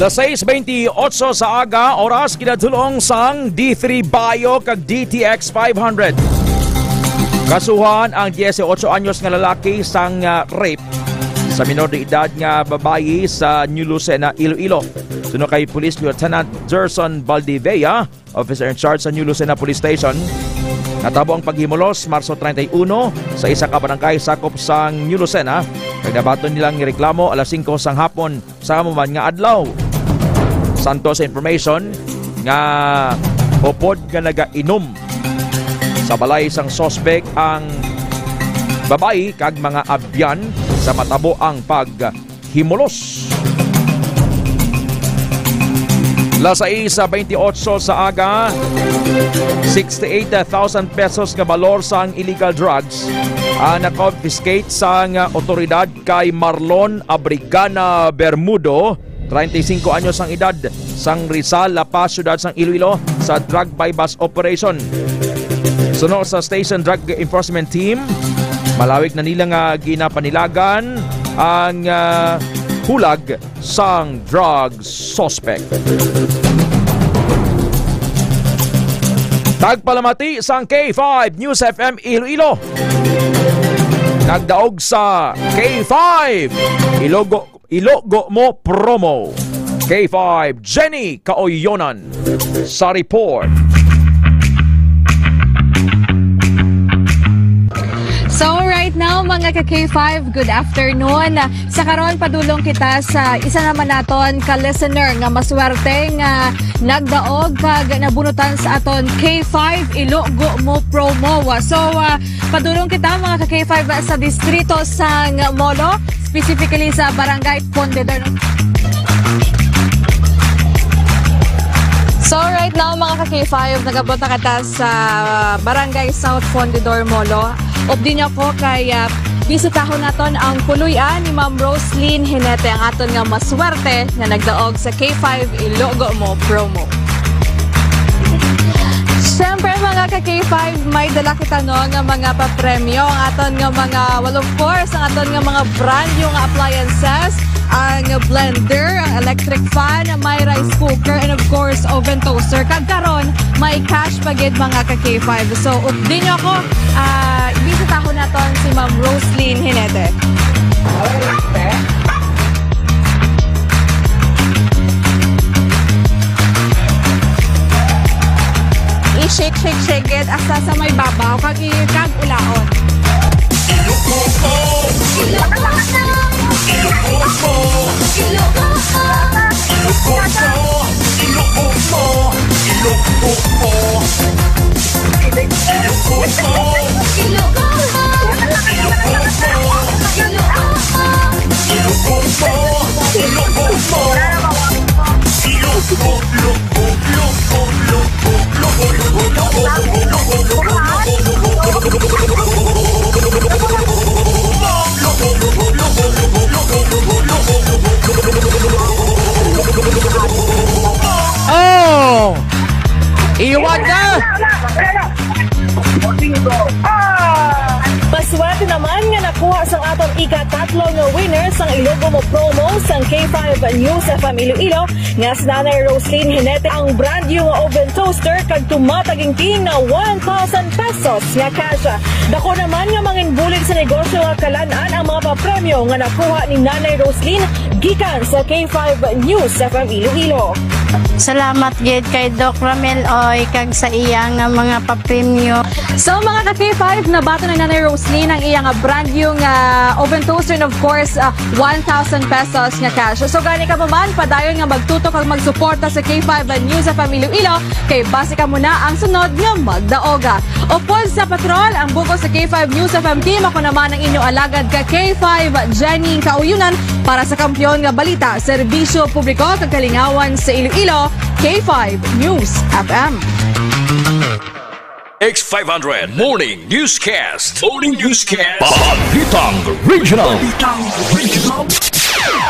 Las sais bentiocho sa aga, oras kinadulong sang D three Bayo kag D T X five hundred. Kasuhan ang dieciocho anyos nga lalaki sang, ah, rape sa minor de edad nga babayi sa New Lucena, Iloilo. Suno kay Police Lieutenant Gerson Valdivea, officer in charge sa New Lucena Police Station, natabo ang paghimulos Marso treinta y uno sa isa ka barangay sakop sang New Lucena, kag nabaton nilang reklamo alas singko sang hapon sa amo man nga adlaw. Santo sa information nga upod nga nagainom sa balay sang suspek ang babayi kag mga abyan sa matabo ang pag Kimulos. Las sais bentiocho sa aga, sixty-eight thousand pesos nga balor sang illegal drugs ang na-confiscate sang otoridad kay Marlon Abrigana Bermudo, treinta y cinco anyos ang edad, sang Rizal, La Paz, siyudad sang Iloilo, sa drug buy-bust operation. Suno sa Station Drug Enforcement Team, malawig na nila nga ginapanilagan ang, ah, hulag sang drug suspect. Tagpalamati sang K five News F M Iloilo. Nagdaog sa K five Ilogo, Ilogo Mo Promo. K five Jenny Kaoyonan sa report. So right now, mga ka K five, good afternoon. Sa karon, padulong kita sa isa naman naton ka listener nga maswerte nga nagdaog kag nabunutan sa aton K five Ilogo Mo Promo. So, ah, padulong kita, mga ka K five, sa distrito sang Molo, specifically sa Barangay Fundidor. So right now, mga ka K five, nagabot na kita sa Barangay South Fundidor, Molo. Updi niyo ko kay, ah, bisitahon naton ang puloy-an ni Ma'am Roslyn Hinete, ang aton nga maswerte nga nagdaog sa K five Ilogo Mo Promo. Siyempre, mga ka K five, may dala kita, no, nga mga papremyo. Ang aton nga mga, well, of course, ang aton nga mga brand new nga appliances, ang blender, ang electric fan, may rice cooker, and of course, oven toaster. Kag karon, may cash pa gid, mga ka K five. So, updi niyo ako, ah, bisitahon naton si Ma'am Roslyn Hinete. I-shake, shake, shake it hasta sa may babaw, kag i-, kag ulaon. Oh! Iwag na! Paswerte naman nga nakuha sang aton ikatatlo nga winner sang Ilogo Mo Promo sang K five News F M Iloilo, nga si Nanay Roslyn Hinete, ang brand new nga oven toaster kag tumatagingting na one thousand pesos nga cash. Dako naman nga manginbulig sa negosyo nga kalan-an ang mga papremyo nga nakuha ni Nanay Roslyn gikan sa K five News F M Iloilo. Salamat gid kay Doc Ramel Oy kag sa iya nga mga papremyo. So, mga ka K five, nabaton na ni Nanay Roslyn ang iya nga brand new nga oven toaster and, of course, ah, one thousand pesos nga cash. So, gani ka pa man, padayon nga magtutok kag magsuporta sa K five News F M Iloilo, kay basi kamo na ang sunod nga magdaoga. Upod sa patrol, ang bug-os sa K five News F M team, ako naman ang inyo alagad ka K five, Jenny Kauyunan, para sa Kampiyon nga Balita, Serbisyo Publiko kag Kalingawan sa Iloilo, K five News F M. X five hundred Morning Newscast. Morning Newscast. Balitang Regional.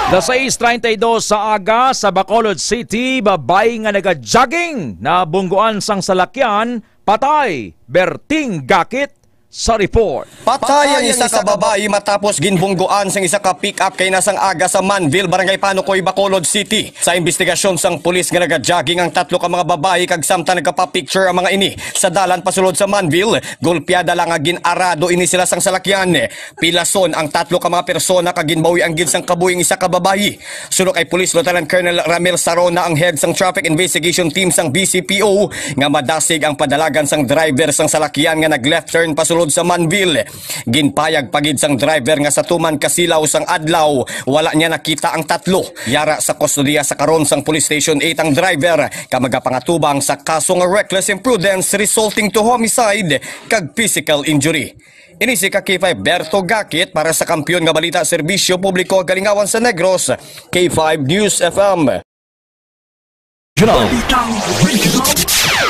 Las sais treinta y dos sa aga sa Bacolod City, babayi nga naga-jogging nabungguan sang salakyan, patay, berting gakit sa report. Patay ang isa ka babayi matapos ginbungguan sang isa ka pick-up kay nasang aga sa Manville, Barangay Panukoy, Bacolod City. Sa imbestigasyon sang pulis nga naga-jogging ang tatlo ka mga babayi kag samtang nagapa-picture ang mga ini sa dalan pasulod sa Manville, gulpiada lang nga gin-arado ini sila sang salakyan. Pilason ang tatlo ka mga persona kag ginbawian gid sang kabuhi ang isa ka babayi. Suno kay Police Lieutenant Colonel Ramil Sarona, ang head sang Traffic Investigation Team sang B C P O, nga madasig ang padalagan sang driver sang salakyan nga nag-left turn pasulod sa Manville. Ginpayag pa gid sang driver nga sa tuman kasilaw sang adlaw, wala niya nakita ang tatlo. Yara sa kustodiya sa karon sang Police Station eight ang driver, kag magapangatubang sa kaso nga reckless imprudence resulting to homicide kag physical injury. Ini si ka K five Berto Gakit para sa Kampiyon nga Balita, Serbisyo Publiko, Kalingawan sa Negros, K five News F M.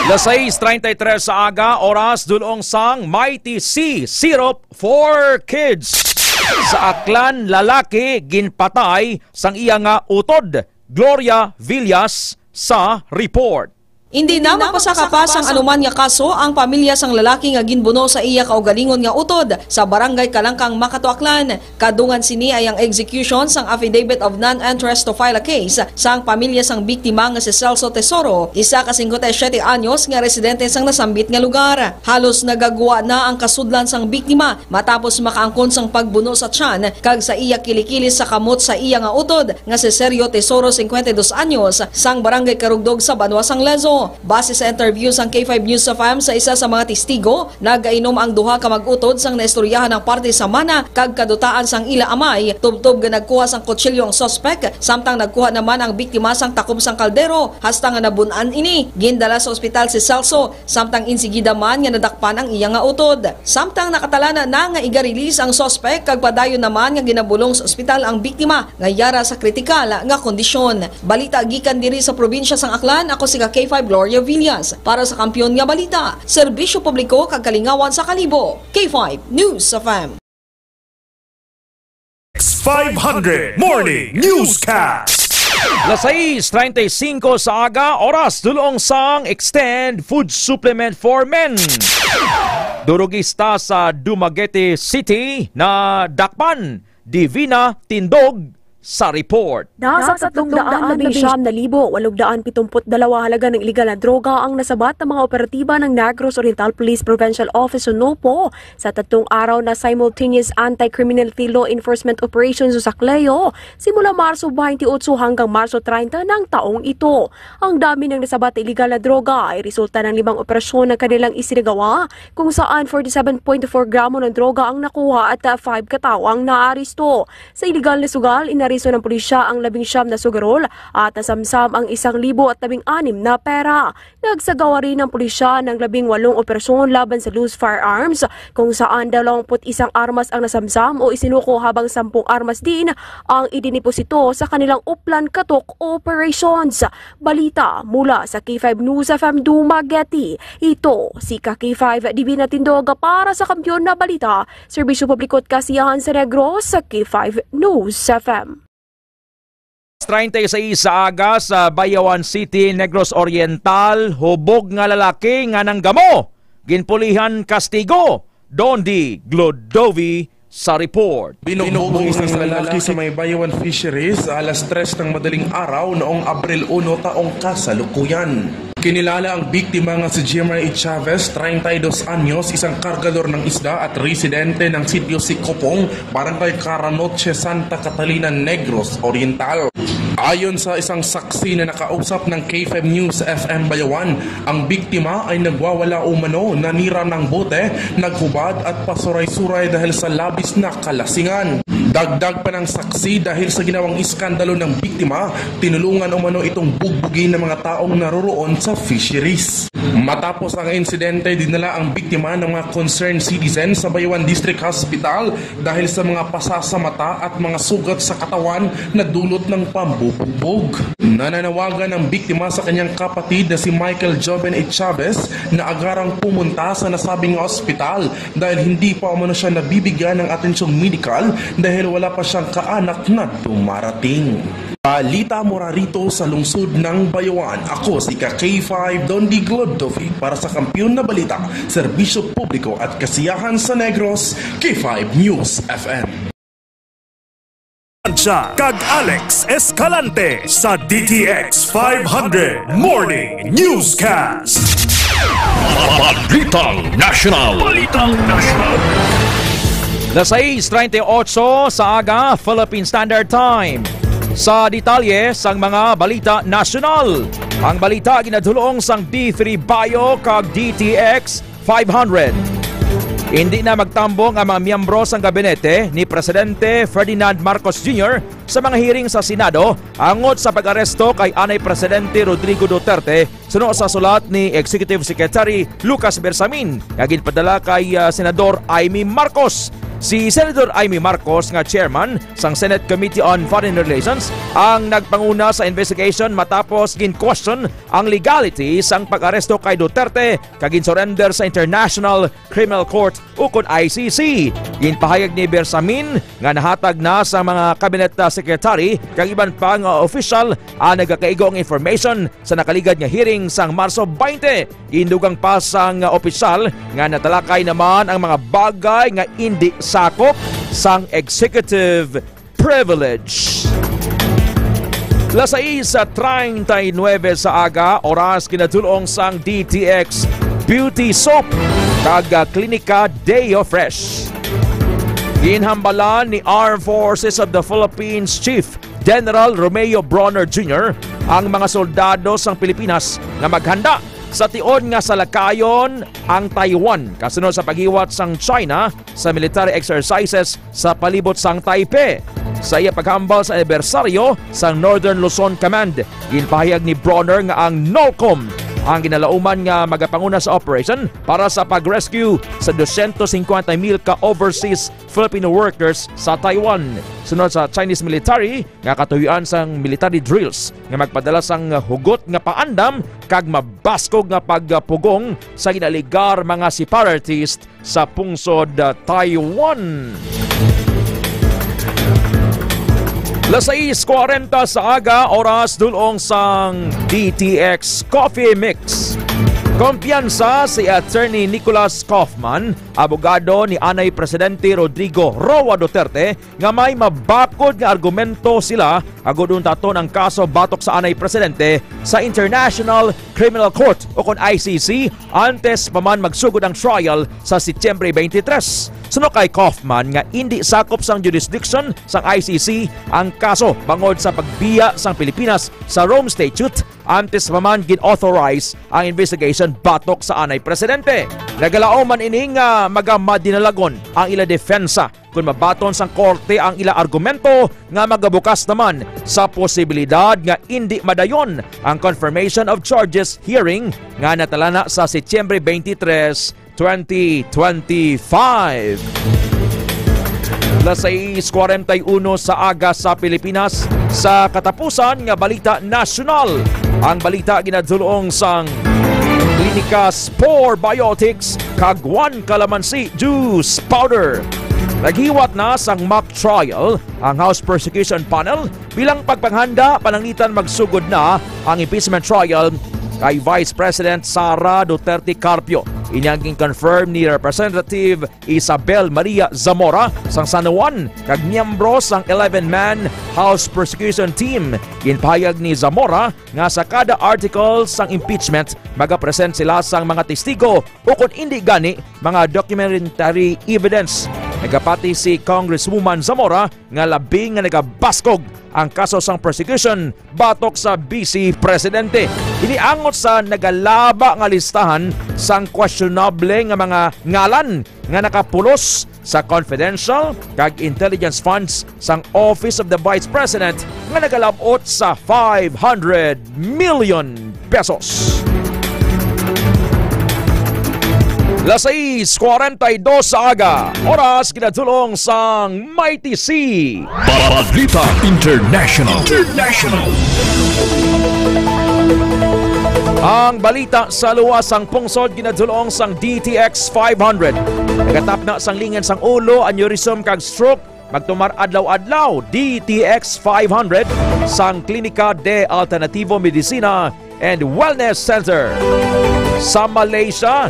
Las sais treinta y tres sa aga, oras dulong sang Mighty C Syrup for Kids. Sa Aklan, lalaki ginpatay sang iya nga utod. Gloria Villas sa report. Indi na magpasaka pa sang anuman nga kaso ang pamilya sang lalaki nga ginbuno sa iya kaugalingon nga utod sa Barangay Kalangkang, Makato, Aklan. Kadungan sini ay ang execution sang affidavit of non-interest to file a case sang pamilya sang biktima nga si Celso Tesoro, isa ka singkwenta y siyete anyos nga residente sang nasambit nga lugar. Halos nagagwa na ang kasudlan sang biktima matapos makaangkon sang pagbuno sa tiyan kag sa iya kilikili sa kamot sa iya nga utod nga si Sergio Tesoro, singkwenta y dos anyos, sang Barangay Karugdog sa banwa sang Lezo. Base sa interview sang K five News F M sa isa sa mga testigo, nagainom ang duha ka mag-utod sang naistoryahan ang parte sa mana kag kadutaan sang ila amay, tubtob nga nagkuha sang kutsilyo ang suspek, samtang nagkuha naman ang biktima sang takop sang kaldero, hasta nga nabun-an ini. Gindala sa ospital si Celso, samtang insigida man nga nadakpan ang iya nga utod. Samtang nakatalana na nga iga-release ang suspek kag padayon naman nga ginabulong sa ospital ang biktima nga yara sa kritikal nga kondisyon. Balita gikan diri sa probinsya sang Aklan, ako si ka K five Gloria Villas para sa Kampiyon nga Balita, Serbisyo Publiko kag Kalingawan sa Kalibo, K five News F M. X five hundred Morning Newscast. Las sais treinta y cinco sa aga, oras dulong sang Extend Food Supplement for Men. Durugista sa Dumaguete City na dakpan, Divina Tindog sa report. Nasa tatlong daan labing siyam na libo, walong daan pitumput dalawa halaga ng iligal na droga ang nasabat ng mga operatiba ng Negros Oriental Police Provincial Office o NOPO sa tatlong araw na simultaneous anti-criminality law enforcement operations sa Cleo, simula Marso twenty-eight hanggang Marso treinta ng taong ito. Ang dami ng nasabat na iligal na droga ay resulta ng limang operasyon na kanilang isinagawa, kung saan forty-seven point four gramo ng droga ang nakuha at, ah, five katao ang naaresto. Sa iligal na sugal, inaresto ng pulisya ang labing siyam na sugarol at nasamsam ang isang libo at labing anim na pera. Nagsagawa rin ang pulisya ng labing walong operasyon laban sa loose firearms, kung saan dalawampu't isang armas ang nasamsam o isinuko, habang sampung armas din ang idiniposito sa kanilang Uplan Katok operations. Balita mula sa K five News F M Dumaguete. Ito si ka K five Divina Tindog para sa Kampiyon na Balita, Serbisyo Publiko at Kasiyahan sa Negros, sa K five News F M. Treinta y seis sa aga sa Bayawan City, Negros Oriental, hubog nga lalaki nga nanggamo, ginpulihan kastigo. Dondi Glodovi sa report. Binugbog ang isang lalaki sa may Bayawan Fisheries alas tres ng madaling araw noong Abril uno taong kasalukuyan. Kinilala ang biktima nga si Jimmy Chavez, treinta y dos anyos, isang kargador ng isda at residente ng Sitio Sikopong, Barangay Caranoche, Santa Catalina, Negros Oriental. Ayon sa isang saksi na nakausap ng K five News F M Bayawan, ang biktima ay nagwawala umano, nanira ng bote, naghubad at pasuray-suray dahil sa labis na kalasingan. Dagdag pa ng saksi, dahil sa ginawang iskandalo ng biktima, tinulungan umano itong bugbugin ng mga taong naroroon sa fisheries. Matapos ang insidente, dinala ang biktima ng mga concerned citizen sa Bayawan District Hospital dahil sa mga pasa sa mata at mga sugat sa katawan na dulot ng pambubugbog. Nananawagan ang biktima sa kanyang kapatid na si Michael Joven H. Chavez na agarang pumunta sa nasabing ospital dahil hindi pa umano siya nabibigyan ng atensyong medikal dahil wala pa siyang kaanak na dumarating. Balita mula rito sa lungsod ng Bayawan. Ako si ka K five Don Di Glodovi para sa Kampiyon na Balita, Serbisyo Publiko at Kasiyahan sa Negros, K five News F M. Siya kag Alex Escalante sa D T X five hundred Morning Newscast. Balitang National. Balitang National. Las sais treinta y ocho sa aga, Philippine Standard Time. Sa detalye sang mga balita nasyonal, ang balita ginadulong sang D three Bio kag D T X five hundred. Indi na magtambong ang mga miyembro sang gabinete ni Presidente Ferdinand Marcos Junior sa mga hearing sa Senado angot sa pag-aresto kay Anay Presidente Rodrigo Duterte, suno sa sulat ni Executive Secretary Lucas Bersamin nga ginpadala kay, ah, Senador Imee Marcos. Si Senador Imee Marcos, nga chairman sang Senate Committee on Foreign Relations, ang nagpanguna sa investigation matapos gin-question ang legality sang pag-aresto kay Duterte kag gin-surrender sa International Criminal Court, ukon I C C. Ginpahayag ni Bersamin nga nahatag na sa mga cabinet, ah, secretary kag iban pa nga opisyal ang nagakaigo ang information sa nakaligad nga hearing sang Marso twenty. Gindugang pa sang opisyal nga natalakay naman ang mga bagay nga indi sakop sang executive privilege. Las sais treinta y nueve sa aga, oras kinatulong sang D T X Beauty Soap kag, ah, Klinika Deo Fresh. Ginhambalan ni Armed Forces of the Philippines Chief General Romeo Brawner Junior ang mga soldado sang Pilipinas nga maghanda sa tion nga salakayon ang Taiwan, kasunod sa paghiwat sang China sa military exercises sa palibot sang Taipei. Sa iya paghambal sa anibersaryo sang Northern Luzon Command, ginpahayag ni Brawner nga ang NOLCOM ang ginalauman nga magapanguna sa operation para sa pag-rescue sa dosyentos singkwenta mil ka overseas Filipino workers sa Taiwan. Sunod sa Chinese military nga katuyoan sang military drills nga magpadala sang hugot nga paandam kag mabaskog nga pagpugong sa ginaligar mga separatist sa pungsod, ah, Taiwan. Las sais kwarenta sa aga, oras dulong sang D T X Coffee Mix. Kumpiyansa si Attorney Nicholas Kaufman, abogado ni anay Presidente Rodrigo Roa Duterte, nga may mabakod nga argumento sila agud untaton ang kaso batok sa anay presidente sa International Criminal Court, ukon I C C, antes pa man magsugod ang trial sa Setyembre twenty-three. Suno kay Kaufman nga indi sakop sang jurisdiction sang I C C ang kaso bangod sa pagbiya sang Pilipinas sa Rome Statute, antes pa man gin-authorize ang investigation batok sa anay presidente. Nagalaom man ini nga magamadinalagon ang ila depensa kon mabaton sang korte ang ila argumento nga magabukas naman sa posibilidad nga indi madayon ang confirmation of charges hearing nga natalana sa Setyembre twenty-three, twenty twenty-five. Las sais kwarenta y uno sa aga sa Pilipinas, sa katapusan nga balita nasyonal, ang balita ginadulong sang Klinika Spore Biotics kag One Calamansi Juice Powder. Naghiwat na sang mock trial ang House Prosecution Panel bilang pagpanghanda pananglitan magsugod na ang impeachment trial kay Vice President Sara Duterte Carpio. Ini ang gin-confirm ni Representative Isabel Maria Zamora sang San Juan kag miyembro sang eleven-man House Prosecution Team. Ginpahayag ni Zamora nga sa kada article sang impeachment, magapresent sila sang mga testigo ukon indi gani mga documentary evidence. Nagapati si Congresswoman Zamora nga labing nga nagabaskog ang kaso sang prosecution batok sa Vice Presidente. Ini angot sa nagalaba nga listahan sang questionable nga mga ngalan nga nakapulos sa confidential kag intelligence funds sang Office of the Vice President nga nagalab-ot sa five hundred million pesos. Las sais kwarenta y dos sa aga, oras ginadulong sang Mighty C. Balita International. International. Ang balita sa luwas sang pungsod ginadulong sang D T X five hundred. Nagatapna sang lingin sang ulo, aneurysm kag stroke. Magtumar adlaw-adlaw, D T X five hundred sang Klinika de Alternativo Medicina and Wellness Center. Sa Malaysia,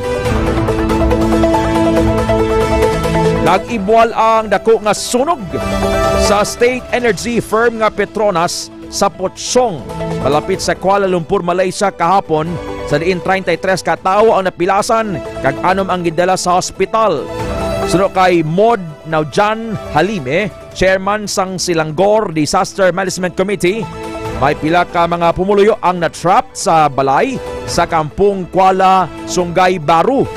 nag-ibwal ang dako nga sunog sa state energy firm nga Petronas sa Pochong, malapit sa Kuala Lumpur, Malaysia, kahapon, sa diin treinta y tres ka tawo ang napilasan kag anom ang gindala sa hospital. Suno kay Mod Naujan Halime, chairman sang Selangor Disaster Management Committee, may pila ka mga pumuluyo ang na-trap sa balay sa Kampung Kuala, Sungai Baru.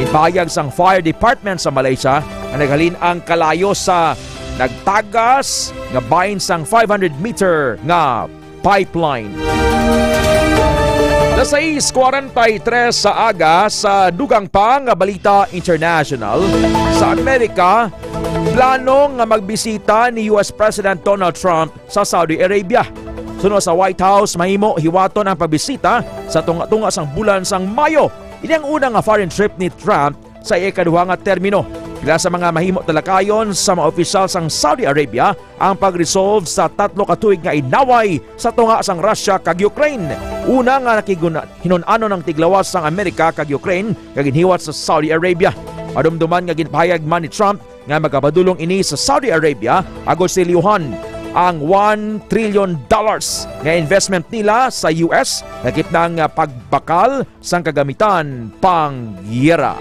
Ginpahayag sang fire department sa Malaysia nga naghalin ang kalayo sa nagtagas nga bahin sang five hundred meter nga pipeline. Alas sais kwarenta y tres sa aga, sa dugang pa nga balita international, sa Amerika, plano nga magbisita ni U S President Donald Trump sa Saudi Arabia. Suno sa White House, mahimo hiwaton ang pagbisita sa tunga-tunga sang bulan sang Mayo. Ini ang una nga foreign trip ni Trump sa iya ikaduha nga termino. Pila sa mga mahimo talakayon sa mga opisyal sang Saudi Arabia ang pag-resolve sa tatlo ka tuig nga inaway sa tunga sang Russia kag Ukraine. Una nga nakigun-, hinun-anon ang tiglawas sang Amerika kag Ukraine nga ginhiwat sa Saudi Arabia. Madumduman nga ginpahayag man ni Trump nga magapadulong ini sa Saudi Arabia agod silyuhan ang one trillion dollars nga investment nila sa U S, lakip na nga pagbakal sang kagamitan pang giyera.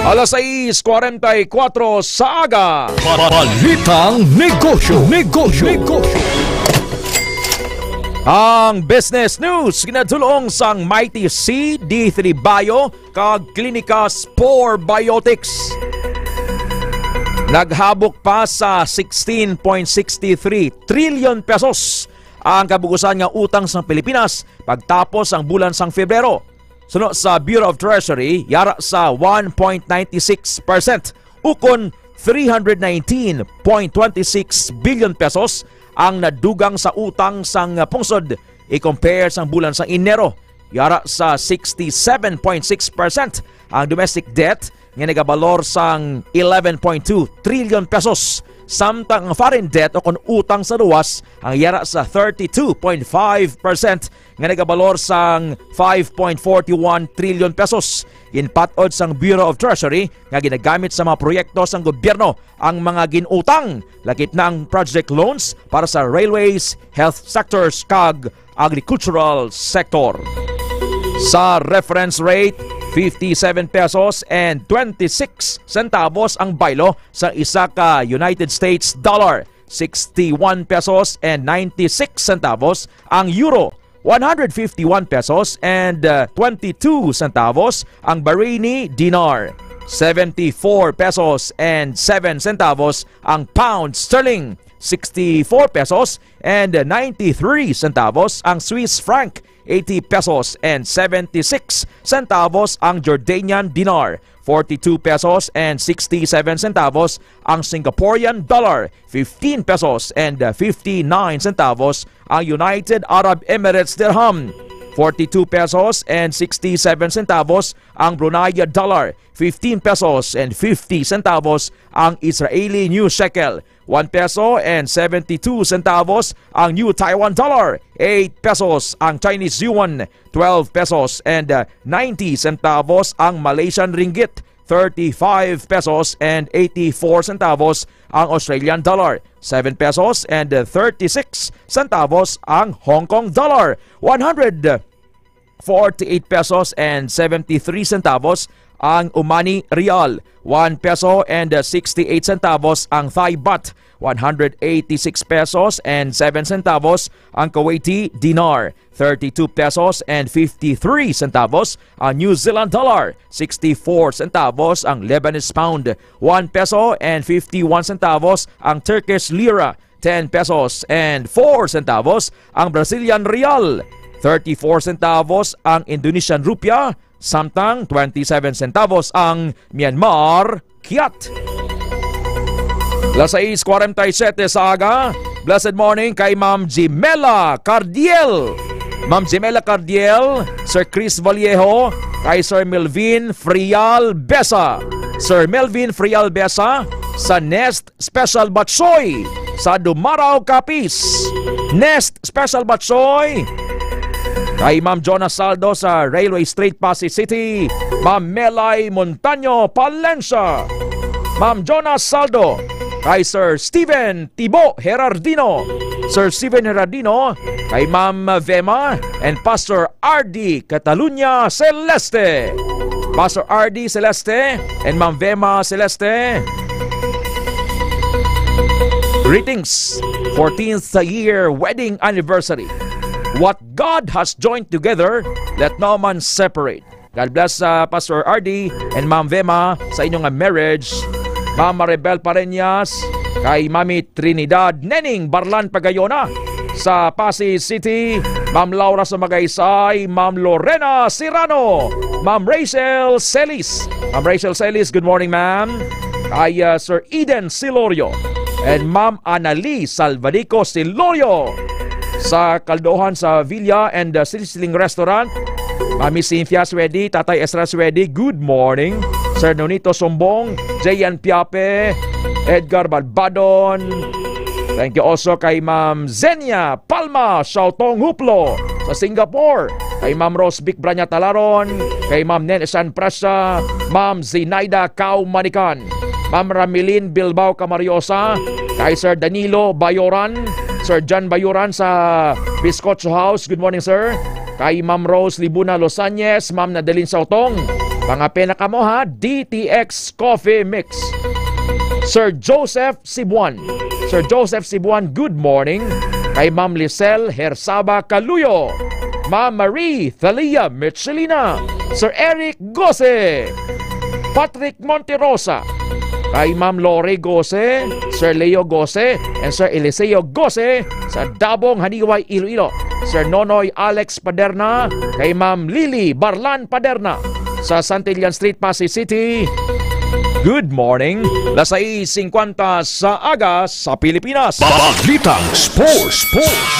Alas sais kwarenta y kuwatro sa aga. Balitang negosyo, negosyo, negosyo. Ang business news ginadulong sang Mighty C, D three Bio, kag Klinika Spore Biotics. Naghabok pa sa sixteen point six three trillion pesos ang kabug-usan nga utang sang Pilipinas pagtapos sang bulan sang Febrero. Suno sa Bureau of Treasury, yara sa one point nine six percent, ukon three hundred nineteen point twenty six billion pesos ang nadugang sa utang sang pungsod i-compare sang bulan sang Enero. Yara sa sixty seven point six percent ang domestic debt nga nagabalor sang eleven point two trillion pesos, samtang ang foreign debt o kon utang sa luwas ang yara sa thirty two point five percent nga nagabalor sang five point forty one trillion pesos. Ginpat-od sang Bureau of Treasury nga ginagamit sa mga proyekto sang gobyerno ang mga gin-utang, lakip na ang project loans para sa railways, health sectors, kag agricultural sector. Sa reference rate, fifty-seven pesos and twenty-six centavos ang baylo sa isa ka United States dollar, sixty-one pesos and ninety-six centavos ang euro, one hundred fifty-one pesos and, uh, twenty-two centavos ang Bahraini dinar, seventy-four pesos and seven centavos ang pound sterling, sixty-four pesos and ninety-three centavos ang Swiss franc, eighty pesos and seventy-six centavos ang Jordanian dinar, forty-two pesos and sixty-seven centavos ang Singaporean dollar, fifteen pesos and fifty-nine centavos ang United Arab Emirates dirham, forty-two pesos and sixty-seven centavos ang Brunei dollar, fifteen pesos and fifty centavos ang Israeli new shekel, one peso and seventy-two centavos ang new Taiwan dollar, eight pesos ang Chinese yuan, twelve pesos and, uh, ninety centavos ang Malaysian ringgit, thirty-five pesos and eighty-four centavos ang Australian dollar, seven pesos and, uh, thirty-six centavos ang Hong Kong dollar, one hundred forty-eight pesos and seventy-three centavos ang Omani Rial, one peso and sixty-eight centavos ang Thai Baht, one hundred eighty-six pesos and seven centavos ang Kuwaiti Dinar, thirty-two pesos and fifty-three centavos ang New Zealand Dollar, sixty-four centavos ang Lebanese Pound, one peso and fifty-one centavos ang Turkish Lira, ten pesos and four centavos ang Brazilian Real, thirty-four centavos ang Indonesian Rupiah, samtang twenty-seven centavos ang Myanmar Kyat. Alas sais kwarenta y siyete sa aga. Blessed morning kay Ma'am Jimela Cardiel. Ma'am Jimela Cardiel, Sir Chris Vallejo, kay Sir Melvin Frial Besa. Sir Melvin Frial Besa sa Nest Special Batchoy sa Dumaraw, Capiz. Nest Special Batchoy kay Ma'am Jonas Saldo sa Railway Street, Passi City. Ma'am Melay Montaño Palencia. Ma'am Jonas Saldo kay Sir Steven Tibo Herardino. Sir Steven Herardino kay Ma'am Vema and Pastor R D Catalunya Celeste. Pastor R D Celeste and Ma'am Vema Celeste. Greetings, fourteenth year wedding anniversary. "What God has joined together, let no man separate." God bless, uh, Pastor R D and Ma'am Vema, sa inyong, uh, marriage. Ma'am Maribel Pareñas, kay Mami Trinidad Neneng Barlan Pagayona sa Passi City, Ma'am Laura Sumagaysay, Ma'am Lorena Sirano, Ma'am Rachel Celis. Ma'am Rachel Celis, good morning, ma'am. Kay, uh, Sir Eden Silorio and Ma'am Anali Salvadico Silorio sa Kaldohan sa Villa and, uh, Siling Restaurant. Mami Cynthia Swedi, Tatay Ezra Swedi, good morning. Sir Nonito Sumbong, J N Piape, Edgar Balbadon. Thank you also kay Ma'am Zenia Palma Shaotong Huplo sa Singapore, kay Ma'am Rose Vic Branya Talaron, kay Ma'am Nen Esan Presa, Ma'am Zinaida Cao Manican, Ma'am Ramilin Bilbao Camariosa, kay Sir Danilo Bayoran, Sir John Bayoran sa Biscocho House. Good morning, sir. Kay Ma'am Rose Libuna Losañez, Ma'am Nadalin Sautong. Mga pena kamo, ha, D T X Coffee Mix. Sir Joseph Sibuan. Sir Joseph Sibuan, good morning. Kay Ma'am Lisel Hersaba Caluyo, Ma'am Marie Thalia Michelina, Sir Eric Gose, Patrick Monterosa, kay Ma'am Lori Gose, Sir Leo Gose, and Sir Eliseo Gose sa Dabong, Janiuay, Iloilo. Sir Nonoy Alex Paderna, kay Ma'am Lily Barlan Paderna sa Santillan Street, Passi City. Good morning. Las sais singkwenta sa aga sa Pilipinas. Balitang Sports. Sports.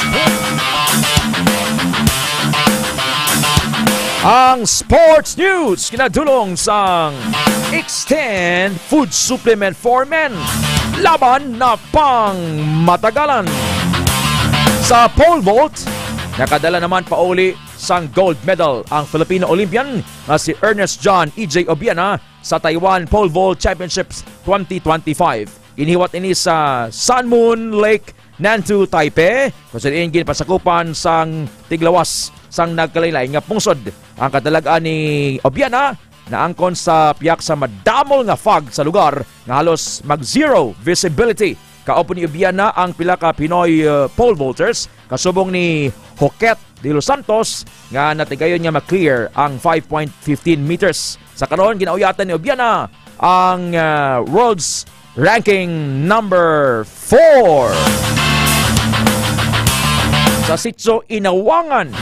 Ang sports news ginadulong sang Extend Food Supplement for Men. Laban na pangmatagalan. Sa pole vault, nakadala naman pauli sang gold medal ang Filipino Olympian nga si Ernest John E J Obiana sa Taiwan Pole Vault Championships twenty twenty-five. Ginhiwat ini sa Sun Moon Lake, Nantou, Taipei, kung sa diin ginpasakupan sang tiglawas sang nagkalainlain nga pungsod. Ang kadalag-an ni Obiana naangkon sa piyak sa madamol nga fog sa lugar nga halos mag-zero visibility. Kaupod ni Obiana ang pila ka Pinoy, uh, pole vaulters, kasubong ni Joquet de los Santos, nga natigayon nga ma-clear ang five point fifteen meters. Sa karon, ginauyatan ni Obiana ang, uh, world's ranking number four. Sa Sitio Inawangan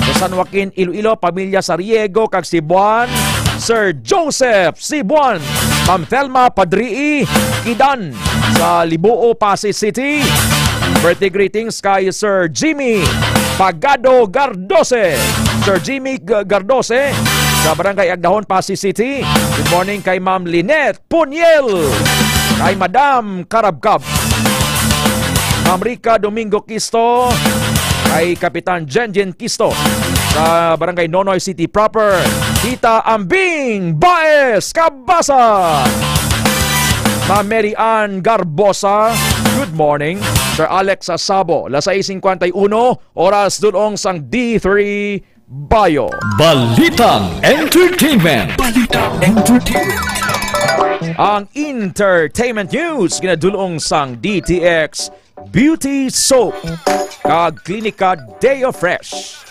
sa San Joaquin, Iloilo, pamilya Sariego kag Sibuan, Sir Joseph Sibuan, Ma'am Thelma Padrii Kidan sa Libuo, Passi City. Birthday greetings kay Sir Jimmy Pagado Gardose, Sir Jimmy G-, Gardose sa Barangay Agdahon, Passi City. Good morning kay Ma'am Lynette Puniel, kay Madam Karabkab, Ma'am Rica Domingo Kisto, kay Kapitan Jenjen Kisto sa Barangay Nonoy City Proper, Tita Ambing Baez Cabasa, Ma'am Mary Ann Garbosa, good morning. Sir Alex Sabo, las sais singkwenta y uno, oras dulong sang D three Bayo. Balitang Entertainment. Balitang Entertainment. Ang entertainment news ginadulong sang D T X Beauty Soap kag Klinika Deo Fresh.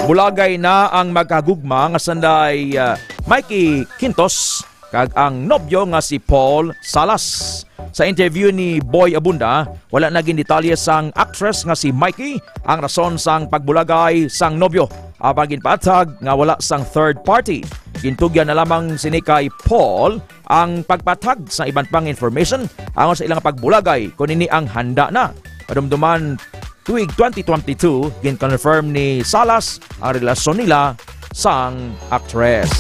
Bulagay na ang magkagugma nga sanday, ah, Mikey Quintos kag ang nobyo nga si Paul Salas. Sa interview ni Boy Abunda, wala na gindetalye sang actress nga si Mikey ang rason sang pagbulagay sang nobyo. Apang ginpaathag nga wala sang third party. Gintugyan na lamang sini kay Paul ang pagpaathag sa iban pang information angon sa ilang pagbulagay kon ini ang handa na. Madumduman, tuig twenty twenty-two, gin-confirm ni Salas ang relasyon nila sang actress.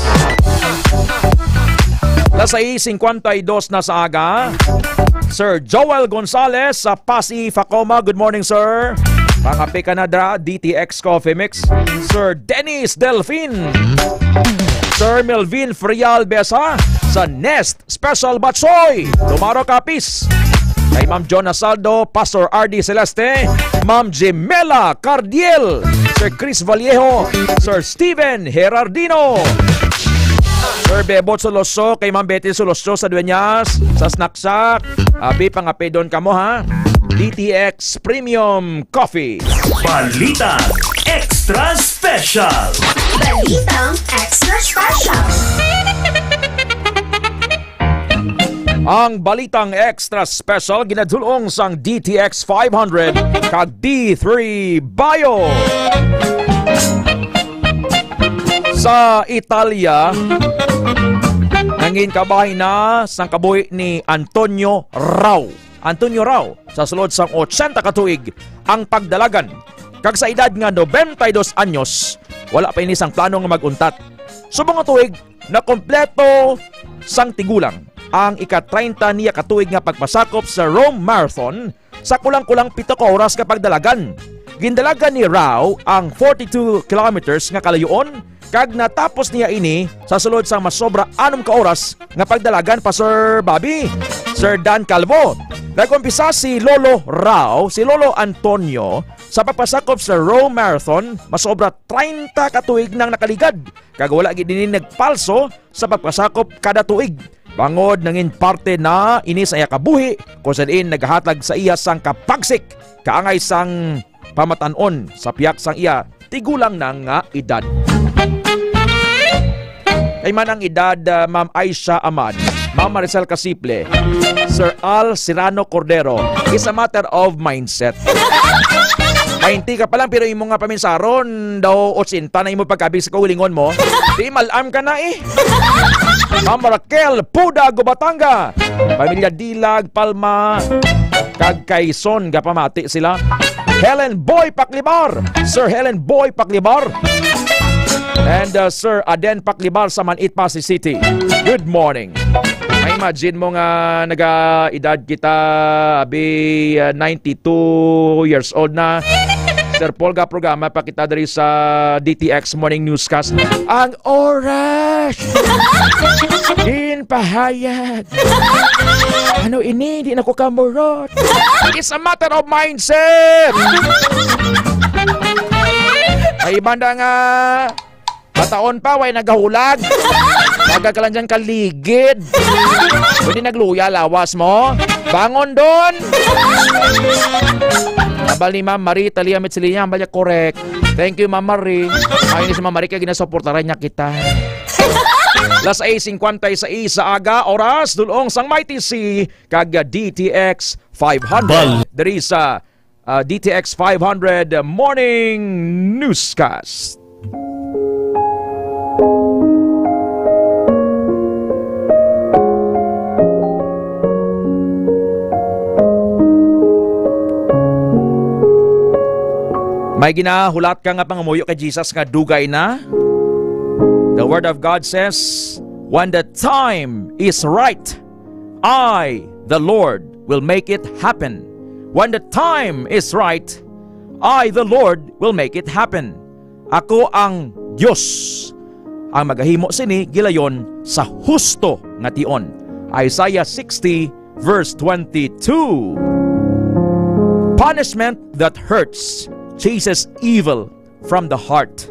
Las sais singkwenta y dos na sa aga. Sir Joel Gonzalez sa Passi, Facoma. Good morning, sir. Pangape ka na dra, D T X Coffee Mix. Sir Dennis Delfin. Sir Melvin Frial Besa sa Nest Special Batchoy, Lumaro, Capiz. Kay Ma'am Jonah Saldo, Pastor R D Celeste, Ma'am Jimela Cardiel, Sir Chris Vallejo, Sir Steven Herardino. Sir Bebot Soloso, kay Ma'am Betty Soloso sa Dueñas, sa Snack Shack. Abi, pangapidon kamo, ha? D T X Premium Coffee. Balitang Extra Special. Balitang Extra Special. Ang Balitang Extra Special ginadulong sang D T X five hundred kag D three Bio. Sa Italia, nangin kabahin na sang kabuhi ni Antonio Rao. Antonio Rao, sa sulod sang ochenta ka tuig ang pagdalagan, kag sa edad nga nobenta y dos anyos, wala pa ini sang plano nga mag-untat. Subong nga tuig, nakompleto sang tigulang ang ika-treinta niya ka tuig nga pagpasakop sa Rome Marathon sa kulang-kulang pito ka oras nga pagdalagan. Gindalagan ni Rao ang forty-two kilometers nga kalayuon kag natapos niya ini sa sulod sang masobra anom ka oras nga pagdalagan pa, Sir Bobby. Sir Dan Calvo, nag-umpisa si Lolo Rao, si Lolo Antonio, sa pagpasakop sa Rome Marathon, masobra treinta ka tuig nang nakaligad, kag wala gid ini nagpalso sa pagpasakop kada tuig. Bangod nangin parte na ini sa iya kabuhi, kung sa diin nagahatag sa iya sang kapagsik kaangay sang pamatan-on sa piyak sang iya tigulang na nga edad. Kay man ang edad, ah, Ma'am Aisha Ahmad, Ma'am Maricel Casiple, Sir Al Serrano Cordero, is a matter of mindset. Baynte ka pa lang, pero imo nga paminsaron daw, ochenta na imo pagkabig sa kaugalingon mo. Di malam ka na eh. Ma'am Raquel Puda Gubatanga, pamilya Dilag, Palma, kag Quezon, gapamati sila. Helen Boy Paklibar, Sir Helen Boy Paklibar, and, uh, Sir Aden Paklibar sa Manit, Passi City. Good morning. May imagine mo nga naga-edad kita, abi, uh, ninety-two years old na. Sir Paul, ga programa pa kita diri sa D T X Morning Newscast. Ang oras! Ginpahayag! Ano ini? Di na ko kamurot. It's a matter of mindset! May banda nga bataon pa, way nagahulag. Baga ka lang dyan kaligid. Pwede nagluya lawas mo. Bangon doon! Abal ni Ma'am Marie Talia Mitsilina, ang balya correct. Thank you, Ma'am Marie. Ay, ni si Ma'am Marie, kaya ginasuportaran niya kita. Las seis cincuenta y seis sa aga, oras, dulong sang Mighty C, kag D T X five hundred. Bal- Diri sa, ah, D T X five hundred Morning Newscast. May ginahulat ka nga pangamuyo kay Jesus nga dugay na? The Word of God says, "When the time is right, I, the Lord, will make it happen. When the time is right, I, the Lord, will make it happen." Ako ang Dios, ang magahimo sini gilayon sa husto nga tion. Isaiah sixty, verse twenty-two. Punishment that hurts chases evil from the heart.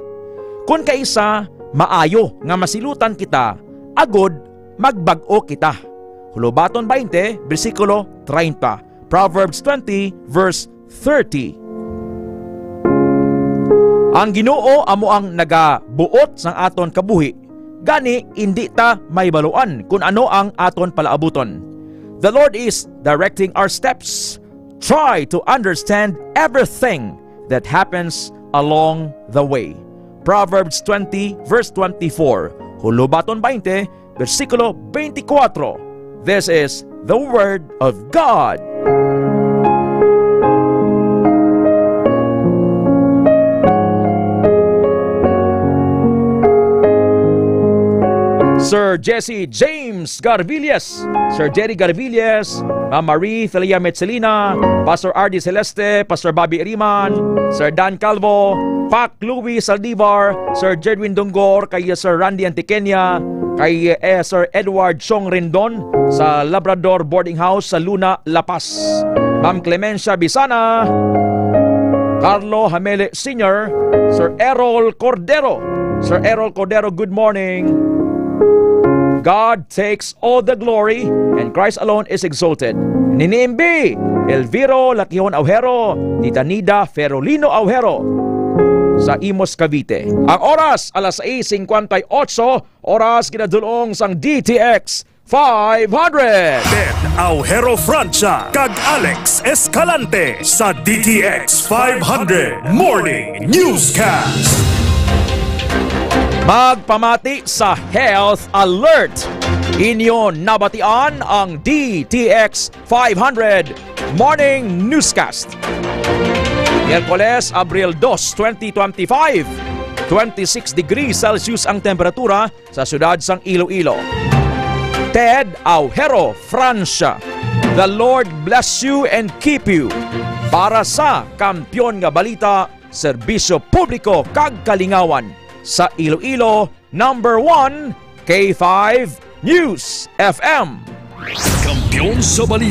Kun kaisa, maayo nga masilutan kita, agod magbag-o kita. Hulobaton twenty, bersikulo treinta. Proverbs twenty, verse thirty. Ang Ginoo amo ang nagabuot sang aton kabuhi, gani indi ta mahibaluan kun ano ang aton palaabuton. The Lord is directing our steps. Try to understand everything that happens along the way. Proverbs twenty, verse twenty-four. Hulobaton twenty, bersikulo twenty-four. This is the Word of God. Sir Jesse James Garvillas, Sir Jerry Garvillas, Ma'am Marie Celia Metzelina, Pastor Ardy Celeste, Pastor Bobby Iriman, Sir Dan Calvo, Pac Louis Saldivar, Sir Jedwin Dongor, kay Sir Randy Antiqueña, kay, eh, Sir Edward Chong Rendon sa Labrador Boarding House sa Luna, La Paz. Ma'am Clemencia Bisana, Carlo Hamele Senior, Sir Errol Cordero. Sir Errol Cordero, good morning. God takes all the glory and Christ alone is exalted. Nini Imbi, Elviro Lakihon Aujero, Tita Nida Ferolino Aujero sa Imus, Cavite. Ang oras, alas sais cincuenta y ocho, oras ginadulong sang D T X five hundred. Ted Aujero Francia kag Alex Escalante sa D T X five hundred Morning Newscast. Magpamati sa Health Alert. Inyo nabatian ang D T X five hundred Morning Newscast. Miyerkules, Abril dos, twenty twenty-five. Twenty-six degrees Celsius ang temperatura sa siyudad sang Iloilo. Ted Aujero, Francia. The Lord bless you and keep you. Para sa Kampiyon nga Balita, Serbisyo Publiko kag Kalingawan sa Iloilo, number one, K five News F M. Kampiyon sa Balita.